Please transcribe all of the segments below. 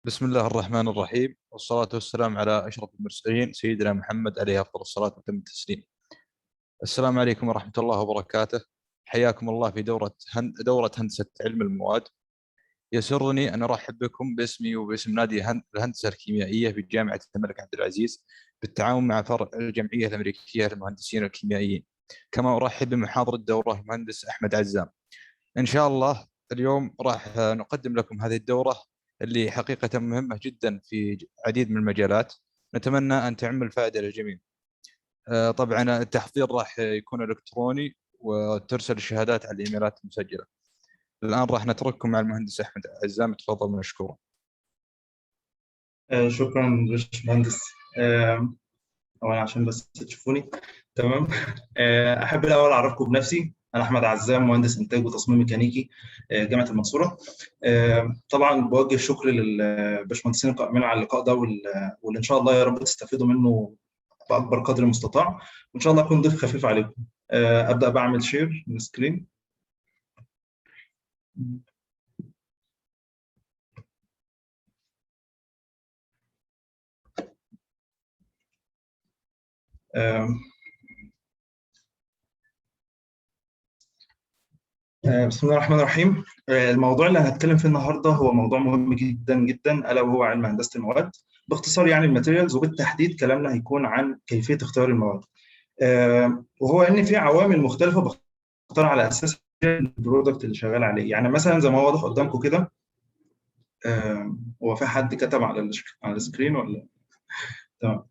بسم الله الرحمن الرحيم، والصلاة والسلام على أشرف المرسلين سيدنا محمد عليه أفضل الصلاة وأتم التسليم. السلام عليكم ورحمة الله وبركاته. حياكم الله في دورة هندسة علم المواد. يسرني أن أرحب بكم باسمي وباسم نادي الهندسة الكيميائية في جامعة الملك عبد العزيز بالتعاون مع فرع الجمعية الأمريكية للمهندسين الكيميائيين. كما أرحب بمحاضر الدورة المهندس أحمد عزام. إن شاء الله اليوم راح نقدم لكم هذه الدورة اللي حقيقة مهمة جدا في عديد من المجالات، نتمنى أن تعم الفائدة للجميع. طبعا التحضير راح يكون إلكتروني وترسل الشهادات على الإيميلات المسجلة. الآن راح نترككم مع المهندس أحمد عزام، تفضل مشكورا. شكرا باشمهندس. أولا عشان بس تشوفوني تمام. أحب الأول أعرفكم بنفسي. أنا أحمد عزام، مهندس إنتاج وتصميم ميكانيكي، جامعة المنصورة. طبعا بوجه شكر للباشمهندسين القائمين على اللقاء ده واللي إن شاء الله يا رب تستفيدوا منه بأكبر قدر المستطاع، وإن شاء الله أكون ضيف خفيف عليكم. أبدأ بعمل share لل screen. بسم الله الرحمن الرحيم. الموضوع اللي هنتكلم فيه النهارده هو موضوع مهم جدا جدا، الا وهو علم هندسة المواد. باختصار يعني ال materials، وبالتحديد كلامنا هيكون عن كيفية اختيار المواد. وهو ان في عوامل مختلفة بختار على اساس ال product اللي شغال عليه. يعني مثلا زي ما هو واضح قدامكم كده، هو في حد كتب على ال screen ولا؟ تمام.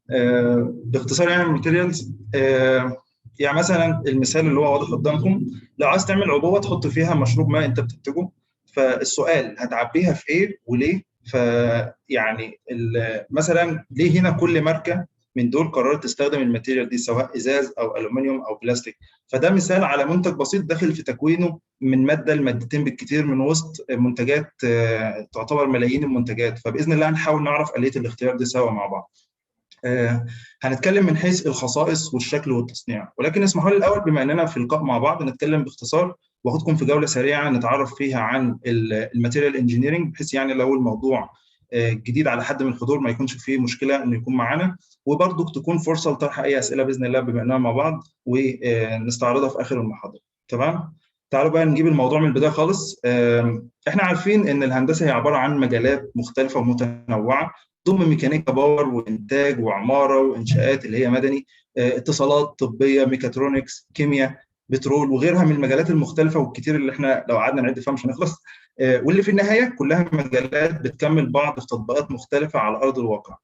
باختصار يعني ال materials، يعني مثلا المثال اللي هو واضح قدامكم، لو عايز تعمل عبوة تحط فيها مشروب ما انت بتنتجه، فالسؤال هتعبيها في ايه وليه؟ فيعني مثلا ليه هنا كل ماركة من دول قررت تستخدم ال material دي، سواء ازاز او الومنيوم او بلاستيك؟ فده مثال على منتج بسيط داخل في تكوينه من مادة لمادتين بالكثير من وسط منتجات تعتبر ملايين المنتجات. فباذن الله هنحاول نعرف آلية الاختيار دي سوا مع بعض. هنتكلم من حيث الخصائص والشكل والتصنيع، ولكن اسمحوا لي الاول بما اننا في لقاء مع بعض نتكلم باختصار واخدكم في جولة سريعة نتعرف فيها عن ال material engineering، بحيث يعني لو الموضوع جديد على حد من الحضور ما يكونش فيه مشكلة انه يكون معانا، وبرضه تكون فرصة لطرح اي اسئلة باذن الله بما اننا مع بعض ونستعرضها في اخر المحاضرة. تمام؟ تعالوا بقى نجيب الموضوع من البداية خالص. احنا عارفين ان الهندسة هي عبارة عن مجالات مختلفة ومتنوعة، ضم ميكانيكا power وانتاج وعمارة وانشاءات اللي هي مدني، اتصالات، طبية، ميكاترونكس، كيمياء، بترول، وغيرها من المجالات المختلفة والكتير اللي احنا لو قعدنا نعد فيها مش هنخلص، واللي في النهاية كلها مجالات بتكمل بعض في تطبيقات مختلفة على ارض الواقع.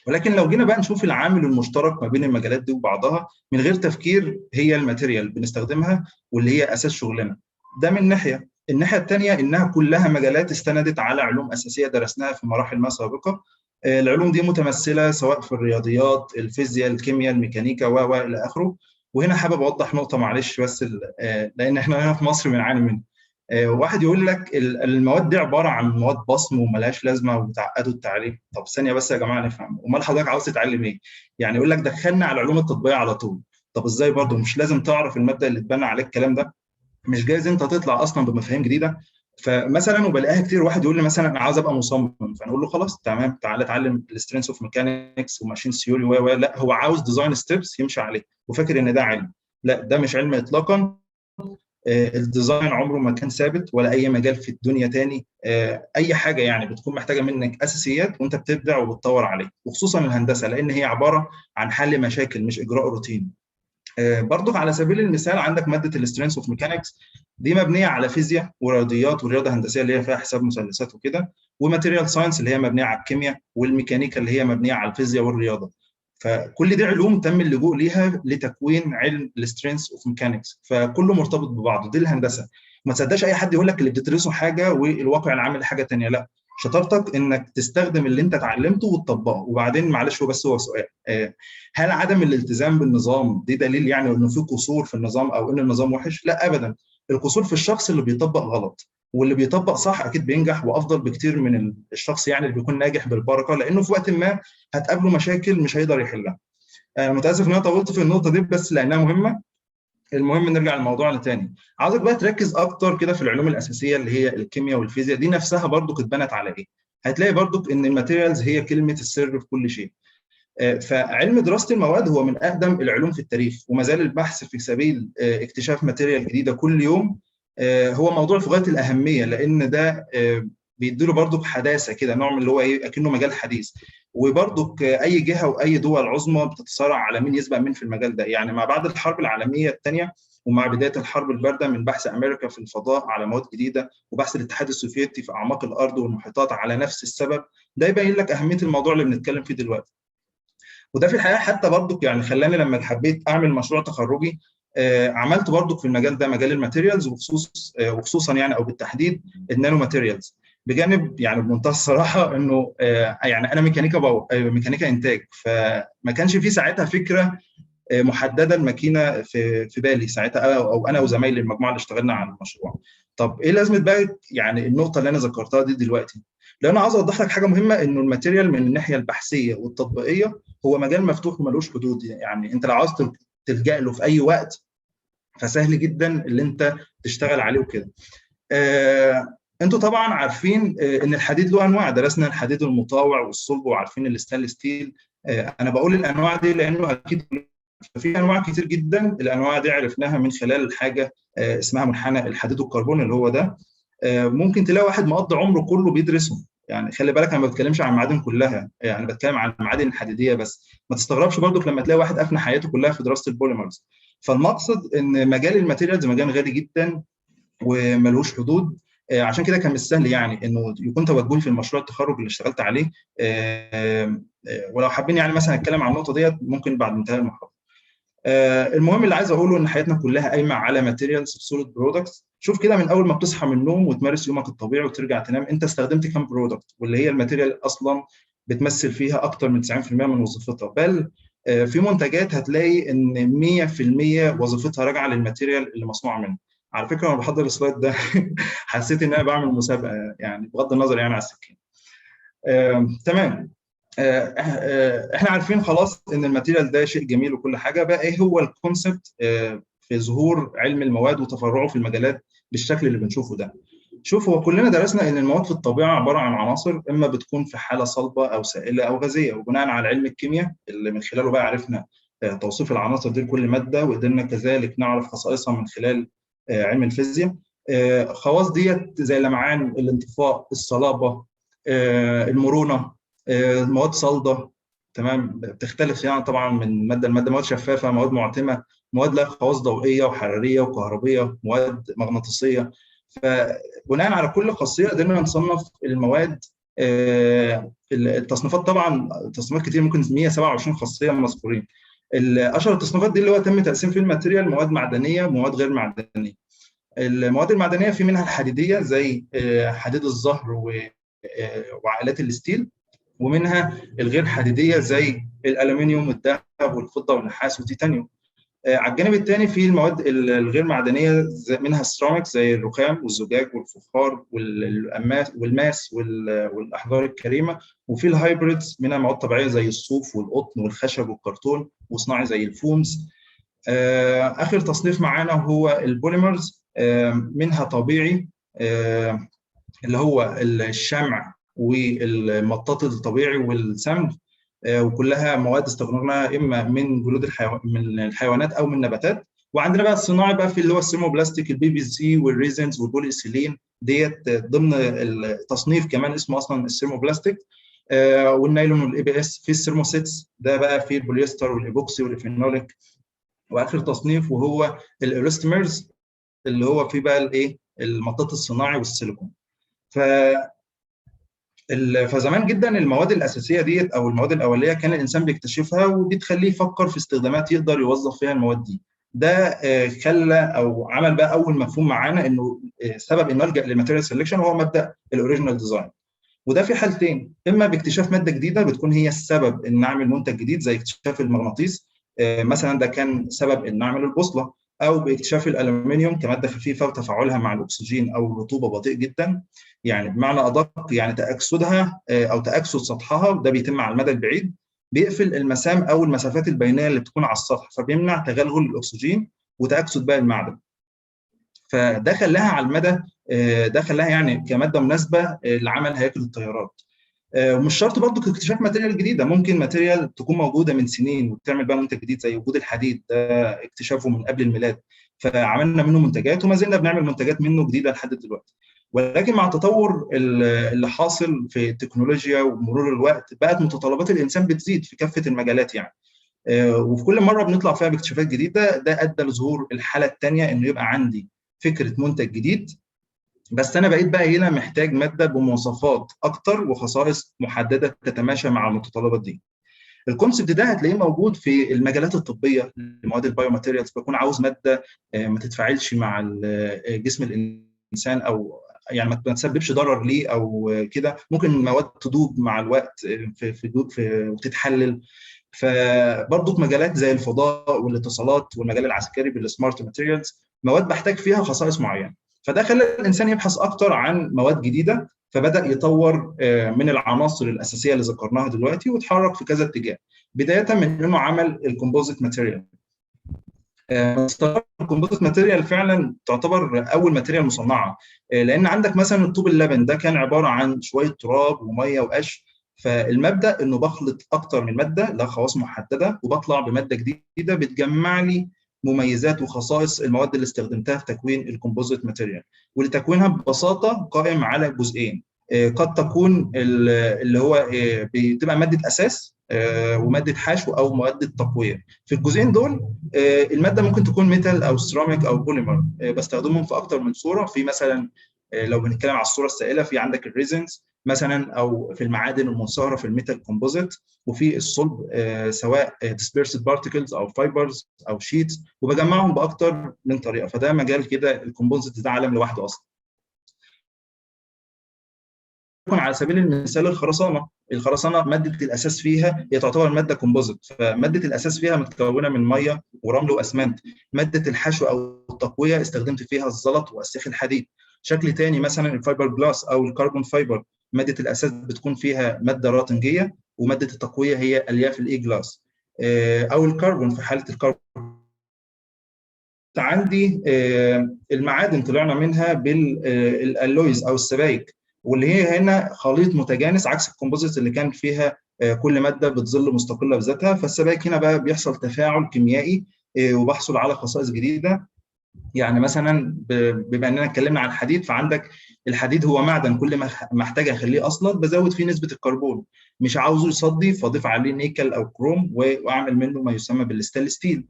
ولكن لو جينا بقى نشوف العامل المشترك ما بين المجالات دي وبعضها من غير تفكير، هي ال material بنستخدمها واللي هي اساس شغلنا. ده من ناحية. الناحية الثانية انها كلها مجالات استندت على علوم اساسية درسناها في مراحل ما سابقه. العلوم دي متمثلة سواء في الرياضيات، الفيزياء، الكيمياء، الميكانيكا و الى اخره. وهنا حابب اوضح نقطة معلش بس لان احنا هنا في مصر بنعاني منها. واحد يقول لك المواد دي عبارة عن مواد بصم وملهاش لازمه وبتعقدوا التعليم. طب ثانية بس يا جماعة نفهم، امال حضرتك عاوز تتعلم ايه؟ يعني يقول لك دخلنا على العلوم التطبيقية على طول. طب ازاي برضه؟ مش لازم تعرف المبدا اللي اتبنى عليه الكلام ده؟ مش جايز انت تطلع اصلا بمفاهيم جديدة؟ فمثلا وبلاقيها كتير، واحد يقول لي مثلا انا عاوز ابقى مصمم، فانا اقول له خلاص تمام تعالى اتعلم ال strength of mechanics و machine theory و لا، هو عاوز design steps يمشي عليه وفاكر ان ده علم. لا، ده مش علم اطلاقا. ال design عمره ما كان ثابت ولا اي مجال في الدنيا تاني. اي حاجة يعني بتكون محتاجه منك اساسيات وانت بتبدع وبتطور عليه، وخصوصا الهندسة لان هي عبارة عن حل مشاكل مش اجراء روتيني. برضو على سبيل المثال عندك مادة ال strength of mechanics دي مبنية على فيزياء ورياضيات ورياضة هندسية اللي هي فيها حساب مثلثات وكده، و material science اللي هي مبنية على الكيمياء، والميكانيكا اللي هي مبنية على الفيزياء والرياضة. فكل دي علوم تم اللجوء ليها لتكوين علم ال strength of mechanics، فكله مرتبط ببعضه. دي الهندسة. ما تصدقش اي حد يقول لك اللي بتدرسه حاجة والواقع العملي حاجة ثانية، لا، شطارتك انك تستخدم اللي انت اتعلمته وتطبقه. وبعدين معلش هو بس هو سؤال، هل عدم الالتزام بالنظام دي دليل يعني انه في قصور في النظام او ان النظام وحش؟ لا ابدا، القصور في الشخص اللي بيطبق غلط، واللي بيطبق صح اكيد بينجح وافضل بكتير من الشخص يعني اللي بيكون ناجح بالبركة، لانه في وقت ما هتقابله مشاكل مش هيقدر يحلها. انا متاسف ان انا طولت في النقطة دي بس لانها مهمة. المهم نرجع لموضوعنا تاني. عاوزك بقى تركز اكتر كده في العلوم الاساسية اللي هي الكيمياء والفيزياء دي نفسها برضو اتبنت على ايه. هتلاقي برضو ان ال materials هي كلمة السر في كل شيء. فعلم دراسة المواد هو من اقدم العلوم في التاريخ، وما زال البحث في سبيل اكتشاف material جديدة كل يوم هو موضوع في غاية الاهميه، لان ده بيديله برضو حداثة كده، نوع من اللي هو ايه، اكنه مجال حديث. وبرضو اي جهة واي دول عظمى بتتصارع على مين يسبق مين في المجال ده. يعني مع بعد الحرب العالمية الثانية ومع بداية الحرب البارده، من بحث امريكا في الفضاء على مواد جديدة، وبحث الاتحاد السوفيتي في اعماق الارض والمحيطات على نفس السبب، ده يبين لك اهمية الموضوع اللي بنتكلم فيه دلوقتي. وده في الحقيقة حتى برضو يعني خلاني لما حبيت اعمل مشروع تخرجي عملت برضو في المجال ده، مجال ال materials، وخصوصا يعني او بالتحديد ال nanomaterials. بجانب يعني بمنتهى الصراحة انه يعني انا ميكانيكا power، ميكانيكا انتاج، فما كانش في ساعتها فكرة محددة الماكينة في بالي ساعتها، او انا وزمايلي المجموعة اللي اشتغلنا على المشروع. طب ايه لازمه بقى يعني النقطة اللي انا ذكرتها دي دلوقتي؟ لان انا عاوز اوضح لك حاجة مهمه، انه ال material من الناحية البحثية والتطبيقيه هو مجال مفتوح وملوش حدود. يعني انت لو عاوز تلجأ له في اي وقت فسهل جدا اللي انت تشتغل عليه وكده. انتوا طبعا عارفين ان الحديد له انواع، درسنا الحديد المطاوع والصلب، وعارفين ال stainless steel. انا بقول الانواع دي لانه اكيد في انواع كتير جدا. الانواع دي عرفناها من خلال حاجة اسمها منحنى الحديد والكربون اللي هو ده. ممكن تلاقي واحد مقضي عمره كله بيدرسه. يعني خلي بالك انا ما بتكلمش عن المعادن كلها، يعني بتكلم عن المعادن الحديدية بس. ما تستغربش برضك لما تلاقي واحد افنى حياته كلها في دراسة ال polymers. فالمقصد ان مجال ال materials مجال غالي جدا وملهوش حدود، عشان كده كان مش سهل يعني انه يكون توجهي في المشروع التخرج اللي اشتغلت عليه. ولو حابين يعني مثلا اتكلم عن النقطة ديت ممكن بعد انتهاء المحاضرة. المهم اللي عايز اقوله ان حياتنا كلها قايمة على materials في صوره products. شوف كده من اول ما بتصحى من النوم وتمارس يومك الطبيعي وترجع تنام، انت استخدمت كام product، واللي هي ال material اصلا بتمثل فيها اكتر من 90% من وظيفتها. بل في منتجات هتلاقي ان 100% وظيفتها راجعه لل material اللي مصنوعة منه. على فكرة وانا بحضر ال slide ده حسيت ان انا بعمل مسابقة، يعني بغض النظر يعني على السكين. تمام. احنا عارفين خلاص ان ال material ده شيء جميل وكل حاجة. بقى ايه هو ال concept في ظهور علم المواد وتفرعه في المجالات بالشكل اللي بنشوفه ده؟ شوف، هو كلنا درسنا ان المواد في الطبيعة عبارة عن عناصر، اما بتكون في حاله صلبه او سائله او غازيه، وبناء على علم الكيمياء اللي من خلاله بقى عرفنا توصيف العناصر دي لكل مادة، وقدرنا كذلك نعرف خصائصها من خلال علم الفيزياء. خواص ديت زي اللمعان، الانطفاء، الصلابة، المرونة، مواد صلده، تمام، بتختلف يعني طبعا من مادة لمادة، مواد شفافة، مواد معتمه، مواد لها خواص ضوئية وحراريه وكهربيه، مواد مغناطيسيه. فبناء على كل خاصية قدرنا نصنف المواد. التصنيفات طبعا تصنيفات كتير، ممكن 127 خاصية مذكورين. اشهر التصنيفات دي اللي هو تم تقسيم فيه ال material مواد معدنية ومواد غير معدنية. المواد المعدنية في منها الحديدية زي حديد الزهر وعائلات ال steel، ومنها الغير حديديه زي الالومنيوم والذهب والفضة والنحاس والتيتانيوم. على الجانب الثاني في المواد الغير معدنية منها السيراميك زي الرخام والزجاج والفخار والماس والاحجار الكريمة، وفي ال hybrids منها مواد طبيعية زي الصوف والقطن والخشب والكرتون، وصناعي زي ال foams. اخر تصنيف معانا هو ال polymers، منها طبيعي اللي هو الشمع والمطاط الطبيعي والسمغ، وكلها مواد استخدمناها اما من جلود من الحيوانات او من النباتات. وعندنا بقى الصناعي بقى في اللي هو ال thermoplastic، ال PVC وال resins والبوليسيلين، ديت ضمن التصنيف كمان اسمه اصلا ال thermoplastic، والنايلون وال ABS. في ال thermosets ده بقى في البوليستر والايبوكسي وال phenolic. واخر تصنيف وهو ال elastomers اللي هو فيه بقى الايه، المطاط الصناعي والسيليكون. فزمان جدا المواد الاساسية ديت او المواد الاولية كان الانسان بيكتشفها وبتخليه يفكر في استخدامات يقدر يوظف فيها المواد دي. ده خلى او عمل بقى اول مفهوم معانا انه سبب انه نلجا لل material selection هو مبدا ال original design. وده في حالتين، اما باكتشاف مادة جديدة بتكون هي السبب ان نعمل منتج جديد زي اكتشاف المغناطيس مثلا، ده كان سبب ان نعمل البوصلة، او باكتشاف الالومنيوم كمادة خفيفة وتفاعلها مع الاكسجين او الرطوبة بطيء جدا، يعني بمعنى ادق يعني تاكسدها او تاكسد سطحها، وده بيتم على المدى البعيد، بيقفل المسام او المسافات البينية اللي بتكون على السطح، فبيمنع تغلغل الاكسجين وتاكسد باقي المعدن. فده خلاها على المدى، ده خلاها يعني كمادة مناسبة لعمل هياكل الطيارات. ومش شرط برضو اكتشاف material جديده، ممكن material تكون موجودة من سنين وبتعمل بقى منتج جديد، زي وجود الحديد ده اكتشافه من قبل الميلاد، فعملنا منه منتجات وما زلنا بنعمل منتجات منه جديدة لحد دلوقتي. ولكن مع التطور اللي حاصل في التكنولوجيا ومرور الوقت بقت متطلبات الانسان بتزيد في كافة المجالات يعني، وفي كل مرة بنطلع فيها باكتشافات جديدة. ده ادى لظهور الحالة الثانية، انه يبقى عندي فكرة منتج جديد، بس انا بقيت بقى هنا محتاج مادة بمواصفات اكتر وخصائص محددة تتماشى مع المتطلبات دي. ال concept ده هتلاقيه موجود في المجالات الطبية لمواد ال biomaterials، بكون عاوز مادة ما تتفاعلش مع جسم الانسان، او يعني ما تسببش ضرر ليه او كده، ممكن مواد تدوب مع الوقت في في في وتتحلل. فبرضه في مجالات زي الفضاء والاتصالات والمجال العسكري بال smart materials، مواد بحتاج فيها خصائص معينة. فده خلى الانسان يبحث اكتر عن مواد جديدة، فبدا يطور من العناصر الاساسية اللي ذكرناها دلوقتي، وتحرك في كذا اتجاه، بداية من انه عمل ال composite material. ال composite material فعلا تعتبر اول material مصنعه، لان عندك مثلا الطوب اللبن ده كان عبارة عن شوية تراب ومية وقش. فالمبدا انه بخلط اكتر من مادة لها خواص محددة، وبطلع بمادة جديدة بتجمع لي مميزات وخصائص المواد اللي استخدمتها في تكوين ال composite material. واللي تكوينها ببساطة قائم على جزئين، قد تكون اللي هو بتبقى مادة اساس ومادة حشو او مادة تقوية. في الجزئين دول المادة ممكن تكون metal او سيراميك او بوليمر، بستخدمهم في اكتر من صوره. في مثلا لو بنتكلم على الصورة السائلة، في عندك ال resins مثلا، او في المعادن المنصهره في ال metal composite، وفي الصلب سواء dispersed particles او fibers او sheets، وبجمعهم باكتر من طريقه. فده مجال كده ال composite ده عالم لوحده اصلا. على سبيل المثال الخرسانه مادة الاساس فيها هي تعتبر مادة composite، فماده الاساس فيها متكونه من مية ورمل واسمنت. مادة الحشو او التقويه استخدمت فيها الزلط واسياخ الحديد. شكل تاني مثلا الفايبر جلاس او ال carbon fiber، مادة الاساس بتكون فيها مادة راتنجيه، ومادة التقويه هي الياف ال E-glass او الكربون في حاله الكربون. عندي المعادن طلعنا منها بال alloys او السبائك، واللي هي هنا خليط متجانس عكس ال composite اللي كان فيها كل مادة بتظل مستقلة بذاتها. فالسبائك هنا بقى بيحصل تفاعل كيميائي وبحصل على خصائص جديدة. يعني مثلا بما اننا اتكلمنا عن الحديد، فعندك الحديد هو معدن، كل ما محتاج اخليه اصلد بزود فيه نسبه الكربون، مش عاوزه يصدي فاضيف عليه نيكل او كروم واعمل منه ما يسمى بال stainless steel.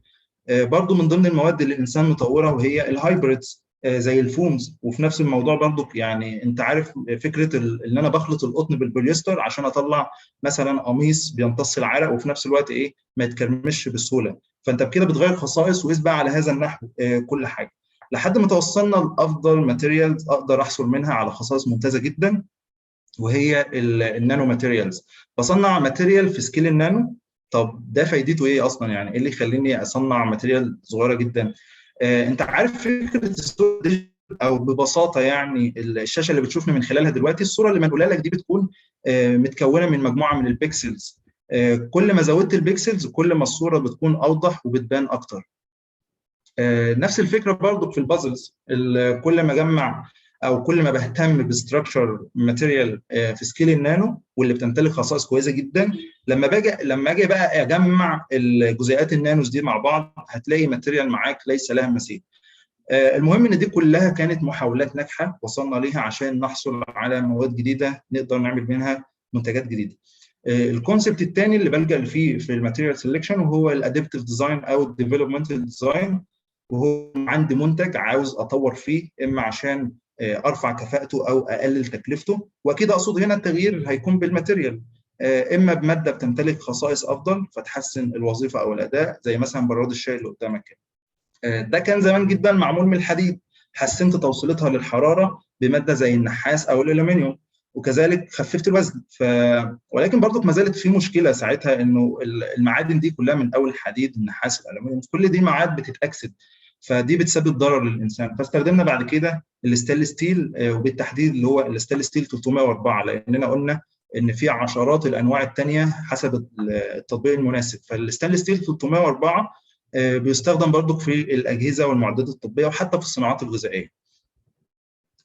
برضو من ضمن المواد اللي الانسان مطورها وهي ال hybrids زي ال foams. وفي نفس الموضوع برضو يعني انت عارف فكرة ان انا بخلط القطن بالبوليستر عشان اطلع مثلا قميص بيمتص العرق وفي نفس الوقت ايه ما يتكرمش بسهولة. فانت بكده بتغير خصائص، وقيس بقى على هذا النحو كل حاجة لحد ما توصلنا لافضل materials اقدر احصل منها على خصائص ممتازة جدا، وهي ال nano materials. بصنع material في scale ال nano. طب ده فايدته ايه اصلا؟ يعني ايه اللي يخليني اصنع material صغيرة جدا؟ انت عارف فكرة الصورة، او ببساطة يعني الشاشة اللي بتشوفني من خلالها دلوقتي، الصورة اللي منقولها لك دي بتكون متكونه من مجموعة من ال pixels. كل ما زودت ال pixels كل ما الصورة بتكون اوضح وبتبان اكتر. نفس الفكرة برضو في ال puzzles، كل ما اجمع او كل ما بهتم ب structure material في scale ال nano واللي بتمتلك خصائص كويسة جدا، لما اجي بقى اجمع الجزيئات ال nanos دي مع بعض هتلاقي material معاك ليس لها مثيل. المهم ان دي كلها كانت محاولات ناجحة وصلنا ليها عشان نحصل على مواد جديدة نقدر نعمل منها منتجات جديدة. ال concept الثاني اللي بلجأ فيه في ال material selection وهو ال adaptive design او ال developmental design، وهو عندي منتج عاوز اطور فيه اما عشان ارفع كفاءته او اقلل تكلفته، واكيد اقصد هنا التغيير هيكون بال material، اما بمادة بتمتلك خصائص افضل فتحسن الوظيفة او الاداء، زي مثلا براد الشاي اللي قدامك كده. ده كان زمان جدا معمول من الحديد، حسنت توصيلتها للحرارة بمادة زي النحاس او الالومنيوم، وكذلك خففت الوزن. ولكن برضك ما زالت في مشكلة ساعتها، انه المعادن دي كلها من اول الحديد النحاس الالومنيوم كل دي معاد بتتاكسد، فدي بتسبب ضرر للانسان. فاستخدمنا بعد كده ال stainless steel، وبالتحديد اللي هو ال stainless steel 304، لاننا قلنا ان في عشرات الانواع الثانية حسب التطبيق المناسب. فال stainless steel 304 بيستخدم برضك في الاجهزة والمعدات الطبية وحتى في الصناعات الغذائية.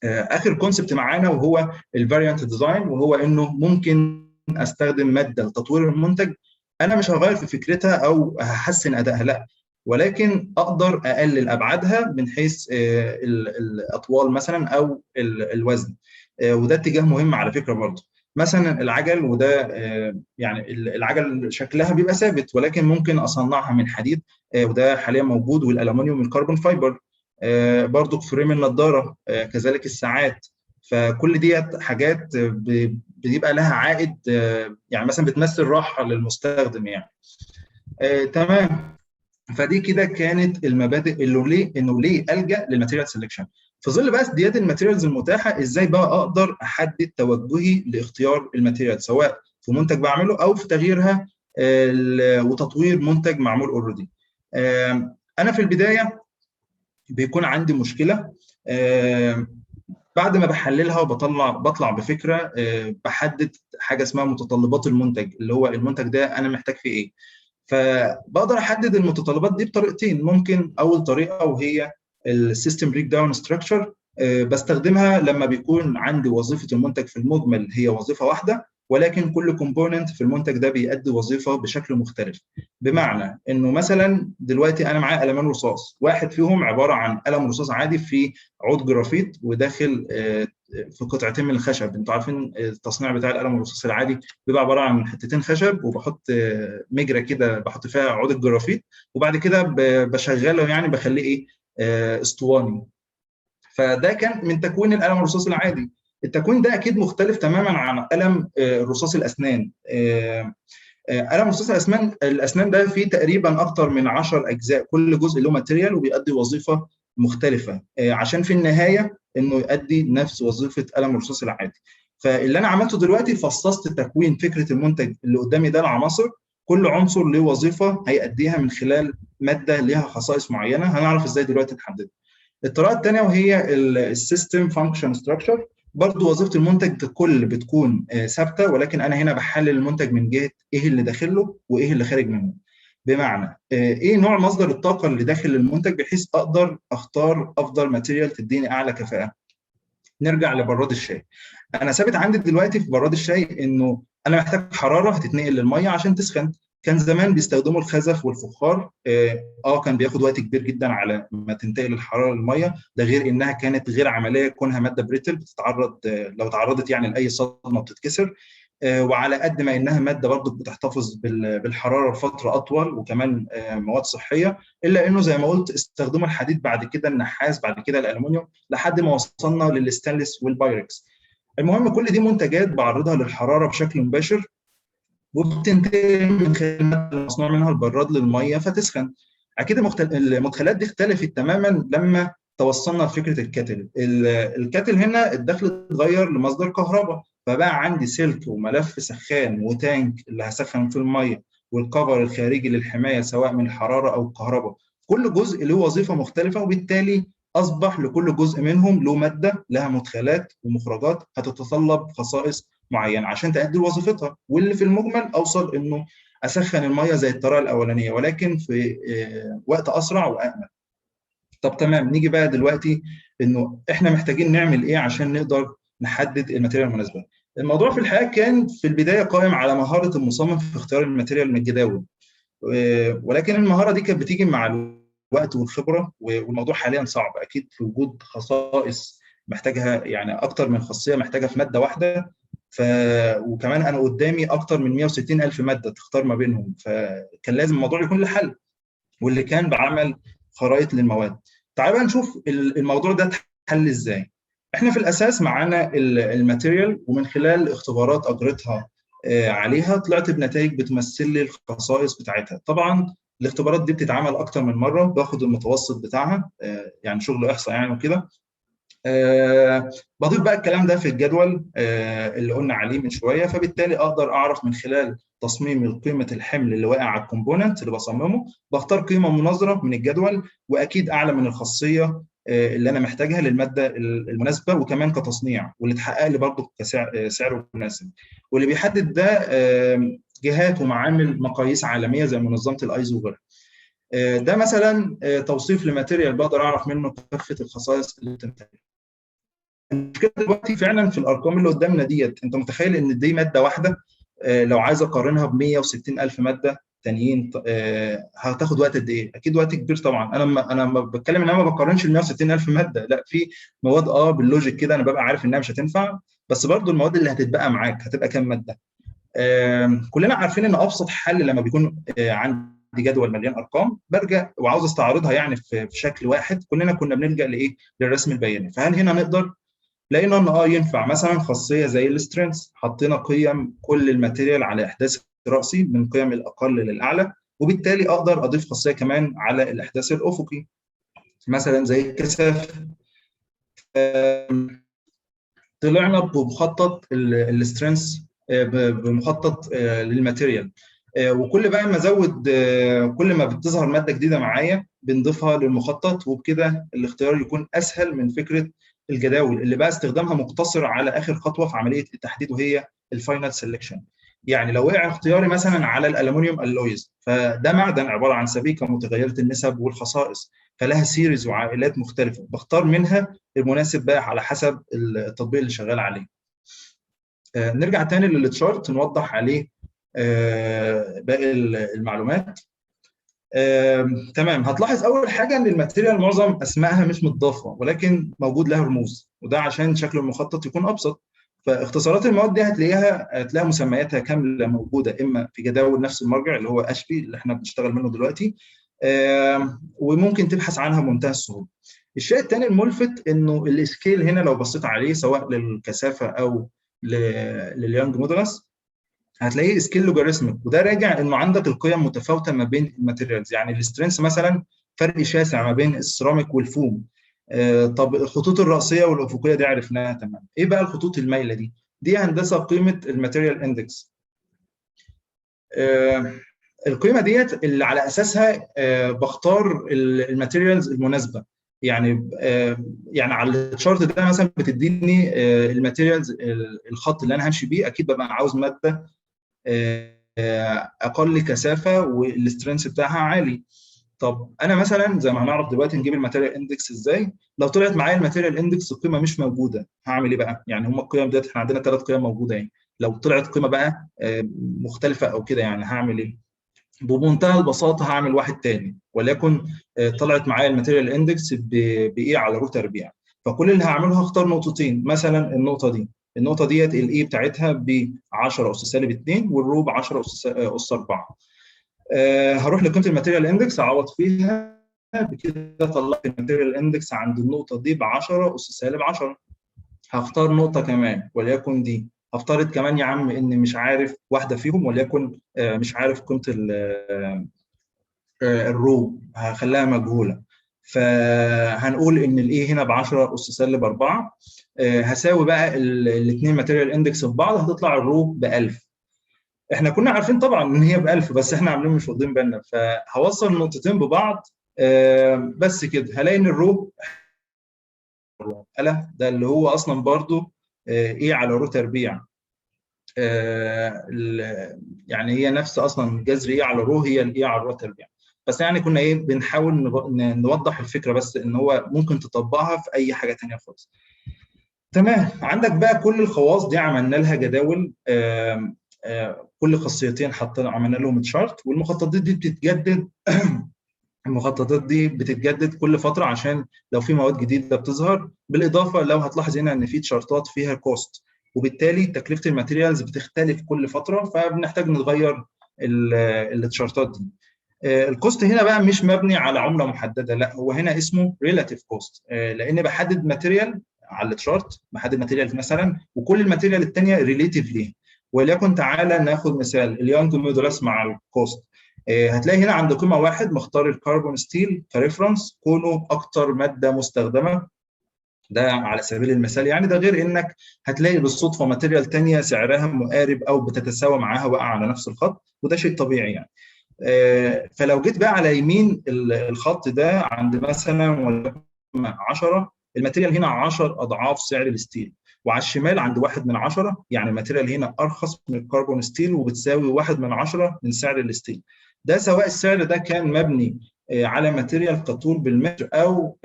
اخر concept معانا وهو ال variant design، وهو انه ممكن استخدم مادة لتطوير المنتج، انا مش هغير في فكرتها او هحسن ادائها، لا، ولكن اقدر اقلل ابعادها من حيث الاطوال مثلا او الوزن. وده اتجاه مهم على فكرة برضه. مثلا العجل، وده يعني العجل شكلها بيبقى ثابت، ولكن ممكن اصنعها من حديد، وده حاليا موجود، والالومنيوم ال carbon fiber، برضه frame النضارة، كذلك الساعات. فكل ديت حاجات بيبقى لها عائد، يعني مثلا بتمثل راحة للمستخدم يعني. تمام. فدي كده كانت المبادئ اللي ليه انه ليه الجا لل material selection. في ظل بقى ازدياد ال materials المتاحة، ازاي بقى اقدر احدد توجهي لاختيار ال material، سواء في منتج بعمله او في تغييرها وتطوير منتج معمول already. انا في البداية بيكون عندي مشكلة، بعد ما بحللها وبطلع بفكره، بحدد حاجة اسمها متطلبات المنتج، اللي هو المنتج ده انا محتاج فيه ايه. فبقدر احدد المتطلبات دي بطريقتين. ممكن اول طريقه وهي ال system breakdown structure، بستخدمها لما بيكون عندي وظيفة المنتج في المجمل هي وظيفة واحدة، ولكن كل component في المنتج ده بيأدي وظيفة بشكل مختلف. بمعنى انه مثلا دلوقتي انا معايا قلمين رصاص، واحد فيهم عبارة عن قلم رصاص عادي في عود جرافيت وداخل في قطعتين من الخشب. انتوا عارفين التصنيع بتاع القلم الرصاص العادي بيبقى عبارة عن حتتين خشب، وبحط مجرى كده بحط فيها عود الجرافيت، وبعد كده بشغله، يعني بخليه ايه، اسطواني. فده كان من تكوين القلم الرصاص العادي. التكوين ده اكيد مختلف تماما عن قلم رصاص الاسنان. قلم رصاص الاسنان ده فيه تقريبا اكتر من 10 اجزاء، كل جزء له material وبيؤدي وظيفة مختلفة، عشان في النهاية انه يؤدي نفس وظيفة قلم الرصاص العادي. فاللي انا عملته دلوقتي فصصت تكوين فكرة المنتج اللي قدامي ده لعناصر، كل عنصر له وظيفة هيأديها من خلال مادة ليها خصائص معينة، هنعرف ازاي دلوقتي نحددها. الطريقة الثانية وهي ال system function structure، برضه وظيفة المنتج ككل بتكون ثابتة، ولكن انا هنا بحلل المنتج من جهة ايه اللي داخله وايه اللي خارج منه. بمعنى ايه نوع مصدر الطاقة اللي داخل المنتج، بحيث اقدر اختار افضل material تديني اعلى كفاءة. نرجع لبراد الشاي. انا ثابت عندي دلوقتي في براد الشاي انه انا محتاج حرارة هتتنقل للمية عشان تسخن. كان زمان بيستخدموا الخزف والفخار، كان بياخد وقت كبير جدا على ما تنتقل الحرارة للمية، ده غير انها كانت غير عملية كونها مادة brittle بتتعرض، لو تعرضت يعني لاي صدمة بتتكسر، وعلى قد ما انها مادة برضه بتحتفظ بالحرارة لفترة اطول، وكمان مواد صحية، الا انه زي ما قلت استخدموا الحديد، بعد كده النحاس، بعد كده الالومنيوم، لحد ما وصلنا للستانلس والبايركس. المهم كل دي منتجات بعرضها للحرارة بشكل مباشر، وبتنتقل من خلال المادة المصنوع منها البراد للمية فتسخن. اكيد المدخلات دي اختلفت تماما لما توصلنا لفكرة ال kettle. ال kettle هنا الدخل اتغير لمصدر كهرباء، فبقى عندي سلك وملف سخان و tank اللي هسخن في المية، وال cover الخارجي للحماية سواء من الحرارة او الكهرباء. كل جزء له وظيفة مختلفة، وبالتالي اصبح لكل جزء منهم له مادة لها مدخلات ومخرجات هتتطلب خصائص معينة عشان تؤدي وظيفتها. واللي في المجمل اوصل انه اسخن المية زي الطريقة الاولانية، ولكن في وقت اسرع وامن. طب تمام، نيجي بقى دلوقتي انه احنا محتاجين نعمل ايه عشان نقدر نحدد ال material المناسبة. الموضوع في الحقيقة كان في البداية قائم على مهارة المصمم في اختيار ال material من الجداول، ولكن المهارة دي كانت بتيجي مع الوقت والخبرة، والموضوع حاليا صعب اكيد في وجود خصائص محتاجها، يعني اكتر من خاصية محتاجها في مادة واحدة، وكمان انا قدامي اكتر من 160 الف مادة تختار ما بينهم، فكان لازم الموضوع يكون له حل، واللي كان بعمل خرائط للمواد. تعالوا بقى نشوف الموضوع ده اتحل ازاي. احنا في الاساس معانا ال material، ومن خلال اختبارات اجرتها عليها طلعت بنتائج بتمثل لي الخصائص بتاعتها. طبعا الاختبارات دي بتتعمل اكتر من مرة، باخد المتوسط بتاعها، يعني شغل احصاء يعني وكده. بضيف بقى الكلام ده في الجدول اللي قلنا عليه من شوية، فبالتالي اقدر اعرف من خلال تصميم قيمة الحمل اللي واقع على ال component اللي بصممه، بختار قيمة مناظرة من الجدول، واكيد اعلى من الخاصية اللي انا محتاجها للمادة المناسبة، وكمان كتصنيع، واللي اتحقق لي برضه كسعر مناسب. واللي بيحدد ده جهات ومعامل مقاييس عالمية زي منظمة الايزو وغيرها. ده مثلا توصيف ل material بقدر اعرف منه كافة الخصائص اللي بتنتج. المشكلة دلوقتي فعلا في الارقام اللي قدامنا ديت، انت متخيل ان دي مادة واحدة؟ لو عايز اقارنها ب 160 الف مادة تانيين هتاخد وقت قد ايه؟ اكيد وقت كبير طبعا. انا ما بتكلم ان انا ما بقارنش ال 160 الف ماده، لا، في مواد بال logic كده انا ببقى عارف انها مش هتنفع، بس برضو المواد اللي هتتبقى معاك هتبقى كام ماده؟ كلنا عارفين ان ابسط حل لما بيكون عندي جدول مليان ارقام برجع وعاوز استعرضها يعني في شكل واحد، كلنا كنا بنلجا لايه؟ للرسم البياني. فهل هنا نقدر؟ لقينا ان ينفع مثلا خاصية زي ال strength، حطينا قيم كل ال material على احداث راسي من قيم الاقل للاعلى، وبالتالي اقدر اضيف خاصية كمان على الاحداث الافقي مثلا زي الكثافه. طلعنا بمخطط ال strength، بمخطط لل material، وكل بقى ما ازود، كل ما بتظهر مادة جديدة معايا بنضيفها للمخطط، وبكده الاختيار يكون اسهل من فكرة الجداول اللي بقى استخدامها مقتصر على اخر خطوة في عملية التحديد وهي ال final selection. يعني لو وقع اختياري مثلا على ال aluminum alloys، فده معدن عبارة عن سبيكه متغيرة النسب والخصائص، فلها series وعائلات مختلفه، بختار منها المناسب بقى على حسب التطبيق اللي شغال عليه. نرجع تاني لل chart نوضح عليه باقي المعلومات. تمام، هتلاحظ اول حاجة ان ال material معظم اسمائها مش متضافه ولكن موجود لها رموز، وده عشان شكل المخطط يكون ابسط. فاختصارات المواد دي هتلاقي مسمياتها كاملة موجودة اما في جداول نفس المرجع اللي هو ASHBE اللي احنا بنشتغل منه دلوقتي، وممكن تبحث عنها بمنتهى السهوله. الشيء الثاني الملفت انه ال scale هنا لو بصيت عليه سواء للكثافه او لل Young modulus هتلاقيه scale logarithmic، وده راجع انه عندك القيم متفاوتة ما بين ال materials. يعني ال strength مثلا فرق شاسع ما بين السيراميك والفوم. طب الخطوط الراسية والافقيه دي عرفناها تمام، ايه بقى الخطوط المايله دي؟ دي هندسة قيمة ال material index. القيمة ديت اللي على اساسها بختار ال materials المناسبه. يعني على ال chart ده مثلا بتديني ال materials، الخط اللي انا همشي بيه، اكيد ببقى عاوز مادة اقل كثافة وال strength بتاعها عالي. طب انا مثلا زي ما هنعرف دلوقتي نجيب ال material index ازاي، لو طلعت معايا ال material index القيمة مش موجودة هعمل ايه بقى؟ يعني هم القيم ديت احنا عندنا ثلاث قيم موجوده، يعني لو طلعت قيمة بقى مختلفة او كده يعني هعمل ايه؟ بمنتهى البساطة هعمل واحد تاني، وليكن طلعت معايا ال material index ب E على rho تربيع، فكل اللي هعمله هختار نقطتين، مثلا النقطة دي، النقطة ديت ال E بتاعتها ب 10 اس سالب 2 وال rho ب 10 اس 4. هروح لقيمة ال material index اعوض فيها، بكده طلعت ال material index عند النقطة دي ب 10 اس سالب 10. هختار نقطة كمان وليكن دي، هفترض كمان يا عم ان مش عارف واحدة فيهم، وليكن مش عارف قيمة ال rho هخليها مجهوله، فهنقول ان ال E هنا ب 10 اس سالب 4. هساوي بقى الاثنين material index في بعض، هتطلع ال rho ب 1000. احنا كنا عارفين طبعا ان هي ب 1000 بس احنا عاملين مش واخدين بالنا، فهوصل النقطتين ببعض بس كده هلاقي ان ال rho الا ده اللي هو اصلا برضو E على rho تربيع، يعني هي نفس اصلا جذر E على rho هي ال E على rho تربيع، بس يعني كنا ايه بنحاول نوضح الفكرة بس ان هو ممكن تطبقها في اي حاجة ثانية خالص. تمام، عندك بقى كل الخواص دي عملنا لها جداول، آم، آم، كل خاصيتين حطينا عملنا لهم chart، والمخططات دي بتتجدد، المخططات دي بتتجدد كل فترة عشان لو في مواد جديدة بتظهر. بالاضافة لو هتلاحظ هنا ان في chart ات فيها cost، وبالتالي تكلفة ال materials بتختلف كل فتره، فبنحتاج نغير ال chart ات دي. ال cost هنا بقى مش مبني على عمله محدده، لا هو هنا اسمه relative cost، لان بحدد material على ال chart، بحدد material مثلا وكل ال material الثانية relative ليه. وليكن تعالى ناخد مثال ال Young modulus مع ال cost، هتلاقي هنا عند قيمة واحد مختار ال carbon steel ك reference كونه اكتر مادة مستخدمه، ده على سبيل المثال يعني، ده غير انك هتلاقي بالصدفة material ثانية سعرها مقارب او بتتساوى معاها وقع على نفس الخط، وده شيء طبيعي يعني. فلو جيت بقى على يمين الخط ده عند مثلا 10، ال material هنا 10 اضعاف سعر ال steel، وعلى الشمال عند 1 من 10، يعني ال material هنا ارخص من ال carbon steel وبتساوي 1 من 10 من سعر ال steel. ده سواء السعر ده كان مبني على material كطول بالمتر او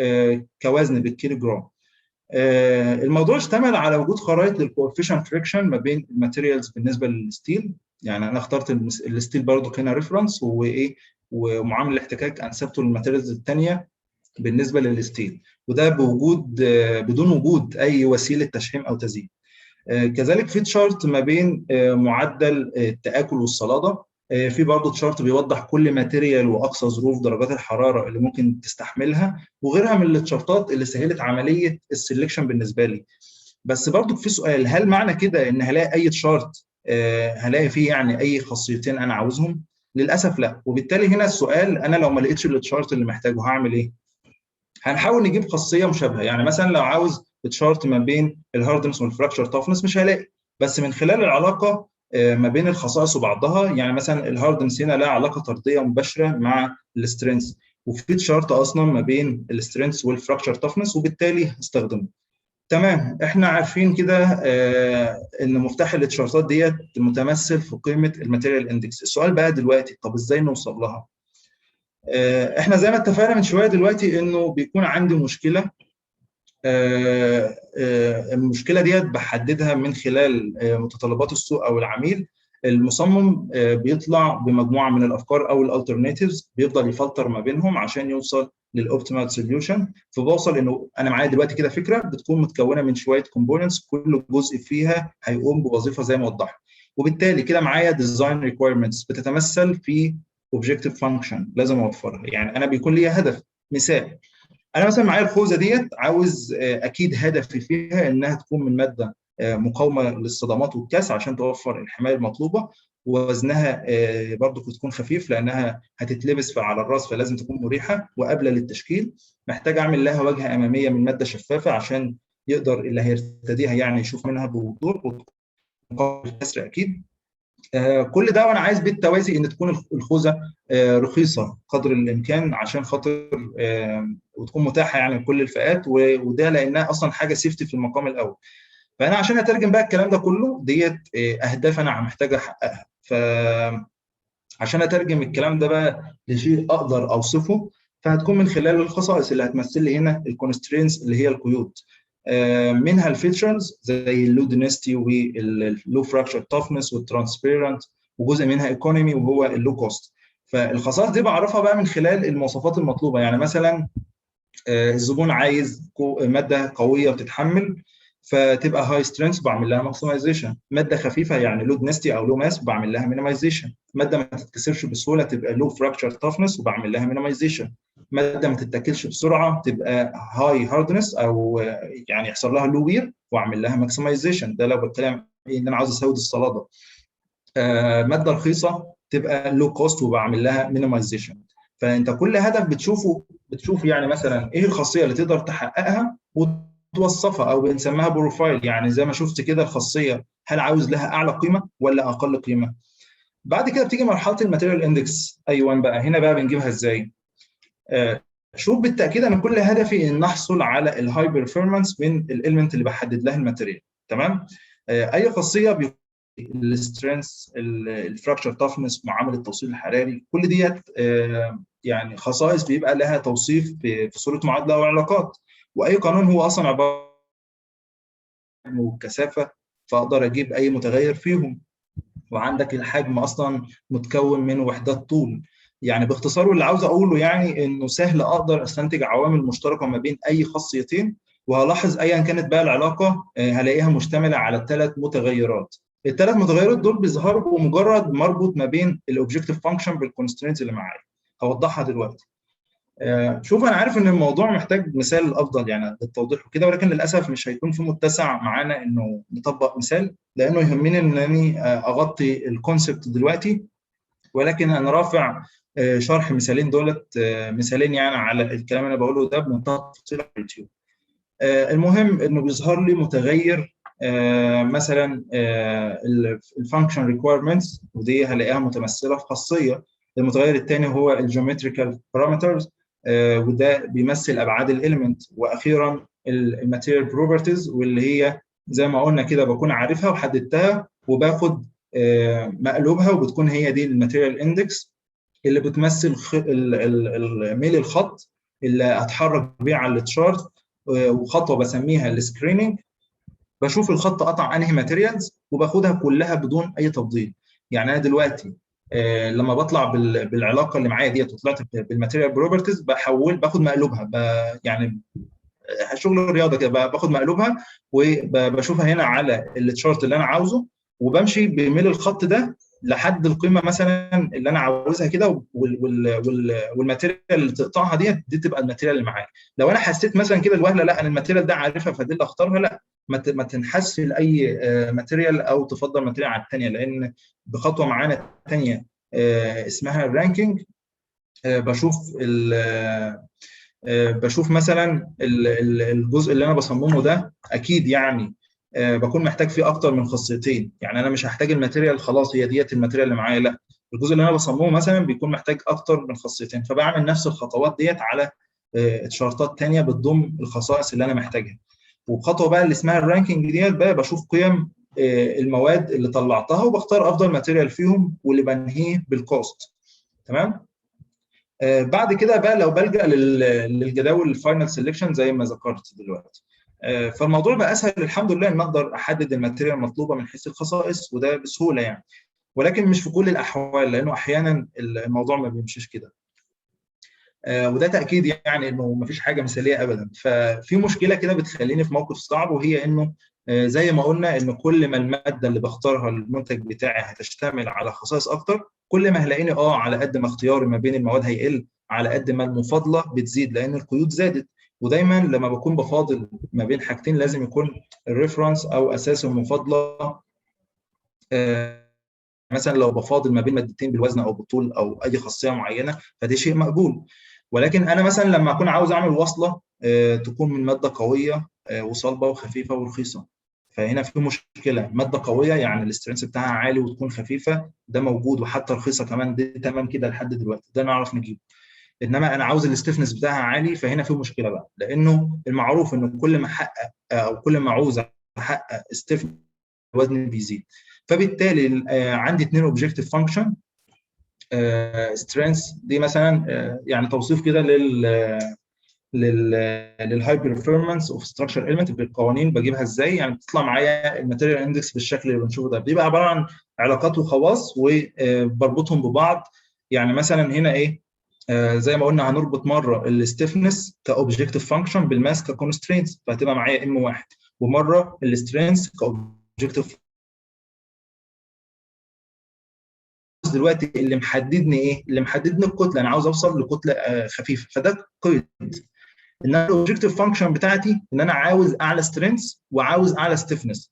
كوزن بالكيلو جرام. الموضوع اشتمل على وجود خرائط لل coefficient friction ما بين ال materials بالنسبة لل steel. يعني انا اخترت ال steel برضو هنا reference، وايه، ومعامل الاحتكاك انسبته لل materials الثانية بالنسبة لل steel، وده بوجود بدون وجود اي وسيلة تشحيم او تزيين. كذلك في chart ما بين معدل التآكل والصلاده. في برضه chart بيوضح كل material واقصى ظروف درجات الحرارة اللي ممكن تستحملها، وغيرها من ال chartات اللي سهلت عملية ال selection بالنسبة لي. بس برضه في سؤال: هل معنى كده ان هلاقي اي chart هلاقي فيه يعني اي خاصيتين انا عاوزهم؟ للاسف لا. وبالتالي هنا السؤال: انا لو ما لقيتش ال chart اللي محتاجه هعمل ايه؟ هنحاول نجيب خاصية مشابهه. يعني مثلا لو عاوز chart ما بين ال hardness وال fracture toughness مش هلاقي، بس من خلال العلاقة ما بين الخصائص وبعضها، يعني مثلا ال hardness هنا لها علاقة طرديه مباشرة مع ال strength، وفي chart اصلا ما بين ال strength وال fracture toughness، وبالتالي هستخدمه. تمام، احنا عارفين كده ان مفتاح ال chartات ديت متمثل في قيمة ال material index. السؤال بقى دلوقتي: طب ازاي نوصل لها؟ احنا زي ما اتفقنا من شوية دلوقتي انه بيكون عندي مشكله، المشكلة ديت بحددها من خلال متطلبات السوق او العميل. المصمم بيطلع بمجموعه من الافكار او ال alternatives، بيفضل يفلتر ما بينهم عشان يوصل لل optimal solution. فبوصل انه انا معايا دلوقتي كده فكرة بتكون متكونه من شوية components، كل جزء فيها هيقوم بوظيفة زي ما وضحت، وبالتالي كده معايا design requirements بتتمثل في objective function لازم اوفرها. يعني انا بيكون لي هدف. مثال: انا مثلا معايا الخوذه ديت، عاوز اكيد هدفي فيها انها تكون من مادة مقاومة للصدمات والكسر عشان توفر الحماية المطلوبه، ووزنها برضو تكون خفيف لانها هتتلبس على الراس فلازم تكون مريحه وقابله للتشكيل. محتاج اعمل لها واجهه امامية من مادة شفافة عشان يقدر اللي هيرتديها يعني يشوف منها بوضوح، وتكون الكسر اكيد. كل ده وانا عايز بالتوازي ان تكون الخوذه رخيصة قدر الامكان عشان خاطر وتكون متاحة يعني لكل الفئات، وده لانها اصلا حاجة safety في المقام الاول. فانا عشان اترجم بقى الكلام ده كله، ديت اهداف انا محتاج احققها، ف عشان اترجم الكلام ده بقى لشيء اقدر اوصفه، فهتكون من خلال الخصائص اللي هتمثل لي هنا ال constraints اللي هي القيود، منها ال features زي ال low density وال low fracture toughness وال transparent، وجزء منها economy وهو ال low cost. فالخصائص دي بعرفها بقى من خلال المواصفات المطلوبه. يعني مثلا الزبون عايز مادة قوية وتتحمل فتبقى high strength، بعمل لها maximization. مادة خفيفة يعني low density او low mass، بعمل لها minimization. مادة ما تتكسرش بسهولة تبقى low fracture toughness وبعمل لها minimization. مادة ما تتاكلش بسرعة تبقى high hardness او يعني يحصل لها low wear واعمل لها maximization. ده لو بتكلم ان انا عاوز ازود الصلاده. مادة رخيصة تبقى low cost وبعمل لها minimization. فانت كل هدف بتشوفه بتشوف يعني مثلا ايه الخاصية اللي تقدر تحققها وتوصفها او بنسميها profile. يعني زي ما شفت كده الخاصيه، هل عاوز لها اعلى قيمة ولا اقل قيمه؟ بعد كده بتيجي مرحلة ال material index. ايوه بقى، هنا بقى بنجيبها ازاي؟ شوف، بالتاكيد انا كل هدفي ان احصل على ال high performance من ال element اللي بحدد لها ال material. تمام، اي خاصيه، ال strength، ال fracture toughness، معامل التوصيل الحراري، كل ديت يعني خصائص بيبقى لها توصيف في صوره معادلة وعلاقات، واي قانون هو اصلا عبارة عن والكثافه، فاقدر اجيب اي متغير فيهم. وعندك الحجم اصلا متكون من وحدات طول. يعني باختصار، واللي عاوز اقوله يعني انه سهل اقدر استنتج عوامل مشتركة ما بين اي خاصيتين، وهلاحظ ايا كانت بقى العلاقة هلاقيها مشتملة على ثلاث متغيرات. الثلاث متغيرات دول بيظهروا بمجرد مربوط ما بين ال objective function بال constraints اللي معايا. هوضحها دلوقتي. شوف، انا عارف ان الموضوع محتاج مثال افضل يعني للتوضيح وكده، ولكن للاسف مش هيكون في متسع معانا انه نطبق مثال، لانه يهمني انني اغطي ال concept دلوقتي. ولكن انا رافع شرح مثالين دولت، مثالين يعني على الكلام اللي انا بقوله ده بمنتهى التفصيل على اليوتيوب. المهم انه بيظهر لي متغير مثلا ال function requirements، ودي هلاقيها متمثلة في خاصيه. المتغير الثاني هو ال geometrical parameters، وده بيمثل ابعاد ال element. واخيرا ال material properties، واللي هي زي ما قلنا كده بكون عارفها وحددتها وباخد مقلوبها، وبتكون هي دي ال material index اللي بتمثل ميل الخط اللي اتحرك بيه على ال chart. وخطوه بسميها ال screening، بشوف الخط قطع انهي materials وباخدها كلها بدون اي تفضيل. يعني انا دلوقتي لما بطلع بالعلاقة اللي معايا ديت وطلعت بال material properties، بحول باخد مقلوبها، يعني شغل الرياضة كده، باخد مقلوبها وبشوفها هنا على ال chart اللي انا عاوزه، وبمشي بميل الخط ده لحد القيمة مثلا اللي انا عاوزها كده، وال material اللي تقطعها ديت دي تبقى ال material اللي معايا. لو انا حسيت مثلا كده الوهله لا، انا ال material ده عارفها فدي اللي اختارها، لا، ما تنحس لاي material او تفضل material على الثانيه، لان بخطوة معانا ثانية اسمها ال ranking، بشوف مثلا الجزء اللي انا بصممه ده اكيد يعني بكون محتاج فيه اكتر من خاصيتين. يعني انا مش هحتاج ال material خلاص هي ديت ال material اللي معايا، لا، الجزء اللي انا بصممه مثلا بيكون محتاج اكتر من خاصيتين، فبعمل نفس الخطوات ديت على chart ات ثانية بتضم الخصائص اللي انا محتاجها. وخطوه بقى اللي اسمها ال ranking ديت بقى بشوف قيم المواد اللي طلعتها وبختار افضل material فيهم واللي بنهيه بال cost. تمام. بعد كده بقى لو بلجأ للجداول ال final selection زي ما ذكرت دلوقتي. فالموضوع بقى اسهل الحمد لله، ان اقدر احدد ال material المطلوبة من حيث الخصائص، وده بسهولة يعني، ولكن مش في كل الاحوال، لانه احيانا الموضوع ما بيمشيش كده. وده تاكيد يعني انه ما فيش حاجة مثاليه ابدا. ففي مشكلة كده بتخليني في موقف صعب، وهي انه زي ما قلنا ان كل ما المادة اللي بختارها للمنتج بتاعي هتشتمل على خصائص اكتر، كل ما هلاقيني على قد ما اختياري ما بين المواد هيقل، على قد ما المفاضلة بتزيد لان القيود زادت. ودايما لما بكون بفاضل ما بين حاجتين لازم يكون ال reference او اساس المفاضلة. مثلا لو بفاضل ما بين مادتين بالوزن او بالطول او اي خاصية معينة فده شيء مقبول، ولكن انا مثلا لما اكون عاوز اعمل وصله تكون من مادة قوية وصلبه وخفيفة ورخيصه، فهنا في مشكلة. مادة قوية يعني ال strength بتاعها عالي وتكون خفيفة، ده موجود، وحتى رخيصة كمان، دي تمام كده لحد دلوقتي، ده نعرف نجيبه. انما انا عاوز ال stiffness بتاعها عالي، فهنا في مشكلة بقى، لانه المعروف انه كل ما احقق او كل ما عاوز احقق stiffness الوزن بيزيد. فبالتالي عندي اثنين objective function، strength دي مثلا يعني توصيف كده لل لل high performance of structure element بالقوانين بجيبها ازاي. يعني بتطلع معايا ال material index بالشكل اللي بنشوفه ده، بيبقى عبارة عن علاقات وخواص وبربطهم ببعض. يعني مثلا هنا ايه، زي ما قلنا هنربط مرة ال stiffness ك objective function بال mass ك constraints، فهتبقى معايا M واحد، ومرة ال strength ك objective. دلوقتي اللي محددني ايه؟ اللي محددني الكتلة، انا عاوز اوصل لكتله خفيفة، فده قيد. ان انا ال objective function بتاعتي ان انا عاوز اعلى strength وعاوز اعلى stiffness،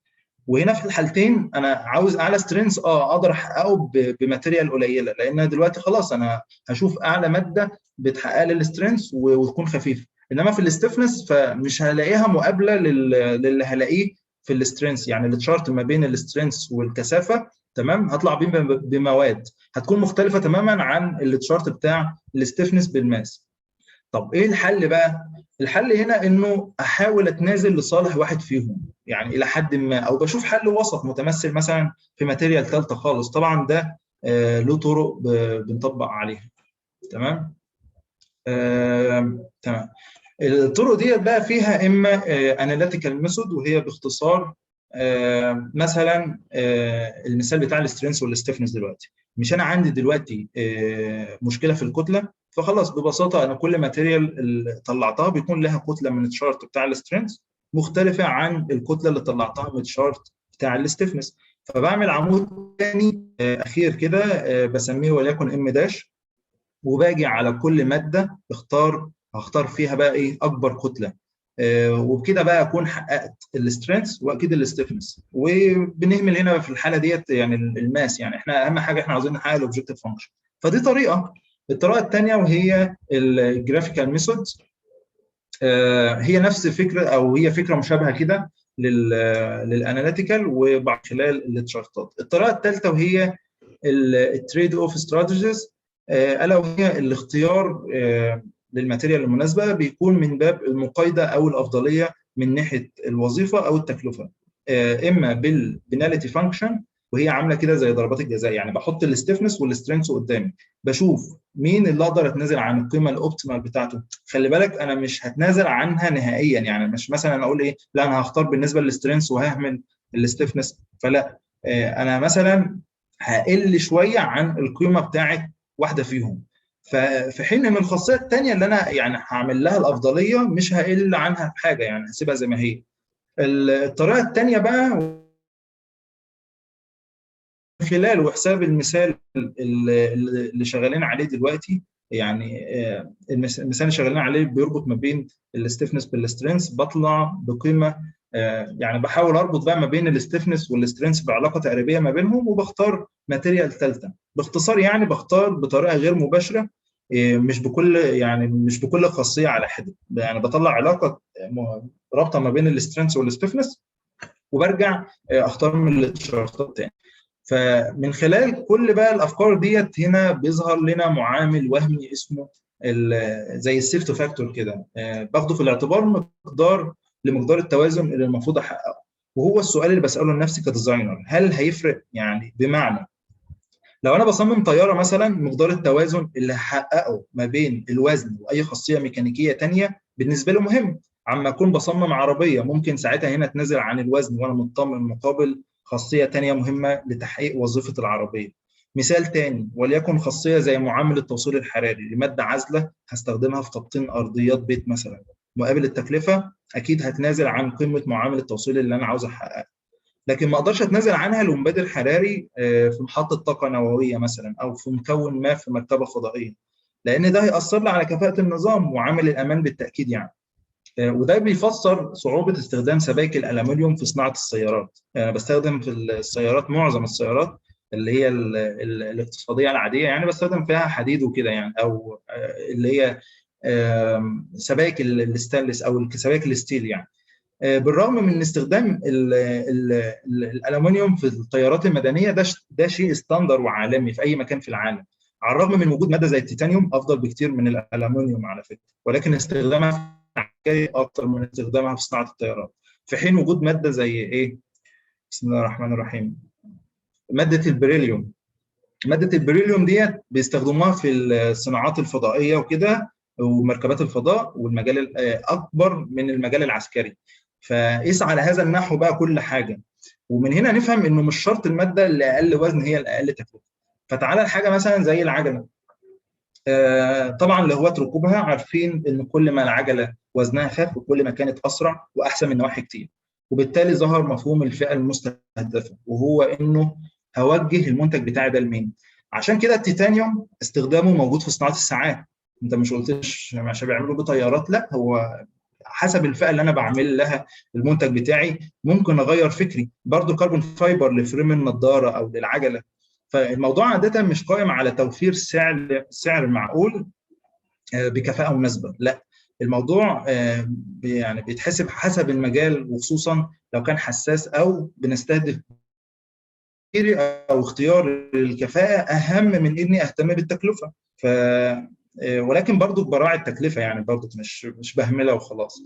وهنا في الحالتين انا عاوز اعلى strength اقدر احققه ب material قليله، لان دلوقتي خلاص انا هشوف اعلى مادة بتحقق لي ال strength وتكون خفيفة. انما في ال stiffness فمش هلاقيها مقابله للي هلاقيه في ال strength، يعني ال chart ما بين ال strength والكثافه تمام هطلع بيه بمواد هتكون مختلفة تماما عن ال chart بتاع ال stiffness بال mass. طب ايه الحل بقى؟ الحل هنا انه احاول اتنازل لصالح واحد فيهم يعني الى حد ما، او بشوف حل وسط متمثل مثلا في material ثالثة خالص. طبعا ده له طرق بنطبق عليها. تمام؟ تمام. الطرق ديت بقى فيها اما analytical method، وهي باختصار مثلا المثال بتاع ال strength وال stiffness دلوقتي، مش انا عندي دلوقتي مشكلة في الكتلة، فخلاص ببساطة انا كل material اللي طلعتها بيكون لها كتلة من ال chart بتاع ال strength مختلفة عن الكتلة اللي طلعتها من ال chart بتاع ال stiffness. فبعمل عمود ثاني اخير كده بسميه وليكن M dash، وباجي على كل مادة هختار فيها بقى ايه اكبر كتلة، وبكده بقى اكون حققت ال strength واكيد ال stiffness. وبنهمل هنا في الحالة ديت يعني ال mass، يعني احنا اهم حاجة احنا عاوزين نحقق ال objective function. فدي طريقه. الطريقة الثانية وهي ال graphical method، هي نفس فكرة او هي فكرة مشابهة كده لل analytical وبعد خلال ال chart ات. الطريقة الثالثة وهي ال trade off strategies، الا وهي الاختيار لل material المناسبة بيكون من باب المقايضة او الافضلية من ناحية الوظيفة او التكلفة، اما بال penalty function وهي عامله كده زي ضربات الجزاء، يعني بحط ال stiffness وال strength قدامي، بشوف مين اللي اقدر اتنازل عن القيمة ال optimal بتاعته. خلي بالك انا مش هتنازل عنها نهائيا، يعني مش مثلا اقول ايه، لا انا هختار بالنسبة لل strength وههمل ال stiffness، فلا، انا مثلا هقل شوية عن القيمة بتاعت واحدة فيهم، ففي حين ان الخاصية الثانية اللي انا يعني هعمل لها الافضلية مش هقل عنها في حاجة، يعني هسيبها زي ما هي. الطريقة الثانية بقى خلال وحساب المثال اللي شغالين عليه دلوقتي، يعني المثال اللي شغالين عليه بيربط ما بين ال stiffness بال strength، بطلع بقيمة، يعني بحاول اربط بقى ما بين ال stiffness وال strength بعلاقة تقريبية ما بينهم، وبختار material ثالثة. باختصار يعني بختار بطريقة غير مباشرة، مش بكل يعني مش بكل خاصية على حده، يعني بطلع علاقة رابطه ما بين ال strength وال stiffness، وبرجع اختار من ال chart ات تاني. فمن خلال كل بقى الافكار ديت هنا بيظهر لنا معامل وهمي اسمه زي ال safety factor كده، باخده في الاعتبار مقدار لمقدار التوازن اللي المفروض احققه. وهو السؤال اللي بساله لنفسي ك designer، هل هيفرق؟ يعني بمعنى لو انا بصمم طيارة مثلا، مقدار التوازن اللي هحققه ما بين الوزن واي خاصية ميكانيكية ثانية بالنسبة له مهم، عما اكون بصمم عربية ممكن ساعتها هنا اتنازل عن الوزن وانا مطمن مقابل خاصية ثانية مهمة لتحقيق وظيفة العربية. مثال تاني، وليكن خاصية زي معامل التوصيل الحراري لمادة عازله هستخدمها في تبطين ارضيات بيت مثلا، مقابل التكلفة اكيد هتنازل عن قيمة معامل التوصيل اللي انا عاوز احققها، لكن ما اقدرش اتنازل عنها لمبادر حراري في محطة طاقة نووية مثلا، او في مكون ما في مركبة فضائية، لان ده هيأثر لي على كفاءة النظام وعامل الامان بالتاكيد يعني. وده بيفسر صعوبة استخدام سبائك الالومنيوم في صناعة السيارات. انا بستخدم في السيارات، معظم السيارات اللي هي الاقتصادية العادية يعني بستخدم فيها حديد وكده يعني، او اللي هي سبائك الستانلس او سبائك ال steel يعني. بالرغم من استخدام الالومنيوم في الطيارات المدنية ده شيء standard وعالمي في اي مكان في العالم، على الرغم من وجود مادة زي التيتانيوم افضل بكتير من الالومنيوم على فكرة، ولكن استخدامها اكتر من استخدامها في صناعة الطيارات، في حين وجود مادة زي ايه؟ بسم الله الرحمن الرحيم، مادة البريليوم. مادة البريليوم ديت بيستخدموها في الصناعات الفضائية وكده ومركبات الفضاء والمجال اكبر من المجال العسكري. فقيس على هذا النحو بقى كل حاجة، ومن هنا نفهم انه مش شرط المادة اللي اقل وزن هي الاقل تكلفة. فتعالى لحاجة مثلا زي العجلة، طبعا لهواة ركوبها عارفين ان كل ما العجلة وزنها خف وكل ما كانت اسرع واحسن من نواحي كتير، وبالتالي ظهر مفهوم الفئة المستهدفة، وهو انه هوجه المنتج بتاعي ده لمين. عشان كده التيتانيوم استخدامه موجود في صناعة الساعات، انت مش قلتش عشان بيعملوا بيه طيارات، لا، هو حسب الفئة اللي انا بعمل لها المنتج بتاعي ممكن اغير فكري. برضو carbon fiber ل frame النضارة او للعجله. فالموضوع عادة مش قائم على توفير سعر معقول بكفاءة مناسبة، لا، الموضوع يعني بيتحسب حسب المجال، وخصوصا لو كان حساس او بنستهدف او اختيار الكفاءة اهم من اني اهتم بالتكلفه. ف ولكن برضو براعي التكلفة، يعني برضو مش بهملها وخلاص.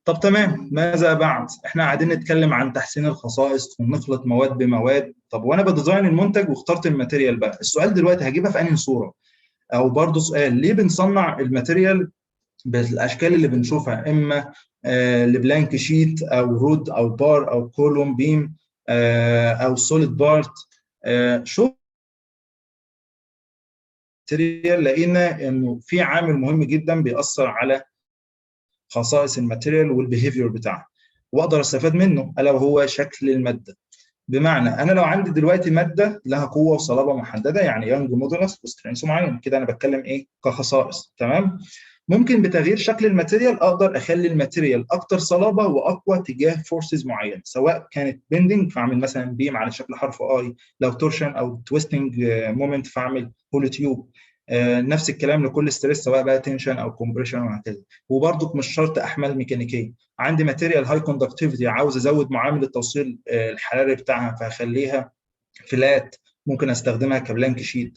طب تمام، ماذا بعد؟ احنا قاعدين نتكلم عن تحسين الخصائص ونخلط مواد بمواد. طب وانا ب design المنتج واخترت ال material بقى، السؤال دلوقتي هجيبها في انهي صوره؟ او برضو سؤال، ليه بنصنع ال material بالاشكال اللي بنشوفها، اما ل blank sheet او rod او بار او column beam او solid part؟ شو material؟ لقينا انه في عامل مهم جدا بيأثر على خصائص ال material وال behavior بتاعها، واقدر استفاد منه، الا وهو شكل المادة. بمعنى انا لو عندي دلوقتي مادة لها قوة وصلابه محددة، يعني Young modulus و strength معين كده، انا بتكلم ايه كخصائص، تمام؟ ممكن بتغيير شكل ال material اقدر اخلي ال material اكتر صلابة واقوى تجاه forces معينة، سواء كانت bending فاعمل مثلا beam على شكل حرف I، لو torsion او twisting moment فاعمل hollow tube. نفس الكلام لكل stress، سواء بقى tension او compression وهكذا. وبرضك مش شرط احمال ميكانيكية، عندي material high conductivity عاوز ازود معامل التوصيل الحراري بتاعها فهخليها flat ممكن استخدمها ك blank sheet.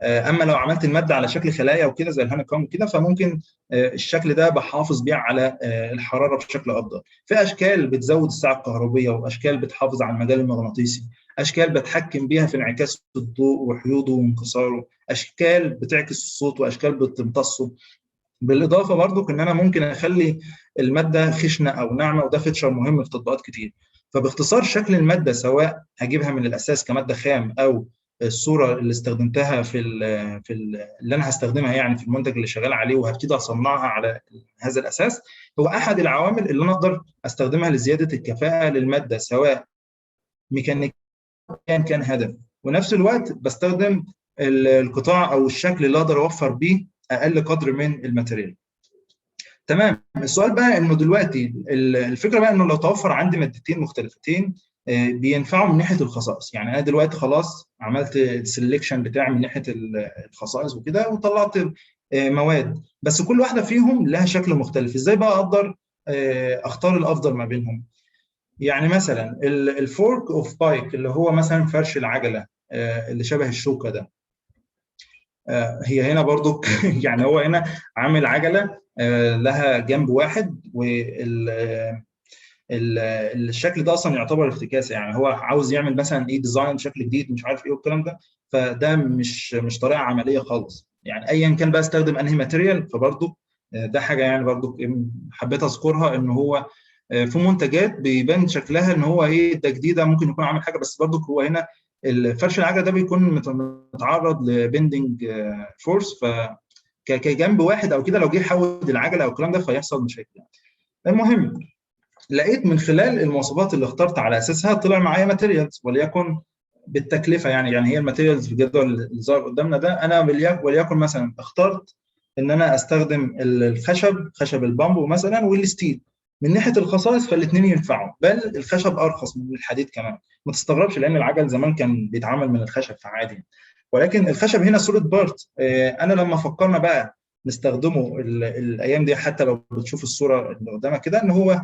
اما لو عملت المادة على شكل خلايا وكده زي ال honeycomb كده، فممكن الشكل ده بحافظ بيه على الحرارة بشكل افضل. في اشكال بتزود السعة الكهربيه، واشكال بتحافظ على المجال المغناطيسي، اشكال بتحكم بيها في انعكاس الضوء وحيوده وانكساره، اشكال بتعكس الصوت واشكال بتمتصه. بالاضافة برضو ان انا ممكن اخلي المادة خشنه او ناعمة، وده feature مهم في تطبيقات كتير. فباختصار شكل المادة سواء هجيبها من الاساس كمادة خام او الصورة اللي استخدمتها في ال في ال اللي انا هستخدمها يعني في المنتج اللي شغال عليه وهبتدي اصنعها على هذا الاساس، هو احد العوامل اللي انا اقدر استخدمها لزيادة الكفاءة للمادة سواء ميكانيكيا كان هدف، ونفس الوقت بستخدم القطاع او الشكل اللي اقدر اوفر بيه اقل قدر من ال material. تمام. السؤال بقى انه دلوقتي الفكرة بقى انه لو توفر عندي مادتين مختلفتين بينفعوا من ناحية الخصائص، يعني انا دلوقتي خلاص عملت ال selection بتاعي من ناحية الخصائص وكده وطلعت مواد، بس كل واحدة فيهم لها شكل مختلف، ازاي بقى اقدر اختار الافضل ما بينهم؟ يعني مثلا ال fork of bike اللي هو مثلا فرش العجلة اللي شبه الشوكة ده، هي هنا برضو يعني هو هنا عامل عجله لها جنب واحد، وال الشكل ده اصلا يعتبر افتكاسه، يعني هو عاوز يعمل مثلا ايه design شكل جديد مش عارف ايه والكلام ده، فده مش طريقه عملية خالص. يعني ايا كان بقى استخدم انهي material، فبرضو ده حاجة يعني برضو حبيت اذكرها، ان هو في منتجات بيبان شكلها ان هو ايه ده جديدة ممكن يكون عامل حاجة، بس برضو هو هنا الفرش العجلة ده بيكون متعرض ل bending force، ف كجنب واحد او كده لو جه يحود العجلة او الكلام ده فيحصل مشاكل يعني. المهم لقيت من خلال المواصفات اللي اخترت على اساسها طلع معايا materials، وليكن بالتكلفه يعني هي ال materials في الجدول اللي ظهر قدامنا ده، انا وليكن مثلا اخترت ان انا استخدم الخشب، خشب البامبو مثلا وال steel. من ناحية الخصائص فالاثنين ينفعوا، بل الخشب ارخص من الحديد كمان، ما تستغربش لان العجل زمان كان بيتعمل من الخشب فعادي، ولكن الخشب هنا solid part. انا لما فكرنا بقى نستخدمه الايام دي، حتى لو بتشوف الصورة اللي قدامك كده، ان هو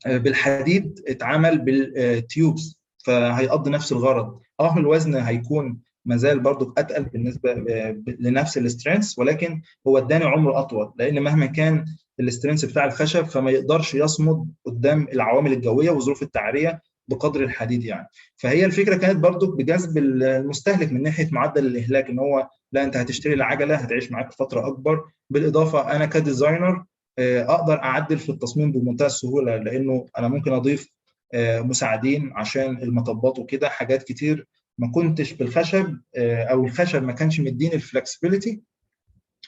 بالحديد اتعمل بال tubes، فهيقضي نفس الغرض. الوزن هيكون مازال برضو اتقل بالنسبة لنفس ال strength، ولكن هو اداني عمر اطول، لان مهما كان ال strength بتاع الخشب فما يقدرش يصمد قدام العوامل الجوية وظروف التعريه بقدر الحديد يعني. فهي الفكرة كانت برضو بجذب المستهلك من ناحية معدل الاهلاك، ان هو لا انت هتشتري العجلة هتعيش معاك فترة اكبر. بالاضافة انا ك designer اقدر اعدل في التصميم بمنتهى السهولة، لانه انا ممكن اضيف مساعدين عشان المطبات وكده، حاجات كتير ما كنتش بالخشب او الخشب ما كانش مديني ال flexibility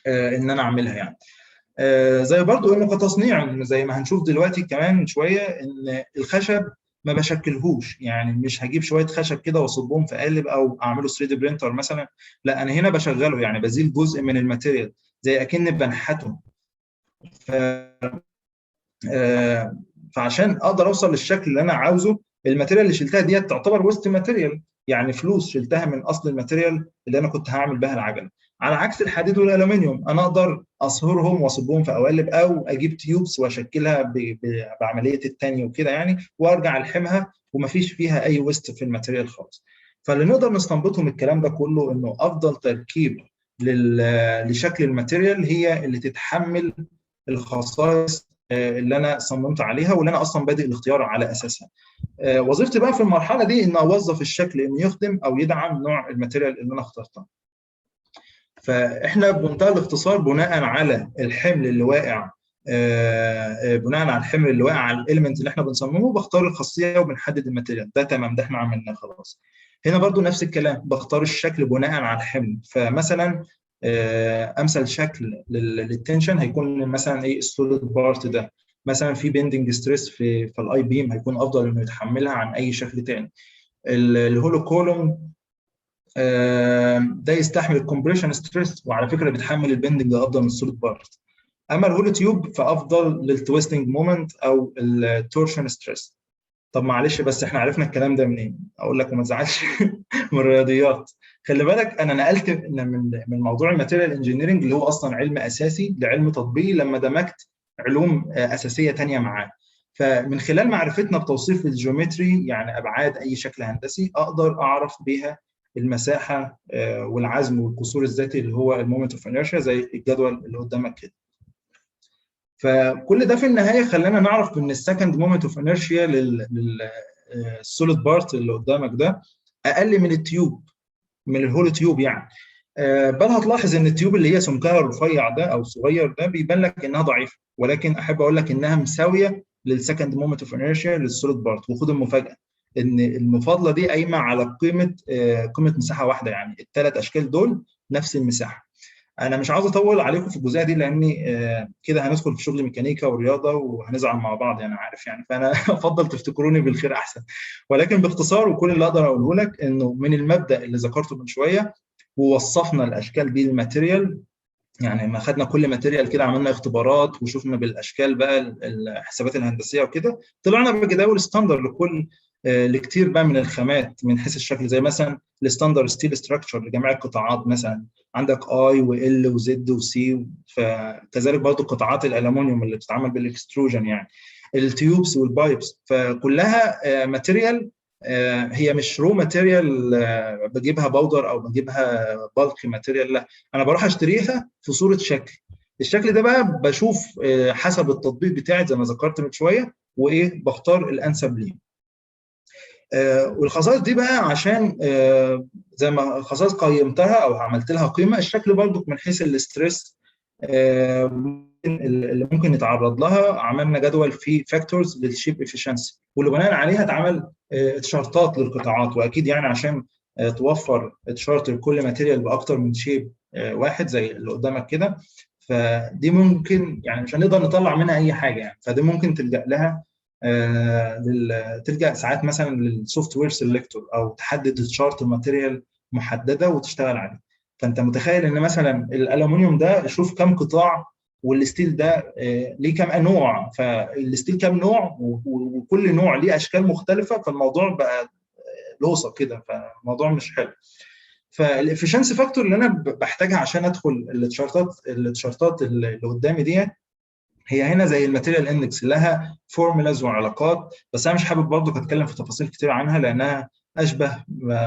ان انا اعملها يعني. زي برضو انه كتصنيع زي ما هنشوف دلوقتي كمان شوية، ان الخشب ما بشكلهوش، يعني مش هجيب شوية خشب كده واصبهم في قالب او اعمله 3D printer مثلا، لا انا هنا بشغله، يعني بزيل جزء من ال material زي اكن بنحته. ف فعشان اقدر اوصل للشكل اللي انا عاوزه، ال material اللي شلتها ديت تعتبر waste material، يعني فلوس شلتها من اصل ال material اللي انا كنت هعمل بها العجلة. على عكس الحديد والالومنيوم انا اقدر اصهرهم واصبهم في قوالب، او اجيب tubes واشكلها بعملية التاني وكده يعني، وارجع الحمها ومفيش فيها اي waste في ال material خالص. فاللي نقدر نستنبطه من الكلام ده كله انه افضل تركيب لشكل ال material هي اللي تتحمل الخصائص اللي انا صممت عليها واللي انا اصلا بادئ الاختيار على اساسها. وظيفتي بقى في المرحلة دي ان اوظف الشكل انه يخدم او يدعم نوع ال material اللي انا اخترتها. فاحنا بمنتهى الاختصار بناء على الحمل اللي واقع، بناء على الحمل اللي واقع على ال element اللي احنا بنصممه بختار الخاصية وبنحدد ال material ده. تمام، ده احنا عملناه خلاص. هنا برضو نفس الكلام، بختار الشكل بناء على الحمل. فمثلا امثل شكل لل tension هيكون مثلا ايه ال solid part ده، مثلا في bending stress في ال I beam هيكون افضل انه يتحملها عن اي شكل تاني. ال hollow column ده يستحمل ال compression stress، وعلى فكرة بيتحمل ال bending افضل من ال solid part. اما ال hollow tube فافضل لل twisting moment او ال torsion stress. طب معلش بس احنا عرفنا الكلام ده منين؟ اقول لك وما تزعلش من الرياضيات. خلي بالك انا نقلت من موضوع ال material engineering اللي هو اصلا علم اساسي لعلم تطبيقي لما دمجت علوم اساسية ثانية معاه. فمن خلال معرفتنا بتوصيف ال geometry، يعني ابعاد اي شكل هندسي، اقدر اعرف بيها المساحة والعزم والقصور الذاتي اللي هو ال moment of inertia، زي الجدول اللي قدامك كده. فكل ده في النهاية خلانا نعرف ان ال second moment of inertia لل solid part اللي قدامك ده اقل من ال tube، من ال hollow tube يعني. بل هتلاحظ ان ال tube اللي هي سمكها الرفيع ده او الصغير ده بيبان لك انها ضعيفه، ولكن احب اقول لك انها مساوية لل second moment of inertia لل solid part. وخد المفاجاة ان المفاضلة دي قايمة على قيمة مساحة واحده، يعني الثلاث اشكال دول نفس المساحة. انا مش عاوز اطول عليكم في الجزئية دي لاني كده هندخل في شغل ميكانيكا ورياضة وهنزعل مع بعض يعني، عارف يعني، فانا افضل تفتكروني بالخير احسن. ولكن باختصار وكل اللي اقدر اقوله لك انه من المبدا اللي ذكرته من شوية ووصفنا الاشكال دي لل material، يعني ما خدنا كل material كده عملنا اختبارات وشفنا بالاشكال بقى الحسابات الهندسية وكده، طلعنا بجداول standard لكل لكتير بقى من الخامات من حيث الشكل، زي مثلا ال standard steel structure لجميع القطاعات، مثلا عندك I و L و Z و C، فكذلك برضو قطاعات الالومنيوم اللي بتتعمل بال extrusion، يعني ال tubes وال pipes، فكلها material هي مش raw material بجيبها powder او بجيبها bulk material، لا، انا بروح اشتريها في صوره شكل. الشكل ده بقى بشوف حسب التطبيق بتاعي زي ما ذكرت من شوية وايه بختار الانسب ليه. والخصائص دي بقى عشان زي ما خصائص قيمتها او عملت لها قيمة الشكل، برضو من حيث ال stress اللي ممكن نتعرض لها، عملنا جدول فيه factors لل shape efficiency، واللي بناء عليها اتعمل chart ات للقطاعات. واكيد يعني عشان توفر chart لكل material باكتر من shape واحد زي اللي قدامك كده، فدي ممكن يعني مش هنقدر نطلع منها اي حاجة يعني، فدي ممكن تلجا لها تلجا ساعات مثلا لل software selector او تحدد chart material محددة وتشتغل عليه. فانت متخيل ان مثلا الالومنيوم ده شوف كم قطاع، وال steel ده ليه كم نوع، فال steel كم نوع وكل نوع ليه اشكال مختلفه، فالموضوع بقى لوصه كده، فالموضوع مش حلو. فال efficiency factor اللي انا بحتاجها عشان ادخل ال chart ات اللي قدامي دي هي هنا زي ال material index، لها formulas وعلاقات، بس انا مش حابب برضو اتكلم في تفاصيل كتير عنها لانها اشبه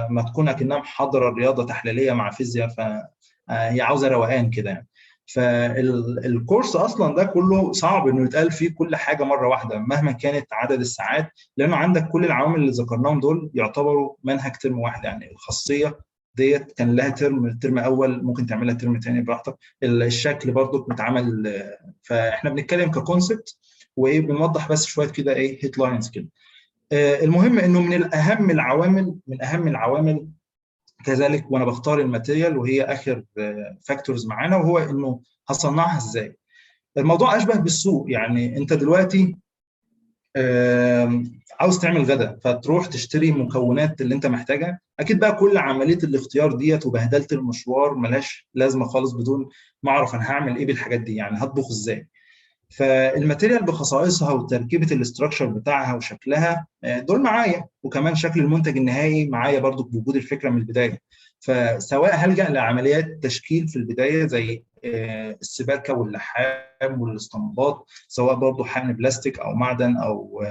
ما تكون اكنها محاضرة رياضة تحليلية مع فيزياء، فهي عاوزه روقان كده يعني. فال course اصلا ده كله صعب انه يتقال فيه كل حاجة مرة واحدة مهما كانت عدد الساعات، لانه عندك كل العوامل اللي ذكرناهم دول يعتبروا منهج ترم واحد. يعني الخاصية ديت كان لها ترم اول، ممكن تعملها ترم تاني براحتك. الشكل برضو بيتعمل، فاحنا بنتكلم ك concept وايه بنوضح بس شوية كده ايه headlines كده. المهم انه من اهم العوامل كذلك وانا بختار ال material، وهي اخر factors معانا، وهو انه هصنعها ازاي. الموضوع اشبه بالسوق، يعني انت دلوقتي عاوز تعمل غدا، فتروح تشتري مكونات اللي انت محتاجها. اكيد بقى كل عملية الاختيار ديت وبهدله المشوار ملهاش لازمه خالص بدون ما اعرف انا هعمل ايه بالحاجات دي، يعني هطبخ ازاي. فال material بخصائصها وتركيبه ال structure بتاعها وشكلها دول معايا، وكمان شكل المنتج النهائي معايا برضو بوجود الفكرة من البدايه. فسواء هلجا لعمليات تشكيل في البداية زي السباكه واللحام والاسطمبات، سواء برضو حقن بلاستيك او معدن او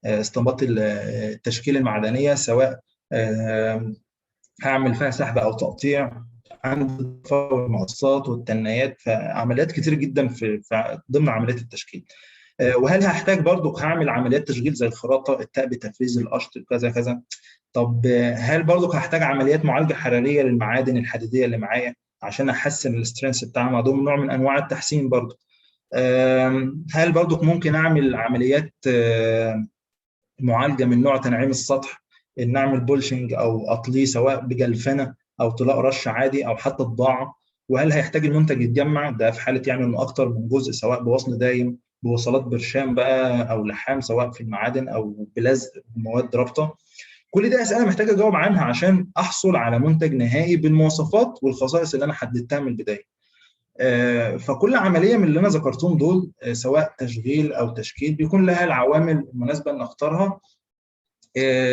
اسطمبات التشكيل المعدنيه، سواء هعمل فيها سحب او تقطيع، عند المقصات والتنايات، فعمليات كتير جدا في ضمن عمليات التشكيل. وهل هحتاج برضو هعمل عمليات تشغيل زي الخراطه، التأب، التفريز، القشط، كذا كذا. طب هل برضو هحتاج عمليات معالجة حرارية للمعادن الحديدية اللي معايا عشان احسن ال strength بتاعها؟ ده نوع من انواع التحسين برضو. هل برضو ممكن اعمل عمليات معالجة من نوع تنعيم السطح، ان اعمل polishing او اطليه سواء بجلفنه او طلاء رش عادي او حتى طباعه؟ وهل هيحتاج المنتج يتجمع ده في حاله يعني انه اكتر من جزء، سواء بوصل دايم، بوصلات برشام بقى او لحام سواء في المعادن، او بلزق بمواد رابطه؟ كل دي اسئلة محتاج اجاوب عنها عشان احصل على منتج نهائي بالمواصفات والخصائص اللي انا حددتها من البداية. فكل عملية من اللي انا ذكرتهم دول سواء تشغيل او تشكيل بيكون لها العوامل المناسبة ان اختارها،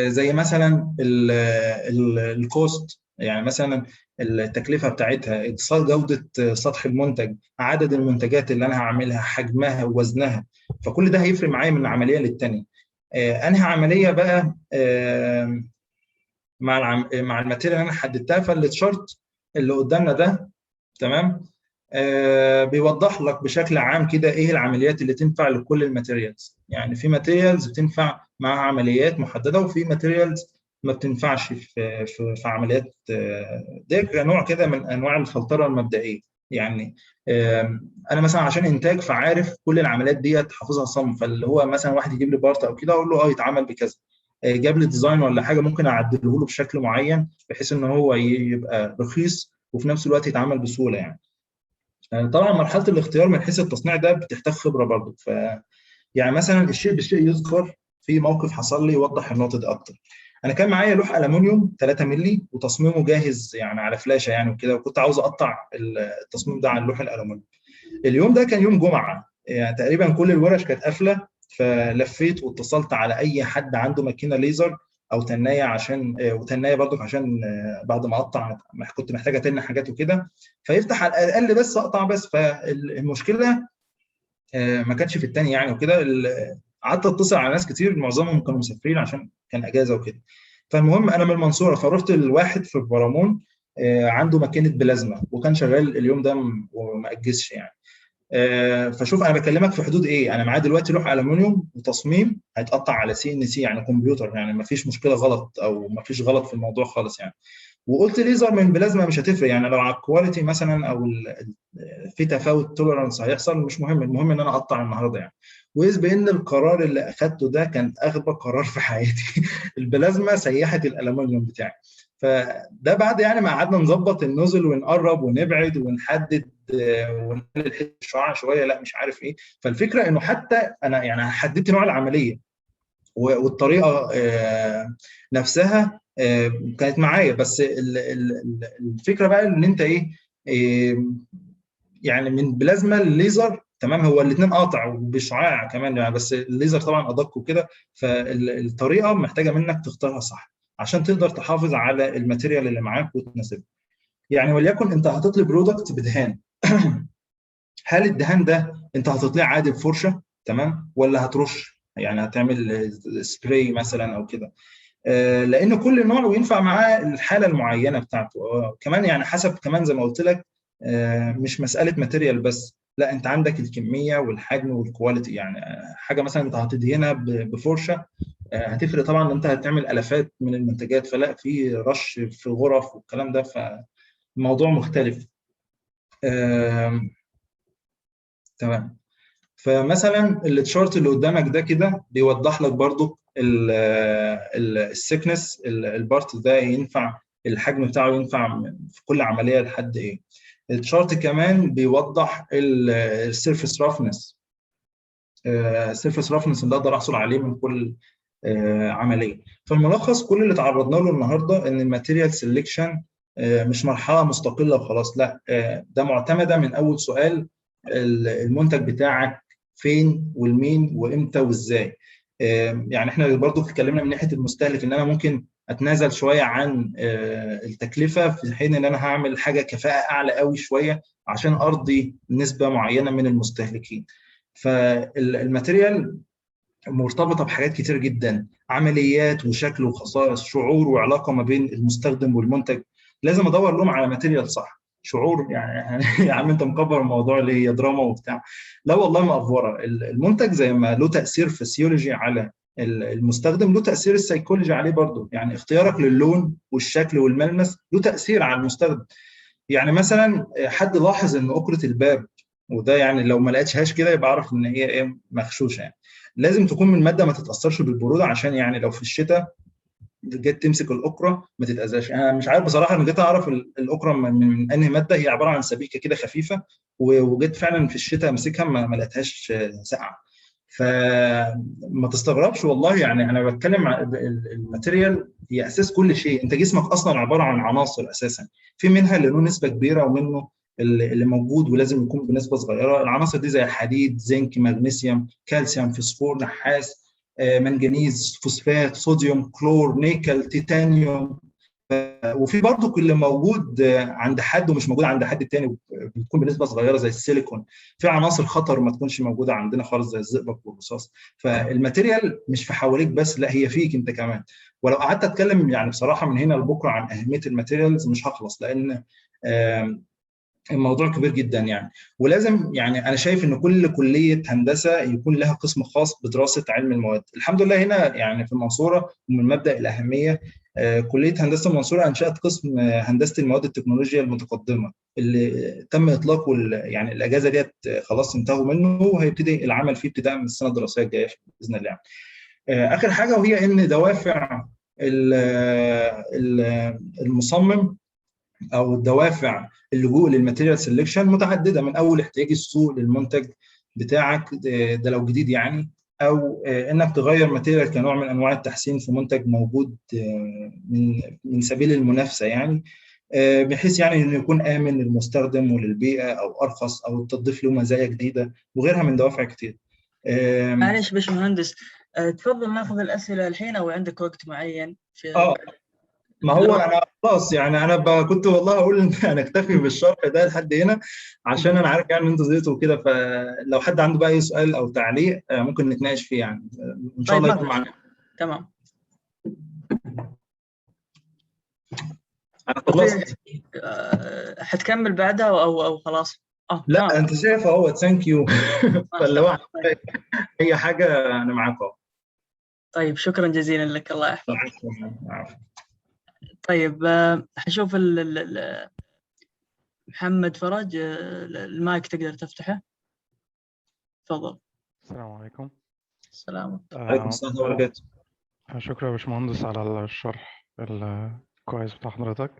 زي مثلا ال cost يعني مثلا التكلفة بتاعتها، جوده سطح المنتج، عدد المنتجات اللي انا هعملها، حجمها ووزنها، فكل ده هيفرق معايا من عملية للتانيه. انهي عملية بقى مع ال material اللي انا حددتها. فال chart اللي قدامنا ده تمام بيوضح لك بشكل عام كده ايه العمليات اللي تنفع لكل ال materials. يعني في materials بتنفع مع عمليات محددة، وفي materials ما بتنفعش في عمليات. ده نوع كده من انواع الفلتره المبدئية. يعني انا مثلا عشان انتاج فعارف كل العمليات ديت حافظها صم، فاللي هو مثلا واحد يجيب لي part او كده اقول له يتعمل بكذا، جاب لي design ولا حاجة ممكن اعدله له بشكل معين بحيث ان هو يبقى رخيص وفي نفس الوقت يتعمل بسهولة يعني. طبعا مرحلة الاختيار من حيث التصنيع ده بتحتاج خبره برضه. ف يعني مثلا الشيء بالشيء يذكر. في موقف حصل لي يوضح النقطة دي اكتر. انا كان معايا لوح الومنيوم 3 مللي وتصميمه جاهز يعني على فلاشه يعني وكده، وكنت عاوز اقطع التصميم ده على اللوح الالومنيوم. اليوم ده كان يوم جمعه، يعني تقريبا كل الورش كانت قافله، فلفيت واتصلت على اي حد عنده ماكينة ليزر او تنايه، عشان وتنايه برضك عشان بعد ما اقطع كنت محتاج اتن حاجات وكده، فيفتح على الاقل بس اقطع بس. فالمشكلة ما كانتش في التاني يعني وكده. قعدت اتصل على ناس كتير، معظمهم كانوا مسافرين عشان كان اجازه وكده. فالمهم انا من المنصورة، فرحت لواحد في البرامون عنده ماكينة بلازما وكان شغال اليوم ده وما اجزش يعني. فشوف انا بكلمك في حدود ايه، انا معايا دلوقتي لوح الومنيوم وتصميم هيتقطع على CNC يعني كمبيوتر، يعني ما فيش مشكلة غلط او ما فيش غلط في الموضوع خالص يعني. وقلت ليزر من بلازما مش هتفرق يعني، لو على ال quality مثلا او في تفاوت tolerance هيحصل مش مهم، المهم ان انا اقطع النهارده يعني. واذ بان القرار اللي اخدته ده كان اغبى قرار في حياتي. البلازما سيحت الالومنيوم بتاعي. فده بعد يعني ما قعدنا نظبط ال nozzle ونقرب ونبعد ونحدد ونقلل حتة الشعاع شوية، لا مش عارف ايه. فالفكرة انه حتى انا يعني حددت نوع العملية والطريقة نفسها كانت معايا، بس الفكرة بقى ان انت ايه يعني من بلازما لليزر تمام، هو الاثنين قاطع وبشعاع كمان يعني، بس الليزر طبعا ادق وكده. فالطريقه محتاجه منك تختارها صح عشان تقدر تحافظ على ال material اللي معاك وتناسبه. يعني وليكن انت هتطلي product بدهان، هل الدهان ده انت هتطليه عادي بفرشه تمام، ولا هترش يعني هتعمل سبراي مثلا او كده؟ لان كل نوع وينفع معاه الحالة المعينة بتاعته. كمان يعني حسب، كمان زي ما قلت لك مش مسالة material بس، لا انت عندك الكمية والحجم وال quality. يعني حاجة مثلا انت هتدهنها بفرشه هتفرق طبعا ان انت هتعمل الافات من المنتجات، فلا في رش في غرف والكلام ده، فالموضوع مختلف. تمام. فمثلا ال chart اللي قدامك ده كده بيوضح لك برضو ال thickness، ال part ده ينفع الحجم بتاعه ينفع في كل عملية لحد ايه. ال chart كمان بيوضح ال surface roughness، ال surface roughness اللي اقدر احصل عليه من كل عملية. فالملخص كل اللي تعرضنا له النهارده ان ال material selection مش مرحلة مستقلة وخلاص، لا ده معتمدة من اول سؤال المنتج بتاعك فين والمين وامتى وازاي. يعني احنا برضو اتكلمنا من ناحية المستهلك ان انا ممكن اتنازل شوية عن التكلفة في حين ان انا هعمل حاجة كفاءة اعلى قوي شوية عشان ارضي نسبه معينة من المستهلكين. فال material مرتبطة بحاجات كتير جدا، عمليات وشكل وخصائص، شعور وعلاقة ما بين المستخدم والمنتج. لازم ادور لهم على material صح. شعور يعني يا عم انت مكبر الموضوع ليه، يا دراما وبتاع. لا والله ما افوره. المنتج زي ما له تاثير فسيولوجي على المستخدم له تاثير السيكولوجي عليه برضه. يعني اختيارك للون والشكل والملمس له تاثير على المستخدم. يعني مثلا حد لاحظ ان اكره الباب، وده يعني لو ما لقيتهاش كده يبقى اعرف ان هي ايه، مغشوشه يعني. لازم تكون من مادة ما تتاثرش بالبروده، عشان يعني لو في الشتاء جيت تمسك الاكره ما تتاذاش. انا مش عارف بصراحة، انا جيت اعرف الاكره من انهي مادة، هي عبارة عن سبيكه كده خفيفة، وجيت فعلا في الشتاء امسكها ما لقيتهاش ساقعه. فما تستغربش والله، يعني انا بتكلم ال material هي اساس كل شيء. انت جسمك اصلا عبارة عن عناصر اساسا، في منها اللي له نسبه كبيرة ومنه اللي موجود ولازم يكون بنسبة صغيرة. العناصر دي زي الحديد، زنك، مغنيسيوم، كالسيوم، فوسفور، نحاس، منجنيز، فوسفات، صوديوم، كلور، نيكل، تيتانيوم. وفي برضو اللي موجود عند حد ومش موجود عند حد تاني، بتكون بنسبة صغيرة زي السيليكون. في عناصر خطر ما تكونش موجودة عندنا خالص زي الزئبق والرصاص. فال material مش في حواليك بس، لا هي فيك انت كمان. ولو قعدت اتكلم يعني بصراحة من هنا لبكرة عن اهمية ال materials مش هخلص، لان الموضوع كبير جدا يعني. ولازم يعني انا شايف ان كل كليه هندسة يكون لها قسم خاص بدراسة علم المواد. الحمد لله هنا يعني في المنصوره، ومن مبدا الاهمية، كليه هندسة المنصورة انشات قسم هندسة المواد التكنولوجيا المتقدمة، اللي تم اطلاقه يعني الاجازة ديت خلاص انتهوا منه، وهيبتدي العمل فيه ابتداء من السنة الدراسية الجاية باذن الله. اخر حاجة، وهي ان دوافع المصمم او الدوافع اللجوء لل material selection متعددة، من اول احتياج السوق للمنتج بتاعك ده لو جديد يعني، او انك تغير material كنوع من انواع التحسين في منتج موجود من سبيل المنافسة يعني، بحيث يعني انه يكون امن للمستخدم وللبيئه، او ارخص، او تضيف له مزايا جديدة، وغيرها من دوافع كتير. معلش باشمهندس، تفضل ناخذ الاسئلة الحين او عندك وقت معين في ما هو انا خلاص يعني انا كنت والله اقول ان انا اكتفي بالشرح ده لحد هنا، عشان انا عارف يعني ان انتوا زهقتوا وكده. فلو حد عنده بقى اي سؤال او تعليق ممكن نتناقش فيه يعني، ان شاء طيب الله يكون معانا. تمام، انا خلصت. حتكمل بعدها او خلاص؟ لا تمام. انت شايف اهو، thank you. فلو اي حاجة انا معاك اهو. طيب شكرا جزيلا لك، الله يحفظك. العفو. طيب حشوف محمد فرج، المايك تقدر تفتحه، تفضل. السلام عليكم. السلام عليكم السلام ورحمة الله وبركاته. شكرا يا باشمهندس على الشرح الكويس بتاع حضرتك.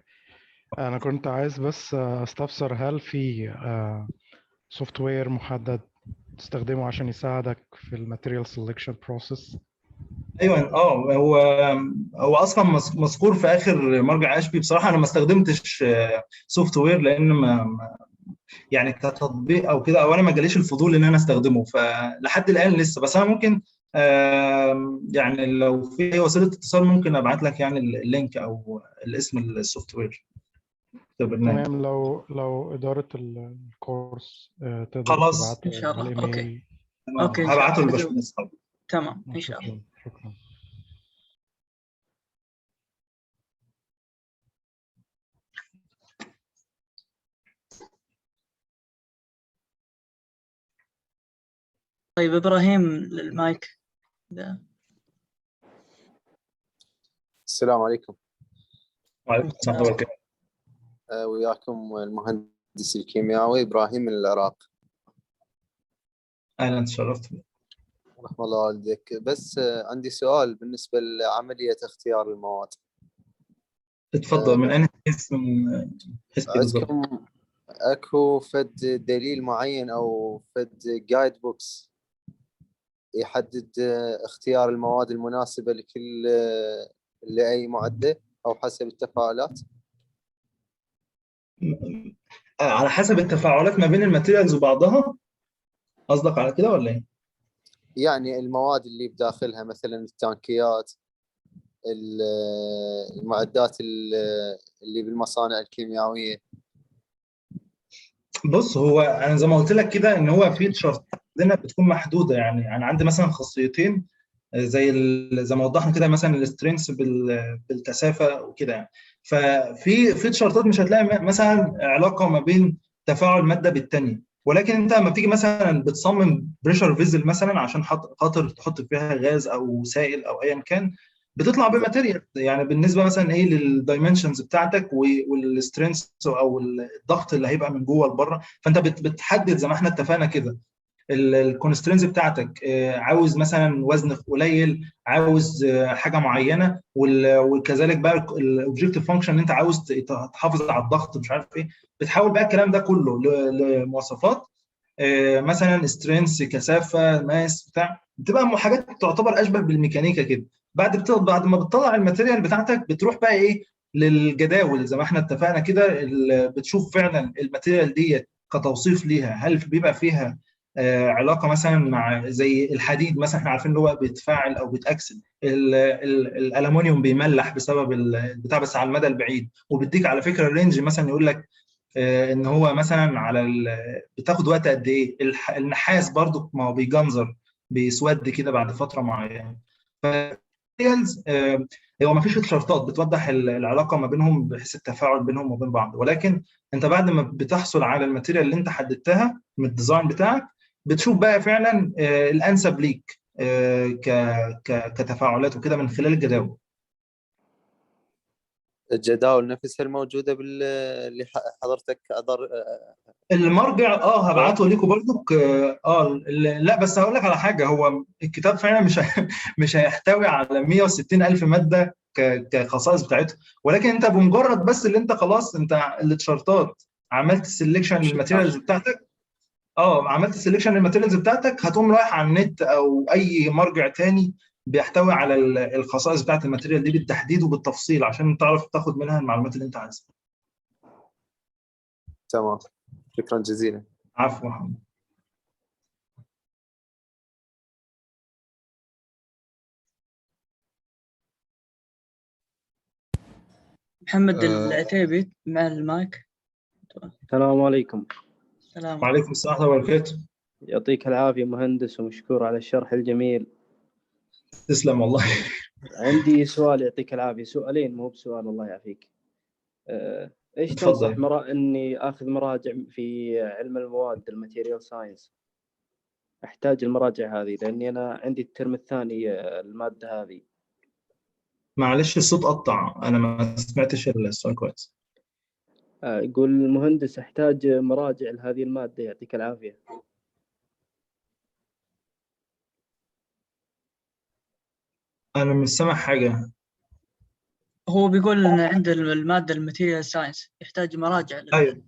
أنا كنت عايز بس أستفسر، هل في software محدد تستخدمه عشان يساعدك في ال material selection process؟ ايوه، هو اصلا مذكور في اخر مرجع اشبي. بصراحة انا ما استخدمتش software، لان ما يعني كتطبيق او كده، او انا ما جاليش الفضول ان انا استخدمه، فلحد الان لسه. بس انا ممكن يعني لو في اي وسيلة اتصال ممكن ابعت لك يعني ال link او الاسم ال software. تمام، لو ادارة الكورس تقدر خلاص تبعته ان شاء الله. على الايميل. okay okay، هبعته للباشمهندس. تمام ان شاء الله. شكرا. طيب ابراهيم المايك. ده. السلام عليكم. وعليكم السلام ورحمة الله وبركاته. وياكم المهندس الكيميائي ابراهيم من العراق. اهلا، تشرفت. رحم الله والديك. بس عندي سؤال بالنسبة لعملية اختيار المواد. اتفضل. من أي حيث؟ من حيث إيه بالضبط؟ عندكم اكو فد دليل معين او فد guide books يحدد اختيار المواد المناسبة لكل لاي معده او حسب التفاعلات؟ على حسب التفاعلات ما بين ال materials وبعضها، قصدك على كده ولا ايه؟ يعني المواد اللي بداخلها مثلا التانكيات، المعدات اللي بالمصانع الكيميائية. بص، هو انا زي ما قلت لك كده ان هو في شرط عندنا بتكون محدودة، يعني انا عندي مثلا خاصيتين زي ما وضحنا كده، مثلا ال strength بالكثافه وكده يعني. ففي شرطات مش هتلاقي مثلا علاقة ما بين تفاعل مادة بالثانية، ولكن انت لما بتيجي مثلا بتصمم pressure vessel مثلا عشان خاطر تحط فيها غاز او سائل او ايا كان، بتطلع ب material يعني بالنسبة مثلا ايه لل dimensions بتاعتك وال strength او الضغط اللي هيبقى من جوه لبره. فانت بتحدد زي ما احنا اتفقنا كده ال constraints بتاعتك، عاوز مثلا وزن قليل، عاوز حاجة معينة، وكذلك بقى ال objective function ان انت عاوز تحافظ على الضغط مش عارف ايه. بتحاول بقى الكلام ده كله لمواصفات، مثلا strength، كثافة، mass، بتاع، بتبقى حاجات تعتبر اشبه بالميكانيكا كده. بعد ما بتطلع ال material بتاعتك بتروح بقى ايه للجداول زي ما احنا اتفقنا كده، بتشوف فعلا ال material ديت كتوصيف ليها، هل بيبقى فيها علاقة مثلا مع زي الحديد مثلا، احنا عارفين ان هو بيتفاعل او بيتاكسد، الالومنيوم بيملح بسبب البتاع بس على المدى البعيد، وبيديك على فكرة ال range مثلا يقول لك ان هو مثلا على بتاخد وقت قد ايه. النحاس برضو ما هو بيجنزر، بيسود كده بعد فترة معينة. ف هو ما فيش شرطات بتوضح العلاقة ما بينهم بحيث التفاعل بينهم وبين بعض، ولكن انت بعد ما بتحصل على ال material اللي انت حددتها من ال design بتاعك بتشوف بقى فعلا الانسب ليك كتفاعلات وكده من خلال الجداول. الجداول نفسها الموجودة اللي حضرتك أدر المرجع هبعته لكم برضك. لا بس هقول لك على حاجة، هو الكتاب فعلا مش هيحتوي على 160 الف مادة كخصائص بتاعته، ولكن انت بمجرد بس اللي انت خلاص انت التشارتات عملت selection لل materials بتاعتك، عملت selection لل materials بتاعتك، هتقوم رايح على النت او اي مرجع تاني بيحتوي على الخصائص بتاعت ال material دي بالتحديد وبالتفصيل عشان تعرف تاخد منها المعلومات اللي انت عايزها. تمام، شكرا جزيلا. عفوا. محمد العتيبي مع المايك. السلام عليكم. السلام وعليكم السلام ورحمة الله وبركاته. يعطيك العافية مهندس، ومشكور على الشرح الجميل. تسلم والله. عندي سؤال يعطيك العافية، سؤالين مو بسؤال الله يعافيك. ايش تنصح اني اخذ مراجع في علم المواد ال material science؟ احتاج المراجع هذه لاني انا عندي الترم الثاني المادة هذه. معلش الصوت قطع، انا ما سمعتش السؤال كويس. يقول المهندس احتاج مراجع لهذه المادة، يعطيك العافية. انا مش سامع حاجة. هو بيقول ان عنده المادة ال material science يحتاج مراجع. ايوه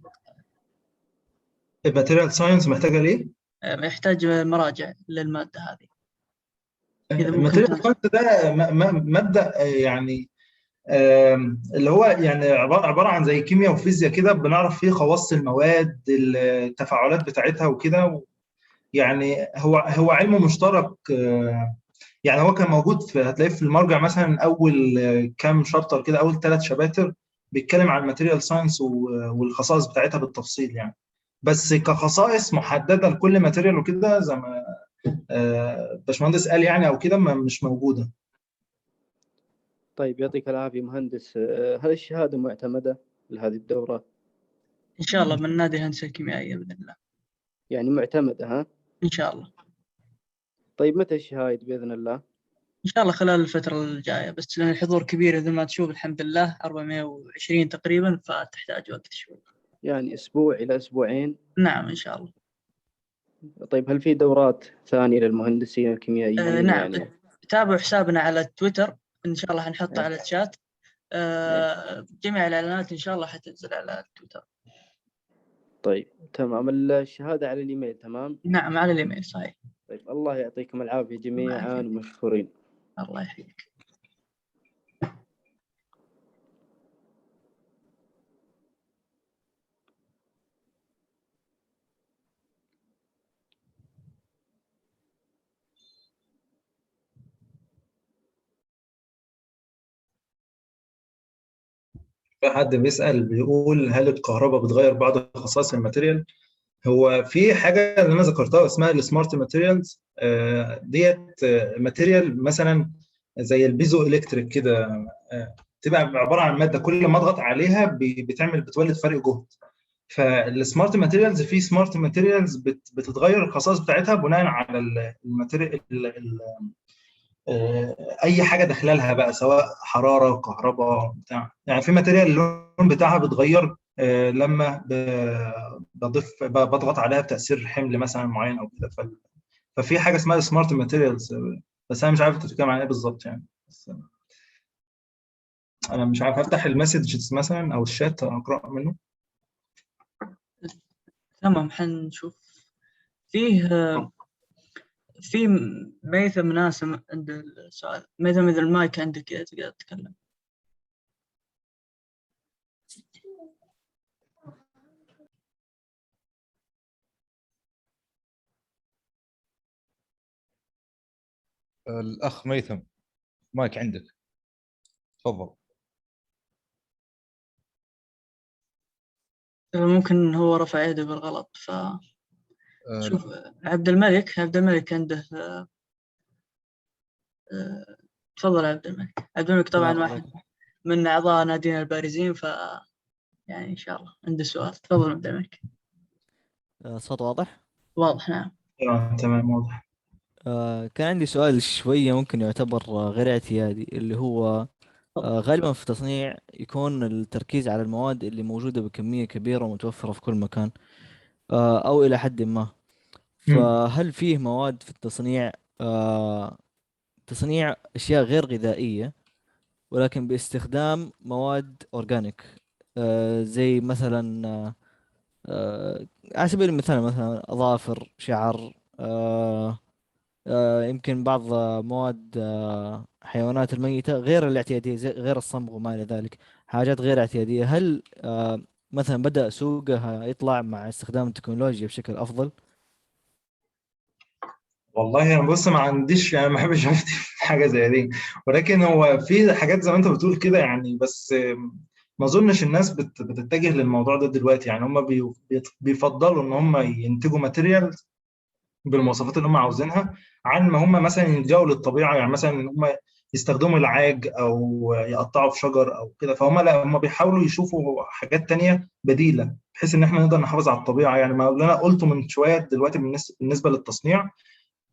ال material science محتاجه ليه؟ يحتاج مراجع للمادة هذه. ال material science ده مبدا يعني اللي هو يعني عبارة عن زي كيمياء وفيزياء كده، بنعرف فيه خواص المواد، التفاعلات بتاعتها وكده. يعني هو علم مشترك، يعني هو كان موجود في، هتلاقيه في المرجع مثلا اول كام chapter كده، اول 3 شباتر بيتكلم عن ال material science والخصائص بتاعتها بالتفصيل يعني، بس كخصائص محددة لكل material وكده زي ما باشمهندس قال يعني او كده مش موجودة. طيب يعطيك العافية مهندس، هل الشهادة معتمدة لهذه الدورة؟ ان شاء الله من نادي الهندسة الكيميائية باذن الله. يعني معتمدة ها؟ ان شاء الله. طيب متى الشهايد باذن الله؟ ان شاء الله خلال الفترة الجاية، بس لان الحضور كبير مثل ما تشوف الحمد لله 420 تقريبا، فتحتاج وقت شوي. يعني اسبوع الى اسبوعين؟ نعم ان شاء الله. طيب هل في دورات ثانية للمهندسين الكيميائيين؟ نعم يعني تابعوا حسابنا على تويتر ان شاء الله حنحطه على الشات. جميع الاعلانات ان شاء الله حتنزل على تويتر. طيب تمام، الشهادة على الايميل تمام؟ نعم على الايميل صحيح. طيب الله يعطيكم العافية جميعا ومشكورين. الله يحييك. في حد بيسأل بيقول هل الكهرباء بتغير بعض خصائص ال material؟ هو في حاجة اللي أنا ذكرتها اسمها ال smart materials، ديت material مثلا زي ال piezoelectric كده، تبقى عبارة عن مادة كل ما أضغط عليها بتعمل بتولد فرق جهد. فال smart materials، في smart materials بتتغير الخصائص بتاعتها بناء على ال material، اي حاجة داخله لها بقى، سواء حرارة كهرباء بتاع. يعني في material اللون بتاعها بيتغير لما بضيف بضغط عليها بتاثير حمل مثلا معين او كده. ففي حاجة اسمها smart materials، بس انا مش عارف بتتكلم عن ايه بالظبط يعني. بس انا مش عارف افتح ال messages مثلا او الشات اقرا منه. تمام حنشوف. فيه في ميثم ناسم عند السؤال. ميثم إذا المايك عندك تقدر تتكلم. الاخ ميثم، مايك عندك، تفضل. ممكن هو رفع يده بالغلط. ف شوف عبد الملك، عبد الملك عنده، تفضل عبد الملك. عبد الملك طبعا واحد من اعضاء نادينا البارزين، ف يعني ان شاء الله عنده سؤال. تفضل عبد الملك. الصوت واضح؟ واضح نعم. تمام واضح. كان عندي سؤال شوية ممكن يعتبر غير اعتيادي، اللي هو غالبا في التصنيع يكون التركيز على المواد اللي موجودة بكمية كبيرة ومتوفرة في كل مكان، أو إلى حد ما. فهل فيه مواد في التصنيع، تصنيع أشياء غير غذائية ولكن باستخدام مواد organic، زي مثلا، على سبيل المثال مثلا أظافر، شعر، يمكن بعض مواد حيوانات الميتة غير الاعتيادية، زي غير الصمغ وما إلى ذلك، حاجات غير اعتيادية. هل مثلا بدأ سوقها يطلع مع استخدام التكنولوجيا بشكل أفضل؟ والله أنا بص ما عنديش، يعني ما بحبش أفتي في حاجة زي دي، ولكن هو في حاجات زي ما أنت بتقول كده يعني، بس ما أظنش الناس بتتجه للموضوع ده دلوقتي. يعني هم بيفضلوا إن هم ينتجوا material بالمواصفات اللي هم عاوزينها، عن ما هم مثلا يلجأوا للطبيعة، يعني مثلا إن هم يستخدموا العاج أو يقطعوا في شجر أو كده. فهم لا، هم بيحاولوا يشوفوا حاجات تانية بديلة بحيث إن إحنا نقدر نحافظ على الطبيعة. يعني ما اللي أنا قلته من شوية دلوقتي بالنسبة للتصنيع،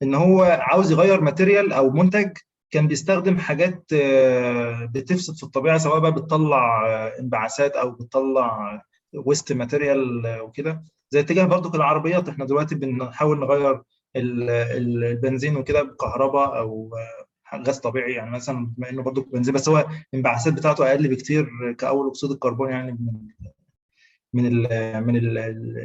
إن هو عاوز يغير material أو منتج كان بيستخدم حاجات بتفسد في الطبيعة، سواء بقى بتطلع انبعاثات أو بتطلع waste material وكده، زي اتجاه برضو العربيات. احنا دلوقتي بنحاول نغير البنزين وكده بكهرباء او غاز طبيعي، يعني مثلا بما انه برضو بنزين، بس هو الانبعاثات بتاعته اقل بكتير كاول اكسيد الكربون، يعني من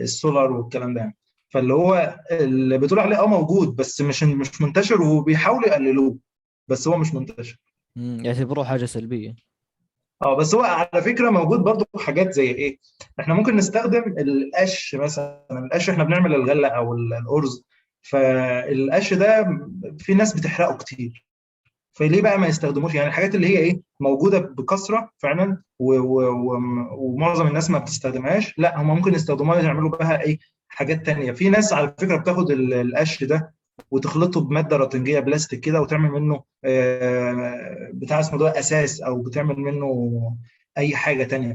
السولار والكلام ده يعني. فاللي هو اللي بتقول عليه موجود، بس مش منتشر، وبيحاولوا يقللوه بس هو مش منتشر. يعتبروه حاجة سلبية. بس هو على فكرة موجود برضو حاجات زي ايه، احنا ممكن نستخدم القش مثلا. القش احنا بنعمل الغلة او الارز، فالقش ده في ناس بتحرقه كتير، فليه بقى ما يستخدموش؟ يعني الحاجات اللي هي ايه موجودة بكثرة فعلا ومعظم الناس ما بتستخدمهاش، لا هم ممكن يستخدموها يعملوا بها ايه حاجات تانية. في ناس على فكرة بتاخد القش ده وتخلطه بمادة راتنجيه بلاستيك كده، وتعمل منه بتاع اسمه ده اساس، او بتعمل منه اي حاجة تانية.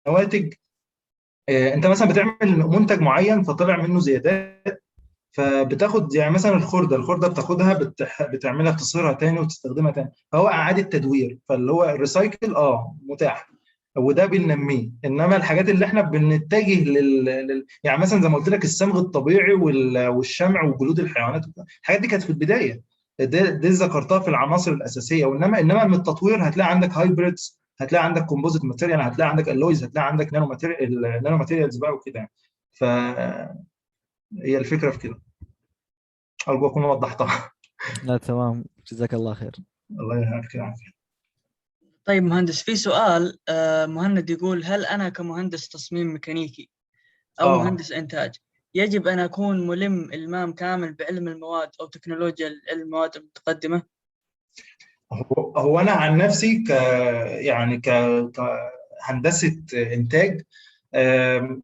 فنواتج انت مثلا بتعمل منتج معين فطلع منه زيادات، فبتاخد يعني مثلا الخرده بتاخدها بتعملها تصيرها تاني وتستخدمها تاني، فهو اعاده تدوير. فاللي هو ال recycle متاح، وده بننميه. انما الحاجات اللي احنا بنتجه يعني مثلا زي ما قلت لك الصمغ الطبيعي والشمع وجلود الحيوانات، الحاجات دي كانت في البداية، دي ذكرتها في العناصر الاساسية. وانما من التطوير هتلاقي عندك hybrids، هتلاقي عندك composite material، هتلاقي عندك alloys، هتلاقي عندك nano materials بقى وكده يعني. ف هي الفكرة في كده. ارجو اكون وضحتها. لا تمام، جزاك الله خير. الله يعافيك. العافية. طيب مهندس، في سؤال مهند يقول: هل أنا كمهندس تصميم ميكانيكي أو مهندس إنتاج يجب أن أكون ملم إلمام كامل بعلم المواد أو تكنولوجيا المواد المتقدمة؟ هو أنا عن نفسي يعني كهندسة إنتاج،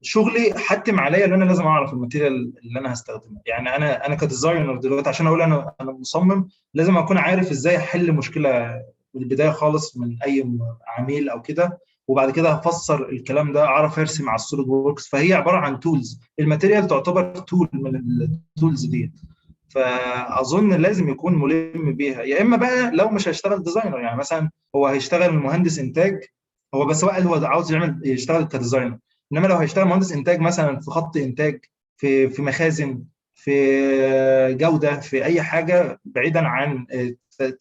شغلي حتم عليا ان انا لازم اعرف ال material اللي انا هستخدمها. يعني انا ك designer دلوقتي، عشان اقول انا مصمم، لازم اكون عارف ازاي احل مشكلة من البداية خالص من اي عميل او كده، وبعد كده هفسر الكلام ده، اعرف ارسم على ال SolidWorks. فهي عبارة عن tools، ال material تعتبر tool من ال tools دي، فاظن لازم يكون ملم بيها. يا اما بقى لو مش هيشتغل designer، يعني مثلا هو هيشتغل مهندس انتاج، هو بس هو قال هو عاوز يشتغل ك designer، انما لو هيشتغل مهندس انتاج مثلا في خط انتاج، في مخازن، في جوده، في اي حاجة بعيدا عن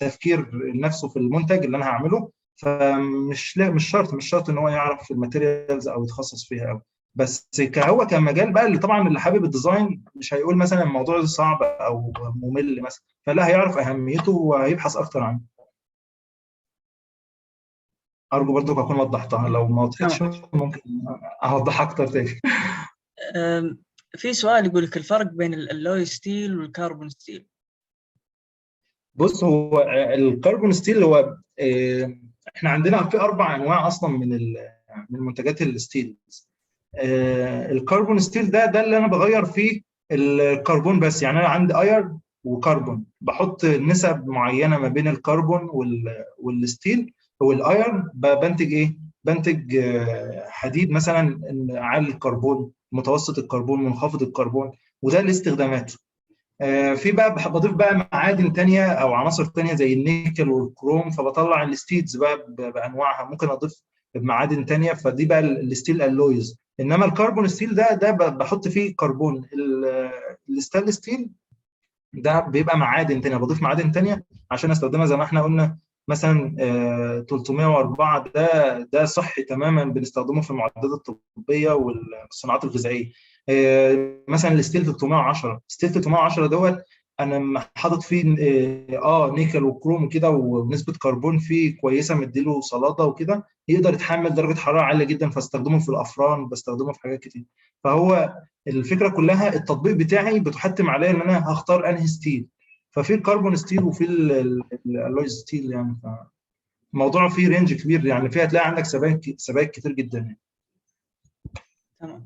تفكير نفسه في المنتج اللي انا هعمله، فمش مش شرط ان هو يعرف ال materials او يتخصص فيها قوي. بس كهو كمجال بقى، اللي طبعا اللي حابب ال design مش هيقول مثلا الموضوع صعب او ممل مثلا، فلا هيعرف اهميته وهيبحث اكتر عنه. ارجو برضو اكون وضحتها، لو ما وضحتش ممكن اوضحها اكتر تاني. في سؤال يقول لك الفرق بين ال alloy steel وال carbon steel. بص، هو ال carbon steel هو احنا عندنا في 4 انواع اصلا من منتجات ال steel. ال carbon steel ده اللي انا بغير فيه الكربون بس، يعني انا عندي iron وكربون، بحط نسب معينة ما بين الكربون وال steel وال iron، بنتج ايه؟ بنتج حديد مثلا عالي الكربون، متوسط الكربون، منخفض الكربون، وده لاستخداماته. في بقى بضيف بقى معادن تانية او عناصر تانية زي النيكل والكروم، فبطلع ال steels بقى بانواعها، ممكن اضيف معادن تانية، فدي بقى ال steel alloys. انما ال carbon steel ده بحط فيه كربون. ال stainless steel ده بيبقى معادن تانية، بضيف معادن تانية عشان استخدمها زي ما احنا قلنا مثلا 304 ده صحي تماما، بنستخدمه في المعدات الطبية والصناعات الغذائية. مثلا ال steel 310، steel 310 دوت انا حاطط فيه نيكل وكروم وكده، ونسبه كربون فيه كويسة، مديله صلاده وكده، يقدر يتحمل درجه حرارة عالية جدا، فاستخدمه في الافران، بستخدمه في حاجات كتير. فهو الفكرة كلها التطبيق بتاعي بتحتم عليا ان انا هختار انهي steel، ففي ال carbon steel وفي ال alloy steel يعني. فالموضوع فيه range كبير يعني، فيها هتلاقي عندك سبائك كتير جدا يعني. تمام.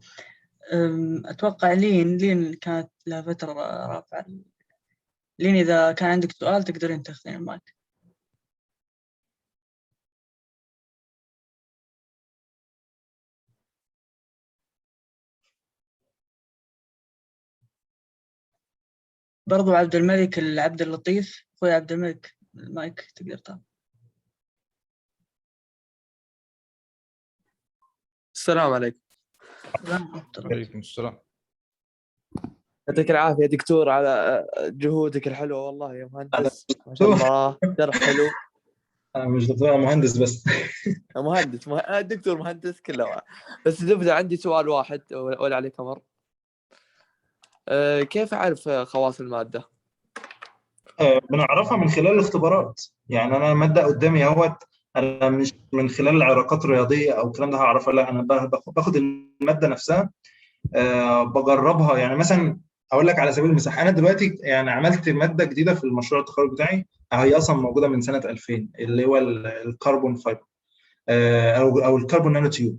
اتوقع لين كانت لها فترة رافعه. لين اذا كان عندك سؤال تقدرين تاخذين المايك. برضو عبد الملك العبد اللطيف، اخوي عبد الملك المايك تقدر تاخذ. السلام عليكم. وعليكم السلام. يعطيك العافية يا دكتور على جهودك الحلوة، والله يا مهندس ما شاء الله شرح حلو. انا مش دكتور، انا مهندس بس. مهندس دكتور مهندس كله. بس زبدة عندي سؤال واحد ولا عليك امر. كيف اعرف خواص المادة؟ بنعرفها من خلال الاختبارات. يعني انا مادة قدامي اهوت، انا مش من خلال العلاقات الرياضية او الكلام ده هعرفها، لا انا باخد المادة نفسها بجربها. يعني مثلا اقول لك على سبيل المثال، انا دلوقتي يعني عملت مادة جديدة في المشروع التخرج بتاعي، هي اصلا موجودة من سنة 2000، اللي هو ال carbon fiber او ال carbon nanotube.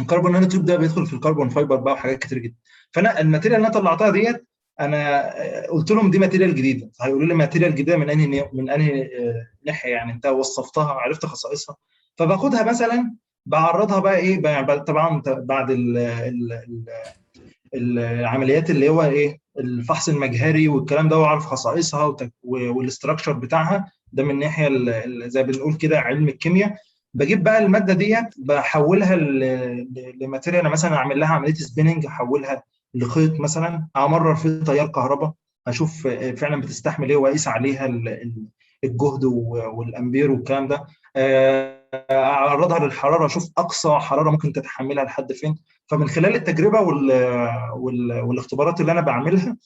ال carbon nanotube ده بيدخل في ال carbon fiber بقى وحاجات كتير جدا. فانا ال material اللي انا طلعتها ديت انا قلت لهم دي material جديدة، هيقولوا لي material جديدة من انهي ناحية يعني، انت وصفتها عرفت خصائصها. فباخدها مثلا بعرضها بقى ايه، طبعا بعد العمليات اللي هو ايه الفحص المجهري والكلام ده، واعرف خصائصها وال structure بتاعها ده من ناحية زي بنقول كده علم الكيمياء. بجيب بقى المادة ديت بحولها ل material، انا مثلا اعمل لها عملية spinning، احولها لخيط مثلا، امرر فيه تيار كهرباء، اشوف فعلا بتستحمل ايه، واقيس عليها الجهد والامبير والكلام ده، اعرضها للحرارة، اشوف اقصى حرارة ممكن تتحملها لحد فين. فمن خلال التجربة والاختبارات اللي انا بعملها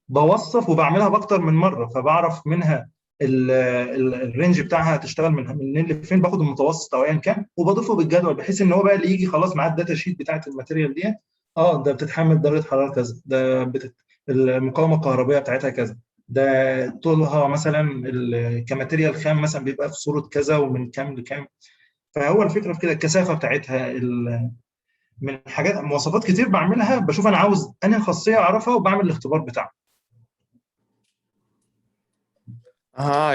بوصف وبعملها باكتر من مرة، فبعرف منها ال range بتاعها هتشتغل من لفين، باخد المتوسط او ايا كان وبضيفه بالجدول، بحيث ان هو بقى اللي يجي خلاص معاه ال data sheet بتاعت ال material ديت، ده بتتحمل درجه حرارة كذا، ده المقاومة الكهربائية بتاعتها كذا، ده طولها مثلا ك material خام مثلا بيبقى في صوره كذا ومن كام لكام. فهو الفكرة في كده، الكثافة بتاعتها، من حاجات مواصفات كتير بعملها، بشوف انا عاوز انهي خاصية اعرفها وبعمل الاختبار بتاعها.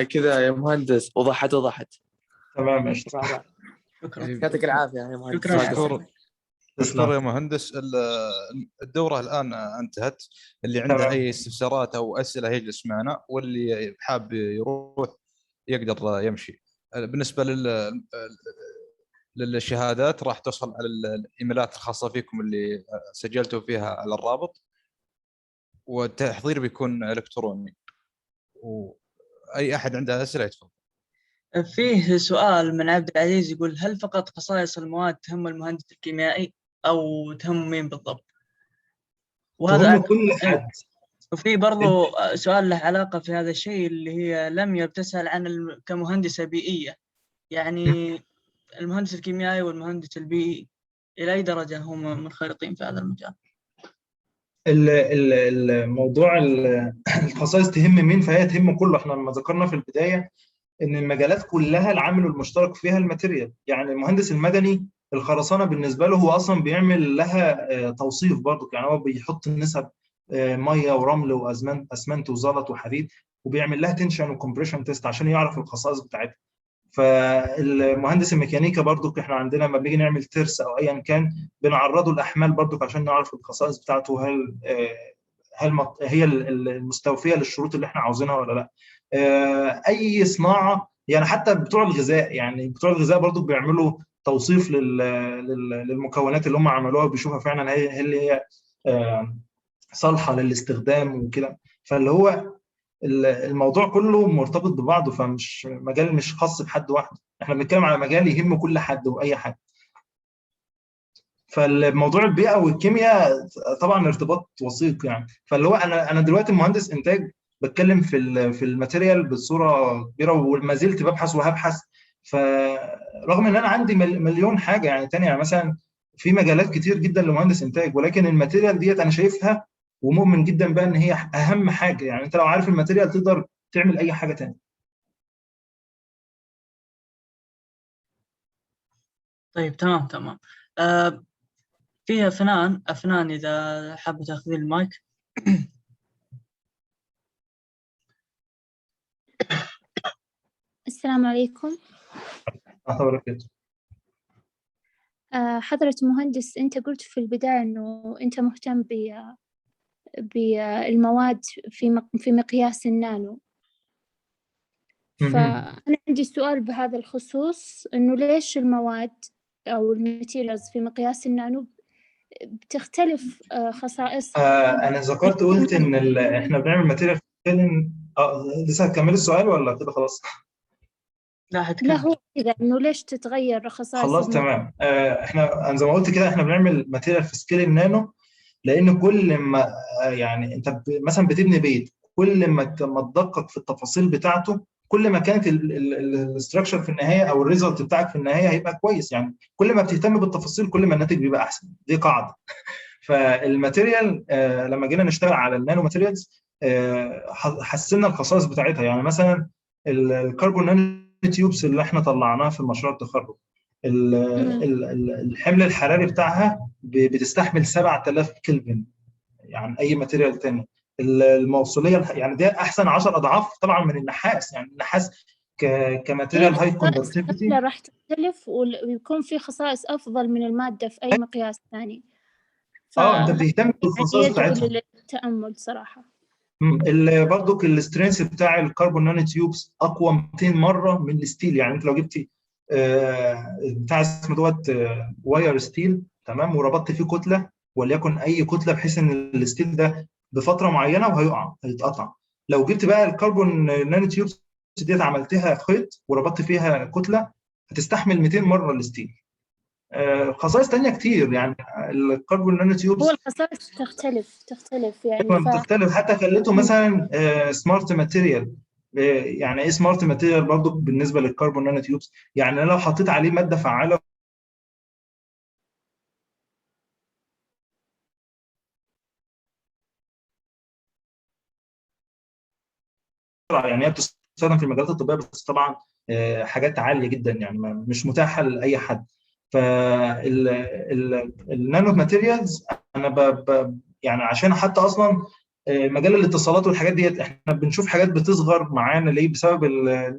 كذا يا مهندس، وضحت. تمام قشطه. شكرا، يعطيك العافية يا مهندس. شكرا. شكرا يا مهندس. الدورة الآن انتهت، اللي عنده أي استفسارات أو أسئلة يجلس معنا، واللي حاب يروح يقدر يمشي. بالنسبة للشهادات راح توصل على الإيميلات الخاصة فيكم اللي سجلتوا فيها على الرابط، والتحضير بيكون إلكتروني. وأي أحد عنده أسئلة يتفضل. فيه سؤال من عبد العزيز يقول: هل فقط خصائص المواد تهم المهندس الكيميائي أو تهم مين بالضبط؟ وهذا كل حد. وفي برضو سؤال له علاقة في هذا الشيء، اللي هي لم يبتسأل عن كمهندسة بيئية، يعني المهندس الكيميائي والمهندس البيئي إلى أي درجة هم منخرطين في هذا المجال؟ الموضوع الخصائص تهم مين؟ فهي تهم كله. احنا لما ذكرنا في البداية ان المجالات كلها العامل المشترك فيها ال material. يعني المهندس المدني الخرسانه بالنسبة له هو اصلا بيعمل لها توصيف برضه، يعني هو بيحط نسب مية ورمل واسمنت وزلط وحديد، وبيعمل لها tension و compression test عشان يعرف الخصائص بتاعتها. فالمهندس الميكانيكا برضو احنا عندنا لما بنيجي نعمل ترس او ايا كان بنعرضه الاحمال برضو عشان نعرف الخصائص بتاعته، هل هي المستوفيه للشروط اللي احنا عاوزينها ولا لا. اي صناعة، يعني حتى بتوع الغذاء، يعني بتوع الغذاء برضو بيعملوا توصيف للمكونات اللي هم عملوها، بيشوفها فعلا هل هي صالحه للاستخدام وكده. فاللي هو الموضوع كله مرتبط ببعضه، فمش مجال مش خاص بحد واحد، احنا بنتكلم على مجال يهم كل حد واي حد. فالموضوع البيئة والكيمياء طبعا ارتباط وثيق يعني. فاللي هو انا دلوقتي مهندس انتاج بتكلم في ال material بصورة كبيرة، وما زلت ببحث وهبحث. فرغم ان انا عندي مليون حاجة يعني تانية، يعني مثلا في مجالات كتير جدا لمهندس انتاج، ولكن ال material ديت انا شايفها ومؤمن جدا بقى ان هي اهم حاجة. يعني انت لو عارف ال material تقدر تعمل اي حاجة تانية. طيب تمام. فيها افنان اذا حابة تاخذين المايك. السلام عليكم. حضرة مهندس، أنت قلت في البداية أنه أنت مهتم بالمواد في مقياس النانو، فأنا عندي سؤال بهذا الخصوص، أنه ليش المواد أو ال materials في مقياس النانو بتختلف خصائصها؟ أنا ذكرت قلت إن إحنا بنعمل material. لسه هتكمل السؤال ولا كده خلاص؟ لا هو كذا، إنه ليش تتغير خصائص خلاص تمام. إحنا زي ما قلت كده إحنا بنعمل material في scale ال nano، لأن كل ما يعني أنت مثلا بتبني بيت، كل ما تدقق في التفاصيل بتاعته كل ما كانت ال structure في النهاية او ال result بتاعك في النهاية هيبقى كويس. يعني كل ما بتهتم بالتفاصيل كل ما الناتج بيبقى احسن، دي قاعدة. فال material لما جينا نشتغل على ال nano materials حسنا الخصائص بتاعتها. يعني مثلا ال carbon nano tubes اللي احنا طلعناها في مشروع التخرج، الحمل الحراري بتاعها بتستحمل 7000 كلفن، يعني اي material تاني. الموصليه يعني ده احسن 10 اضعاف طبعا من النحاس. يعني النحاس ك material high conductivity راح تختلف ويكون في خصائص افضل من المادة في اي مقياس ثاني. انت بتهتم بالخصائص بتاعتها. للتامل صراحة. برضك ال strength بتاع ال carbon nano tubes اقوى 200 مرة من ال steel. يعني انت لو جبتي بتاع اسمه دوت wire steel، تمام، وربطت فيه كتلة وليكن اي كتلة بحيث ان ال steel ده بفترة معينة وهيقع هيتقطع. لو جبت بقى ال carbon nano tubes ديت عملتها خيط وربطت فيها كتلة هتستحمل 200 مرة ال steel. خصائص ثانية كتير، يعني ال carbon nano tubes هو الخصائص تختلف يعني تختلف. حتى خليته مثلا smart material. يعني ايه smart material برضو بالنسبة لل carbon nano tubes؟ يعني انا لو حطيت عليه مادة فعاله يعني هي بتستخدم في المجالات الطبية بس طبعا حاجات عالية جدا، يعني مش متاحة لاي حد. فال nano materials انا يعني عشان حتى اصلا مجال الاتصالات والحاجات ديت احنا بنشوف حاجات بتصغر معانا ليه؟ بسبب ال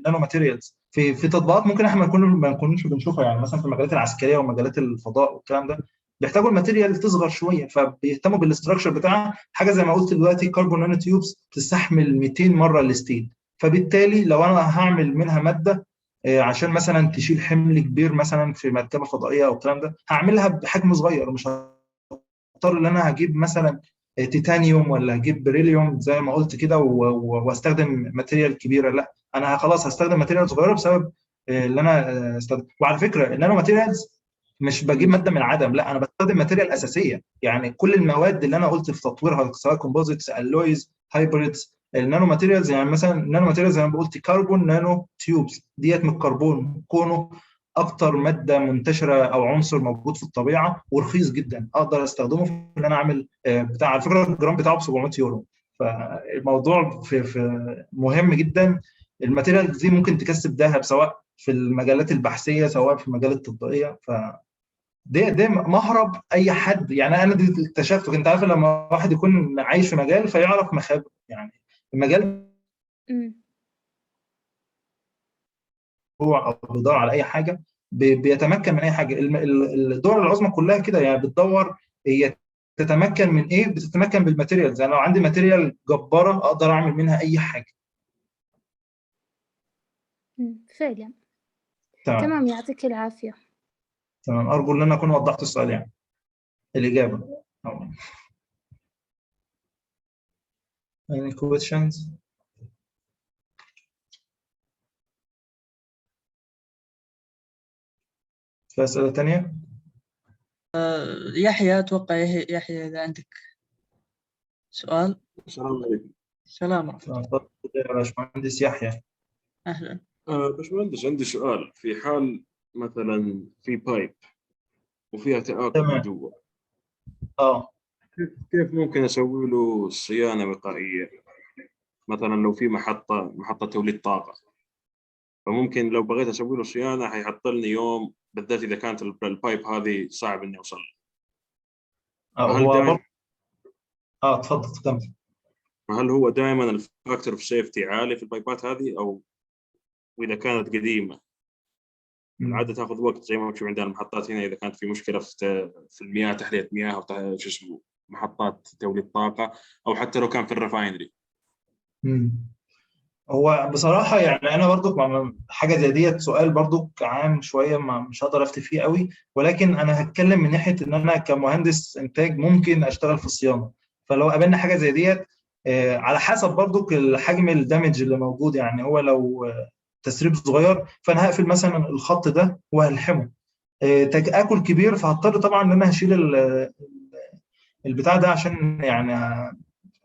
nano materials في تطبيقات ممكن احنا ما نكونش بنشوفها. يعني مثلا في المجالات العسكرية ومجالات الفضاء والكلام ده بيحتاجوا ال material تصغر شوية، فبيهتموا بال structure بتاعها. حاجة زي ما قلت دلوقتي carbon nano tubes تستحمل 200 مرة ال steel، فبالتالي لو انا هعمل منها مادة عشان مثلا تشيل حمل كبير مثلا في مركبة فضائية او الكلام ده، هعملها بحجم صغير، مش هضطر ان انا هجيب مثلا تيتانيوم ولا هجيب بريليوم زي ما قلت كده واستخدم material كبيرة. لا، انا خلاص هستخدم material صغيرة بسبب اللي انا استخدم. وعلى فكرة ال nano materials مش بجيب مادة من العدم، لا، انا بستخدم material اساسية. يعني كل المواد اللي انا قلت في تطويرها سواء composites، alloys، hybrids، ال nano materials. يعني مثلا ال nano materials زي ما قلت carbon nano tubes ديت من الكربون، كونه اكتر مادة منتشرة او عنصر موجود في الطبيعة ورخيص جدا، اقدر استخدمه في ان انا اعمل بتاع. على فكرة الجرام بتاعه ب 700 يورو، فالموضوع في مهم جدا. ال material دي ممكن تكسب ذهب، سواء في المجالات البحثية سواء في المجالات التطبيقية. ف ده مهرب اي حد. يعني انا دي اكتشفته، كنت عارف لما واحد يكون عايش في مجال فيعرف مخابئه، يعني المجال هو او بيدور على اي حاجة بيتمكن من اي حاجة. الدول العظمى كلها كده يعني بتدور هي تتمكن من ايه؟ بتتمكن بال materials. يعني لو عندي material جبارة اقدر اعمل منها اي حاجة. فعلا. تمام، يعطيك العافية. تمام، ارجو ان انا اكون وضحت السؤال، يعني الاجابة. Any questions؟ في أسئلة تانية؟ يحيى، أتوقع يحيى إذا عندك سؤال. السلام عليكم. السلام ورحمة الله. تفضل يا باشمهندس يحيى. أهلا. باشمهندس، عندي سؤال. في حال مثلا في pipe وفيها تآكل من جوا، كيف ممكن أسوي له صيانة وقائية؟ مثلا لو في محطة توليد طاقة، فممكن لو بغيت أسوي له صيانة حيعطلني يوم، بالذات إذا كانت ال pipe هذه صعب إني أوصل له. هو تفضل كمل. هل هو دائما ال factor of safety عالي في ال pipe ات هذه، أو وإذا كانت قديمة العادة تاخذ وقت زي ما تشوف عندنا المحطات هنا، إذا كانت في مشكلة في المياه، تحلية مياه أو شو اسمه محطات توليد طاقة، أو حتى لو كان في ال refinery. هو بصراحة يعني أنا برضو حاجة زي ديت سؤال برضو عام شوية، ما مش هقدر أفتي فيه قوي، ولكن أنا هتكلم من ناحية إن أنا كمهندس إنتاج ممكن أشتغل في الصيانة. فلو قابلنا حاجة زي ديت على حسب برضو الحجم ال damage اللي موجود، يعني هو لو تسريب صغير فأنا هقفل مثلا الخط ده وهلحمه. تآكل كبير فهضطر طبعا إن أنا هشيل البتاع ده عشان يعني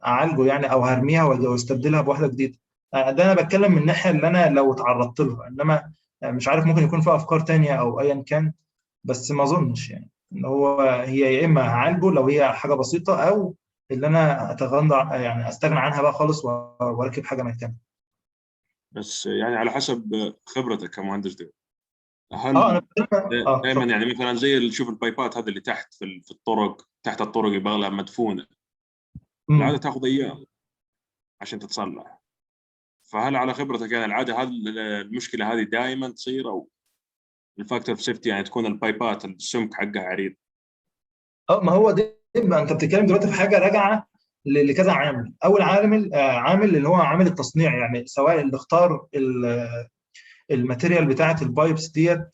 أعالجه، يعني أو هرميها واستبدلها بواحدة جديدة. ده انا بتكلم من الناحية اللي انا لو اتعرضت لها، انما مش عارف ممكن يكون في افكار تانية او ايا كان، بس ما اظنش يعني ان هو هي يا اما هعالجه لو هي حاجة بسيطة، او اللي انا اتغنى يعني استغنى عنها بقى خالص واركب حاجة مكانها. بس يعني على حسب خبرتك كمهندس ده، هل انا دائما يعني مثلا زي شوف ال pipe ات هذه اللي تحت في الطرق، تحت الطرق يبغى لها مدفونة، العادة تاخذ ايام عشان تتصلح. فهل على خبرتك يعني العادة هذه المشكلة هذه دائما تصير، او ال factor of safety يعني تكون ال pipe ات السمك حقها عريض؟ ما هو ده انت بتتكلم دلوقتي في حاجة راجعه لكذا عامل. اول عامل اللي هو عامل التصنيع، يعني سواء اللي اختار ال material بتاعه ال pipes ديت،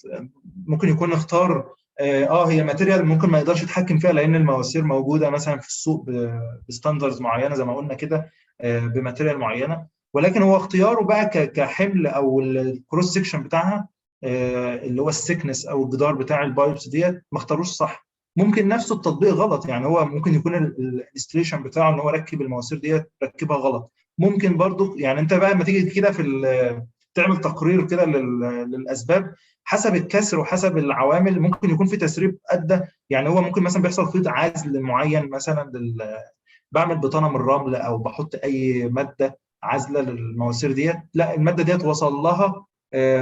ممكن يكون اختار هي material ممكن ما يقدرش يتحكم فيها لان المواسير موجودة مثلا في السوق ب standards معينة زي ما قلنا كده، ب material معينة، ولكن هو اختياره بقى كحمل او ال cross section بتاعها اللي هو ال thickness او الجدار بتاع ال pipes ديت ما اختاروش صح. ممكن نفسه التطبيق غلط، يعني هو ممكن يكون ال installation بتاعه ان هو ركب المواسير ديت ركبها غلط. ممكن برضو يعني انت بقى لما تيجي كده في تعمل تقرير كده للاسباب حسب الكسر وحسب العوامل، ممكن يكون في تسريب ادى، يعني هو ممكن مثلا بيحصل فيه عزل معين مثلا بعمل بطانه من الرمل او بحط اي مادة عازله للمواسير ديت، لا المادة ديت وصل لها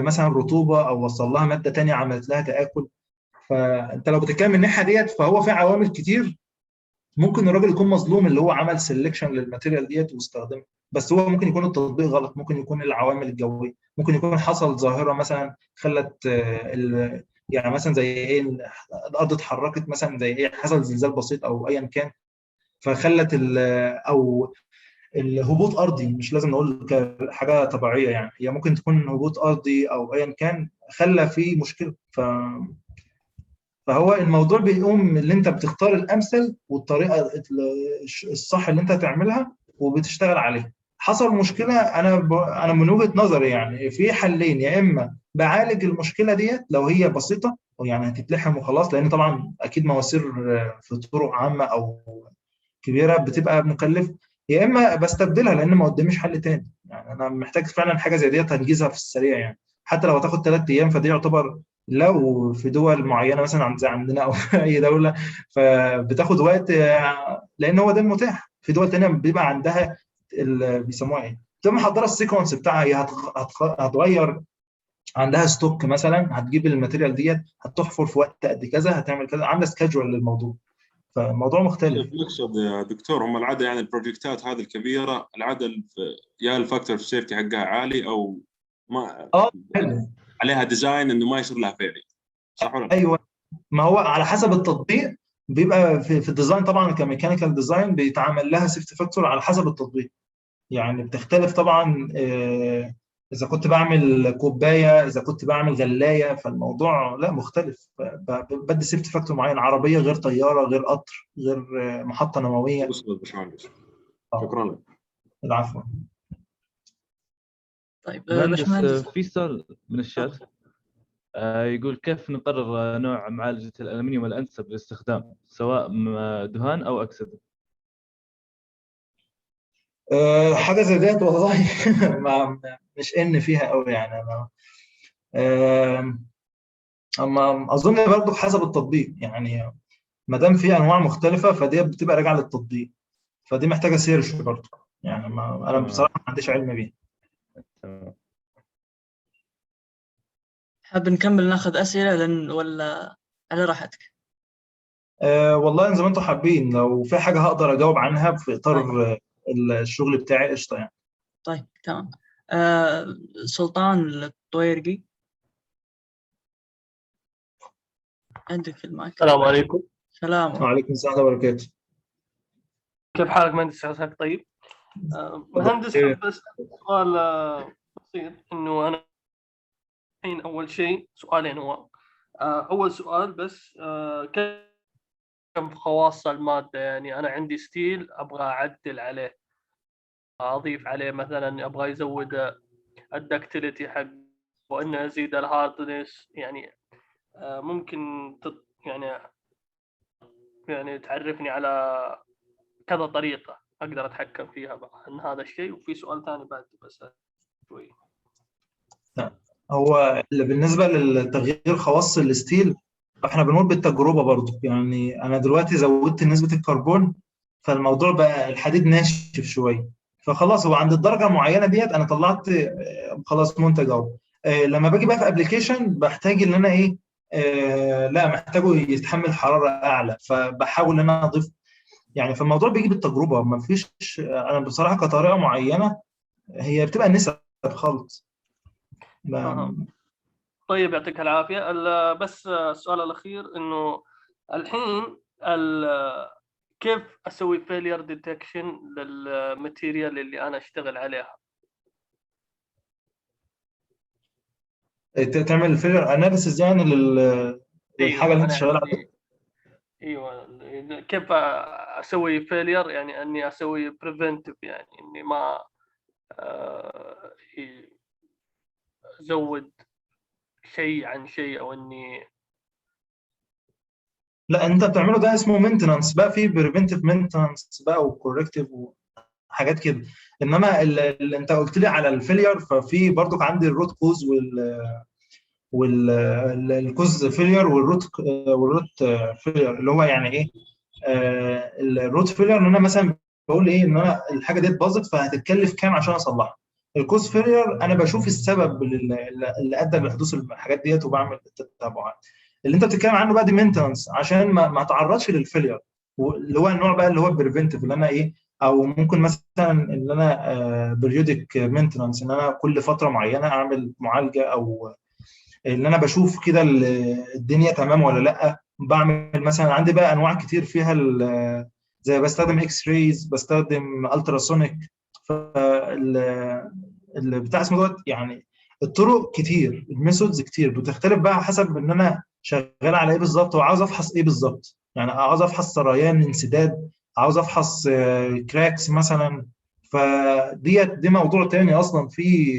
مثلا رطوبة او وصل لها مادة ثانية عملت لها تاكل. فانت لو بتتكلم من الناحية ديت فهو في عوامل كتير ممكن الراجل يكون مظلوم اللي هو عمل selection لل material ديت واستخدمها، بس هو ممكن يكون التطبيق غلط، ممكن يكون العوامل الجوية، ممكن يكون حصل ظاهره مثلا خلت يعني مثلا زي ايه الارض اتحركت مثلا زي ايه حصل زلزال بسيط او ايا كان، فخلت او الهبوط ارضي، مش لازم نقول حاجة طبيعية يعني، هي ممكن تكون هبوط ارضي او ايا كان خلى في مشكلة. فهو الموضوع بيقوم اللي انت بتختار الامثل والطريقة الصح اللي انت هتعملها وبتشتغل عليها. حصل مشكلة، انا من وجهه نظري يعني في حلين، يا اما بعالج المشكلة ديت لو هي بسيطة يعني هتتلحم وخلاص، لان طبعا اكيد مواسير في طرق عامة او كبيرة بتبقى مكلفة، يا اما بستبدلها لان ما قداميش حل تاني، يعني انا محتاج فعلا حاجة زي ديت هنجزها في السريع، يعني حتى لو هتاخد 3 ايام فدي يعتبر لو في دول معينة مثلا زي عندنا او في اي دولة، فبتاخد وقت لان هو ده المتاح. في دول تانية بيبقى عندها بيسموها ايه، بتبقى محضرة ال sequence بتاعها، هي هتغير عندها stock مثلا، هتجيب ال material ديت، هتحفر في وقت قد كذا، هتعمل كذا، عامله schedule للموضوع، فالموضوع مختلف. نقصد يا دكتور هم العادة يعني ال project ات هذه الكبيرة العادة يا ال factor of safety حقها عالي او ما حلو. عليها design انه ما يصير لها failure، صح ولا لا؟ ايوه، ما هو على حسب التطبيق بيبقى في ال design طبعا، ك mechanical design بيتعمل لها safety factor على حسب التطبيق، يعني بتختلف طبعا. اذا كنت بعمل كوباية، اذا كنت بعمل غلايه، فالموضوع لا مختلف، بدي safety factor معين، عربية غير طيارة غير قطر غير محطة نووية. وصلت باشمهندس، شكرا لك. العفو. طيب مهندس، باشمهندس، في سؤال من الشات يقول كيف نقرر نوع معالجة الألمنيوم الأنسب للاستخدام، سواء دهان أو أكسدة؟ حاجة زي ديت والله ما مش ان فيها قوي يعني، انا اما اظن برضو حسب التطبيق، يعني ما دام في انواع مختلفة فدي بتبقى راجعه للتطبيق، فدي محتاجه search برضو يعني، ما انا بصراحة ما عنديش علم بيها. تمام. حاب نكمل ناخذ اسئلة لن ولا على راحتك؟ والله زي ما انتم حابين، لو في حاجة هقدر اجاوب عنها في اطار طيب. الشغل بتاعي قشطه يعني. طيب تمام. سلطان الطويرقي عندك المايك. السلام عليكم. سلام. وعليكم السلام ورحمة الله وبركاته. كيف حالك مهندس؟ عساك طيب؟ مهندس، حاب اسال سؤال بسيط، انه انا الحين اول شيء سؤالين، هو اول سؤال بس كم خواص المادة؟ يعني انا عندي steel ابغى اعدل عليه، اضيف عليه مثلا، ابغى يزود ال ductility حق وانه ازيد ال hardness، يعني ممكن يعني تعرفني على كذا طريقة أقدر أتحكم فيها عن هذا الشيء. وفي سؤال ثاني بعد بس شوي. هو اللي بالنسبة للتغيير خواص ال steel احنا بنقول بالتجربة برضو، يعني أنا دلوقتي زودت نسبة الكربون فالموضوع بقى الحديد ناشف شوية، فخلاص هو عند الدرجة المعينة ديت أنا طلعت خلاص منتج أهو. لما باجي بقى في application بحتاج إن أنا إيه، لا محتاجه يتحمل حرارة أعلى، فبحاول إن أنا أضيف يعني. فالموضوع بيجي بالتجربة، ما فيش أنا بصراحة كطريقة معينة، هي بتبقى نسب خالص. طيب يعطيك العافية. بس السؤال الأخير، إنه الحين كيف أسوي failure detection لل material اللي أنا أشتغل عليها؟ تعمل failure analysis يعني للحاجة اللي أنت شغال عليها؟ ايوه، كيف اسوي failure؟ يعني اني اسوي preventive، يعني اني ما ازود شيء عن شيء، او اني لا انت بتعمله ده اسمه maintenance بقى، في preventive maintenance بقى و corrective وحاجات كده. انما اللي انت قلت لي على ال failure، ففي برضك عندي ال root cause وال cause failure وال root failure، اللي هو يعني ايه ال root failure؟ ان انا مثلا بقول ايه، ان انا الحاجة دي اتباظت فهتتكلف كام عشان اصلحها. ال cause failure انا بشوف السبب اللي ادى لحدوث الحاجات ديت وبعمل التتبعات. اللي انت بتتكلم عنه بقى دي maintenance عشان ما اتعرضش لل failure، اللي هو النوع بقى اللي هو ال preventive، اللي انا ايه، او ممكن مثلا ان انا periodic maintenance، ان انا كل فترة معينة اعمل معالجة، او ان انا بشوف كده الدنيا تمام ولا لا. بعمل مثلا عندي بقى انواع كتير فيها، زي بستخدم X-rays، بستخدم ultrasonic، فال بتاع اسمه دوت، يعني الطرق كتير، ال methods كتير، بتختلف بقى حسب ان انا شغال على ايه بالظبط، وعاوز افحص ايه بالظبط. يعني عاوز افحص سريان انسداد، عاوز افحص cracks مثلا، فديت دي موضوع تاني اصلا، في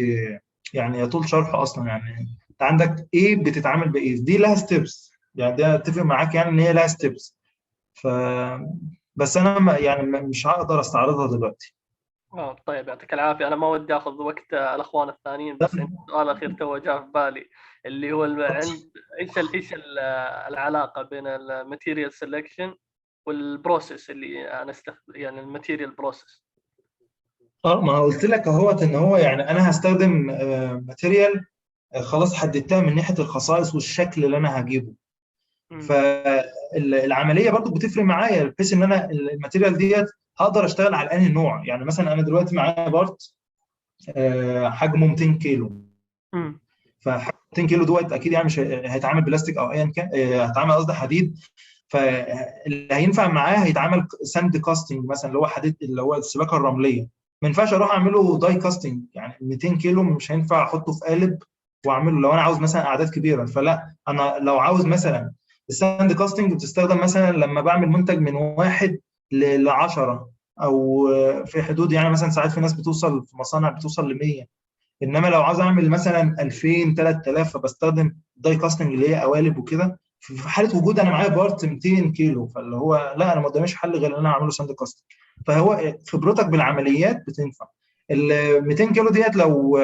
يعني يطول شرحه اصلا. يعني انت عندك ايه بتتعامل بايه، دي لها steps، يعني ده اتفق معاك يعني ان هي لها steps، ف بس انا يعني مش هقدر استعرضها دلوقتي. طيب يعطيك العافية، انا ما ودي اخذ وقت الاخوان الثانيين، بس عندي سؤال اخير تو جاء في بالي. اللي هو عند ايش العلاقة بين ال material selection وال process اللي انا استخدم، يعني ال material process. ما قلت لك اهوت ان هو يعني انا هستخدم material خلاص حددتها من ناحية الخصائص والشكل اللي انا هجيبه. فالعملية برضو بتفرق معايا بحيث ان انا ال material ديت هقدر اشتغل على انهي نوع. يعني مثلا انا دلوقتي معايا part حجمه 200 كيلو، فحجم 200 كيلو دوت اكيد يعني مش هيتعامل بلاستيك او ايا كان، هيتعامل قصدي حديد. فاللي هينفع معاه هيتعمل sand casting مثلا، اللي هو حديد اللي هو السباكه الرملية. ما ينفعش اروح اعمله die casting، يعني 200 كيلو مش هينفع احطه في قالب واعمله لو انا عاوز مثلا اعداد كبيرة. فلا، انا لو عاوز مثلا ال sand casting بتستخدم مثلا لما بعمل منتج من 1 ل 10 او في حدود، يعني مثلا ساعات في ناس بتوصل في مصانع بتوصل ل 100. انما لو عاوز اعمل مثلا 2000 3000 فبستخدم die casting اللي هي قوالب وكده. في حاله وجود انا معايا part 200 كيلو، فاللي هو لا، انا ما قداميش حل غير ان انا اعمله sand casting. فهو خبرتك بالعمليات بتنفع. ال 200 كيلو ديت لو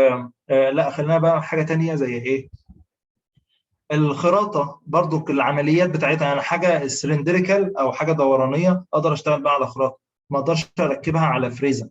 لا خلينا بقى حاجة ثانية زي ايه، الخراطه برضو العمليات بتاعتها. انا حاجة cylindrical او حاجة دورانيه اقدر اشتغل بقى على خراطه، ما اقدرش اركبها على فريزه.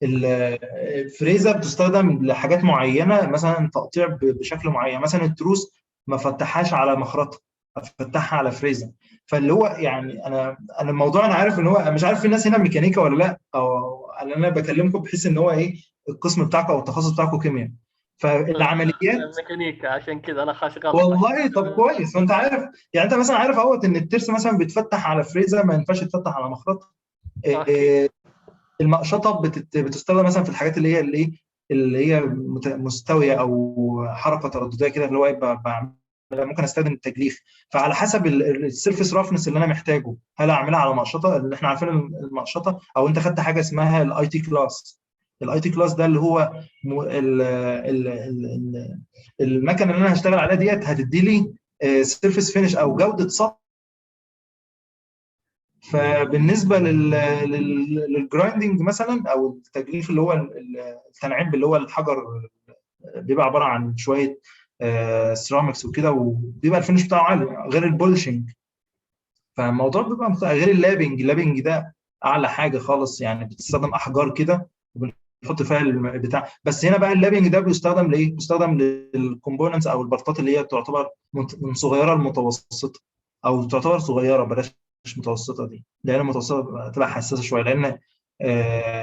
الفريزه بتستخدم لحاجات معينة، مثلا تقطيع بشكل معين، مثلا التروس ما فتحهاش على مخرطه، افتحها على فريزه. فاللي هو يعني انا الموضوع انا عارف ان هو مش عارف في ناس هنا ميكانيكا ولا لا، او انا بكلمكم بحيث ان هو ايه القسم بتاعكم او التخصص بتاعكم كيمياء. فالعمليات ميكانيكا، عشان كذا انا خاش غلط. والله طب كويس. وانت عارف يعني انت مثلا عارف اهوت ان الترس مثلا بيتفتح على فريزه، ما ينفعش يتفتح على مخرطه. المقشطه بتستخدم مثلا في الحاجات اللي هي اللي هي مستوية او حركة تردديه كده، اللي هو يبقى ممكن استخدم التجليخ. فعلى حسب ال surface roughness اللي انا محتاجه، هل اعملها على مقشطه اللي احنا عارفين المقشطه، او انت خدت حاجة اسمها ال IT class. ال IT class ده اللي هو المكنه اللي انا هشتغل عليها ديت هتدي لي surface finish او جوده سطح. فبالنسبه لل grinding مثلا او التجليف اللي هو التنعيم اللي هو الحجر، بيبقى عبارة عن شوية ceramics وكده، وبيبقى ال finish بتاعه عالي، غير ال polishing. فالموضوع بيبقى غير ال lapping. ال lapping ده اعلى حاجة خالص، يعني بتستخدم احجار كده وبنحط فيها البتاع. بس هنا بقى ال lapping ده بيستخدم لايه؟ بيستخدم لل components او البارتات اللي هي تعتبر من صغيرة لمتوسطه، او تعتبر صغيرة، بلاش متوسطه دي، لان المتوسطة بتبقى حساسة شوية، لان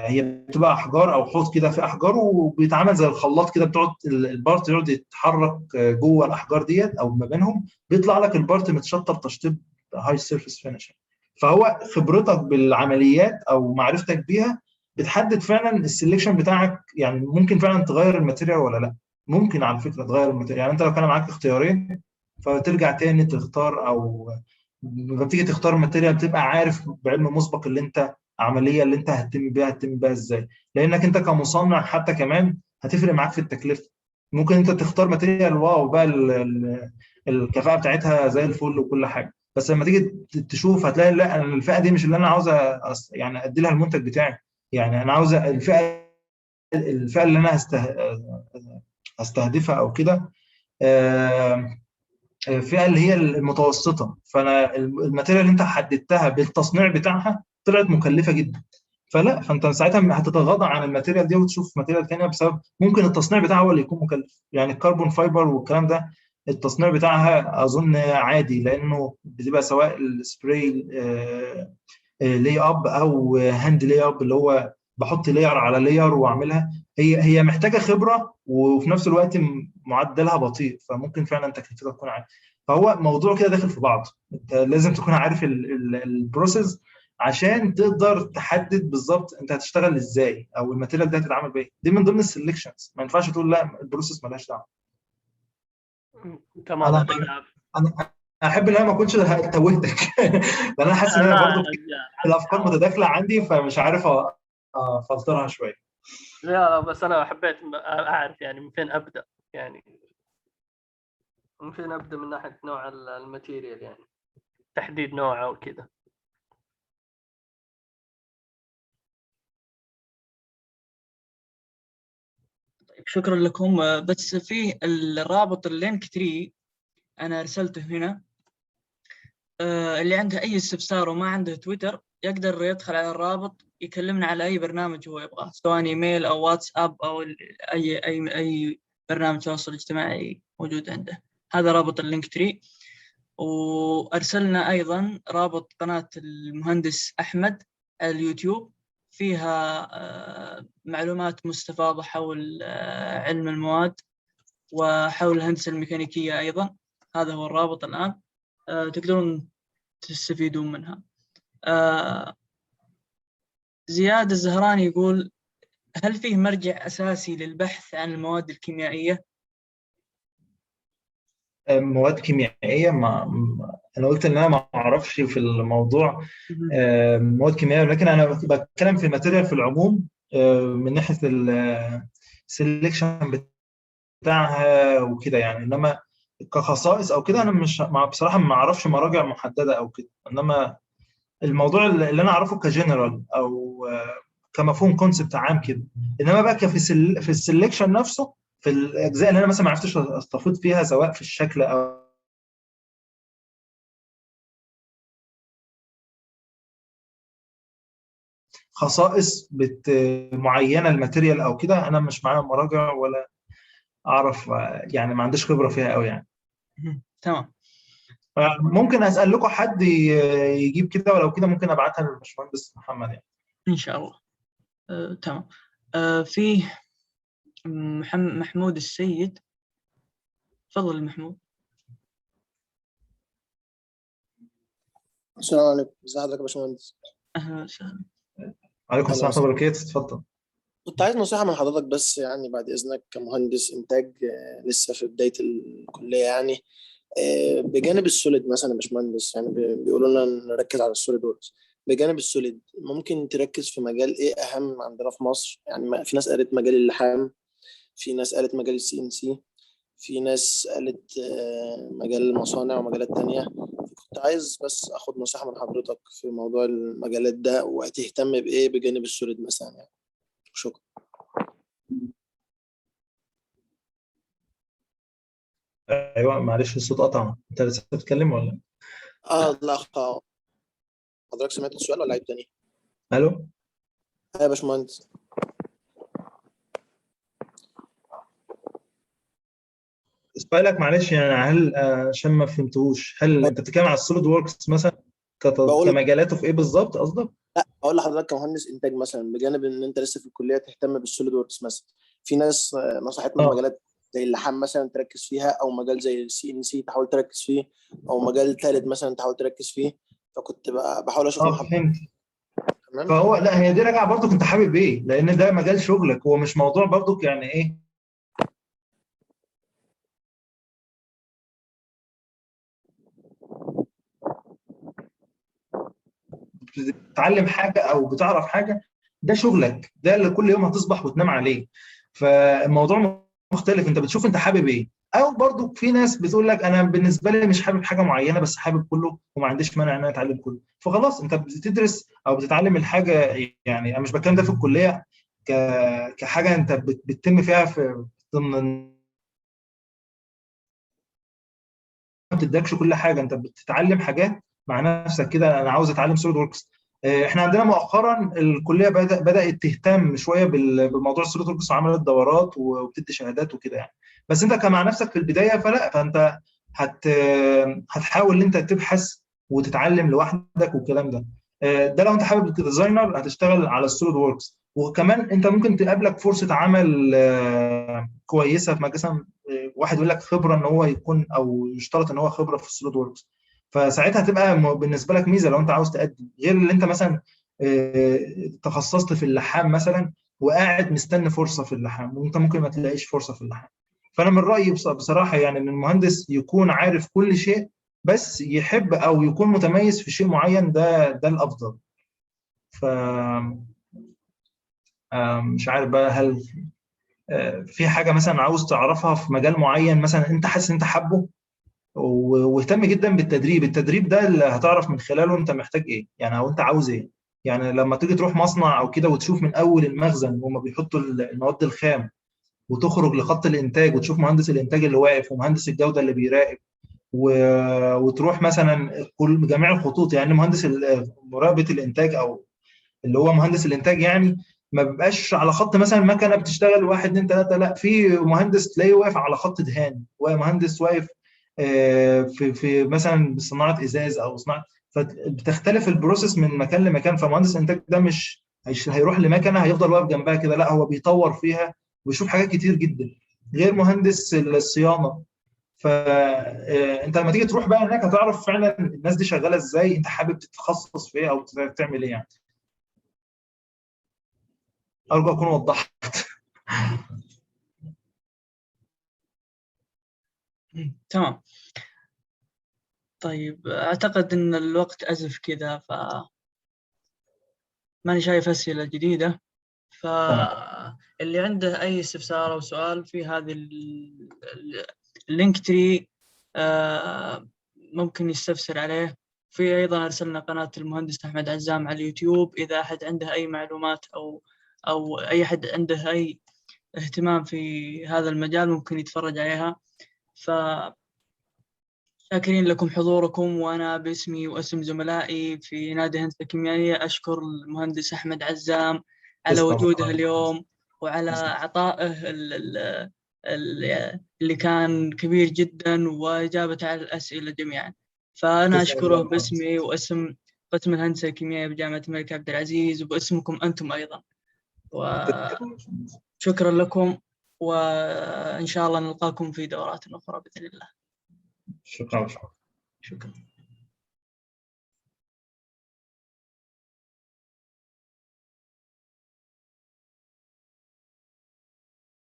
هي بتبقى احجار او حوض كده في احجار، وبيتعمل زي الخلاط كده، بتقعد ال part يقعد يتحرك جوه الاحجار ديت او ما بينهم، بيطلع لك ال part متشطب تشطيب high surface finish. فهو خبرتك بالعمليات او معرفتك بيها بتحدد فعلا ال selection بتاعك. يعني ممكن فعلا تغير ال material ولا لا، ممكن على فكرة تغير ال material. يعني انت لو كان معاك اختيارين فترجع تاني تختار، او لما بتيجي تختار material بتبقى عارف بعلم مسبق اللي انت عملية اللي انت هتتم بيها هتتم بيها ازاي، لانك انت كمصنع حتى كمان هتفرق معاك في التكلفة. ممكن انت تختار material wow بقى الكفاءة بتاعتها زي الفل وكل حاجة، بس لما تيجي تشوف هتلاقي لا، انا الفئة دي مش اللي انا عاوز يعني ادي لها المنتج بتاعي. يعني انا عاوز الفئة اللي انا هستهدفها او كده، الفئة اللي هي المتوسطة. فانا ال material اللي انت حددتها بالتصنيع بتاعها طلعت مكلفة جدا، فلا، فانت ساعتها هتتغاضى عن ال material دي وتشوف material ثانية، بسبب ممكن التصنيع بتاعها هو اللي يكون مكلف. يعني ال carbon fiber والكلام ده التصنيع بتاعها اظن عادي، لانه بتبقى سواء ال spray lay up او hand lay up، اللي هو بحط layer على layer واعملها. هي محتاجه خبره، وفي نفس الوقت معدلها بطيء، فممكن فعلا تكلفتها تكون عالية. فهو موضوع كده داخل في بعض، انت لازم تكون عارف ال process عشان تقدر تحدد بالظبط انت هتشتغل ازاي او ال material ده هتتعامل بايه. دي من ضمن ال selections، ما ينفعش تقول لا ال process مالهاش دعوه. تمام. انا احب ان انا ما اكونش توهتك لان انا حاسس ان انا برضه الافكار متداخلة عندي، فمش عارف افلترها شوية. لا بس انا حبيت اعرف يعني من فين ابدا، يعني من فين ابدا من ناحية نوع ال material، يعني تحديد نوعه وكذا. شكرا لكم. بس في الرابط ال Linktree انا ارسلته هنا، اللي عنده اي استفسار وما عنده تويتر يقدر يدخل على الرابط يكلمنا على اي برنامج هو يبغاه، سواء ايميل او واتساب او اي برنامج تواصل اجتماعي موجود عنده. هذا رابط ال Linktree. وارسلنا ايضا رابط قناة المهندس احمد على اليوتيوب، فيها معلومات مستفاضة حول علم المواد وحول الهندسة الميكانيكية أيضا. هذا هو الرابط الآن، تقدرون تستفيدون منها. زياد الزهراني يقول: هل فيه مرجع أساسي للبحث عن المواد الكيميائية؟ مواد كيميائية، ما انا قلت ان انا ما اعرفش في الموضوع مواد كيميائية، ولكن انا بتكلم في ال material في العموم من ناحية ال selection بتاعها وكده يعني، انما كخصائص او كده انا مش بصراحة ما اعرفش مراجع محددة او كده، انما الموضوع اللي انا اعرفه كجنرال او كمفهوم concept عام كده، انما بقى في ال selection نفسه في الاجزاء اللي انا مثلا ما عرفتش استفيض فيها سواء في الشكل او خصائص معينة ال material او كده، انا مش معايا مراجع ولا اعرف يعني، ما عنديش خبره فيها قوي يعني. تمام، ممكن اسال لكم حد يجيب كده، ولو كده ممكن ابعتها للباشمهندس محمد يعني ان شاء الله. تمام. فيه محمود السيد، تفضل محمود. السلام عليكم، ازي حضرتك يا باشمهندس؟ اهلا وسهلا. وعليكم السلام ورحمة الله وبركاته، اتفضل. كنت عايز نصيحة من حضرتك بس يعني بعد إذنك، كمهندس إنتاج لسه في بداية الكلية يعني، بجانب ال Solid مثلا يا باشمهندس، يعني بيقولوا لنا نركز على ال SolidWorks، بجانب ال Solid ممكن تركز في مجال إيه أهم عندنا في مصر؟ يعني في ناس قالت مجال اللحام، في ناس قالت مجال ال CNC، في ناس قالت مجال المصانع ومجالات تانية. كنت عايز بس اخد نصيحة من حضرتك في موضوع المجالات ده، وهتهتم بايه بجانب ال Solid مثلا يعني. شكرا. ايوه معلش الصوت قطع، انت لسه بتتكلم ولا؟ لا حضرتك سمعت السؤال ولا عيد تاني؟ الو يا باشمهندس. سؤالك معلش يعني، هل عشان ما فهمتهوش، هل انت بتتكلم على ال SolidWorks مثلا كمجالاته في ايه بالظبط قصدك؟ لا، بقول لحضرتك كمهندس انتاج مثلا، بجانب ان انت لسه في الكلية تهتم بال SolidWorks مثلا، في ناس نصحتنا مجالات زي اللحام مثلا تركز فيها، او مجال زي ال CNC تحاول تركز فيه، او مجال ثالث مثلا تحاول تركز فيه، فكنت بحاول اشوف. فهمت. تمام. فهو لا، هي دي راجعه برضك انت حابب ايه، لان ده مجال شغلك، هو مش موضوع برضك يعني ايه بتتعلم حاجة او بتعرف حاجة، ده شغلك، ده اللي كل يوم هتصبح وتنام عليه. فالموضوع مختلف، انت بتشوف انت حابب ايه. او برضو في ناس بتقول لك انا بالنسبة لي مش حابب حاجة معينة، بس حابب كله وما عنديش مانع ان انا اتعلم كله. فخلاص انت بتدرس او بتتعلم الحاجة، يعني انا مش بتكلم ده في الكلية كحاجة انت بتتم فيها في ضمن، ما بتدكش كل حاجة، انت بتتعلم حاجات مع نفسك كده. انا عاوز اتعلم SolidWorks. احنا عندنا مؤخرا الكلية بدات تهتم شوية بموضوع ال SolidWorks، وعملت دورات وبتدي شهادات وكده يعني. بس انت كمع نفسك في البداية فلا، فانت هتحاول ان انت تبحث وتتعلم لوحدك والكلام ده. ده لو انت حابب designer هتشتغل على ال SolidWorks. وكمان انت ممكن تقابلك فرصة عمل كويسة في مثلا واحد يقول لك خبره ان هو يكون، او يشترط ان هو خبره في ال SolidWorks، فساعتها تبقى بالنسبة لك ميزة لو انت عاوز تقدم، غير اللي انت مثلا تخصصت في اللحام مثلا وقاعد مستني فرصة في اللحام، وانت ممكن ما تلاقيش فرصة في اللحام. فانا من رايي بصراحة يعني ان المهندس يكون عارف كل شيء، بس يحب او يكون متميز في شيء معين، ده الافضل. ف مش عارف بقى، هل في حاجة مثلا عاوز تعرفها في مجال معين مثلا انت حاسس ان انت حابة، واهتم جدا بالتدريب. التدريب ده اللي هتعرف من خلاله انت محتاج ايه يعني، او انت عاوز ايه. يعني لما تيجي تروح مصنع او كده وتشوف من اول المخزن وهم بيحطوا المواد الخام وتخرج لخط الانتاج وتشوف مهندس الانتاج اللي واقف ومهندس الجودة اللي بيراقب، وتروح مثلا كل جميع الخطوط. يعني مهندس مراقبة الانتاج او اللي هو مهندس الانتاج يعني ما بيبقاش على خط مثلا مكنه بتشتغل 1 2 3، لا، في مهندس تلاقيه واقف على خط دهان، ومهندس واقف في مثلا صناعة ازاز او صناعة، فبتختلف ال process من مكان لمكان. فمهندس الانتاج ده مش هيروح لمكنه هيفضل واقف جنبها كده، لا، هو بيطور فيها ويشوف حاجات كتير جدا، غير مهندس الصيانة. فانت لما تيجي تروح بقى هناك هتعرف فعلا الناس دي شغالة ازاي، انت حابب تتخصص في ايه او تعمل ايه يعني. ارجو اكون وضحت. تمام. طيب اعتقد ان الوقت ازف كذا، ف ماني شايف اسئلة جديدة، فاللي عنده اي استفسار او سؤال في هذه ال Linktree ممكن يستفسر عليه. في ايضا ارسلنا قناة المهندس احمد عزام على اليوتيوب، اذا احد عنده اي معلومات او اي احد عنده اي اهتمام في هذا المجال ممكن يتفرج عليها. ف شاكرين لكم حضوركم، وأنا باسمي واسم زملائي في نادي هندسة الكيميائية أشكر المهندس أحمد عزام على وجوده اليوم وعلى عطائه اللي كان كبير جدا وإجابته على الأسئلة جميعا. فأنا أشكره باسمي واسم قسم الهندسة الكيميائية بجامعة الملك عبد العزيز وباسمكم أنتم أيضا، وشكرا لكم، وإن شاء الله نلقاكم في دورات أخرى بإذن الله. شكرا. شكرا.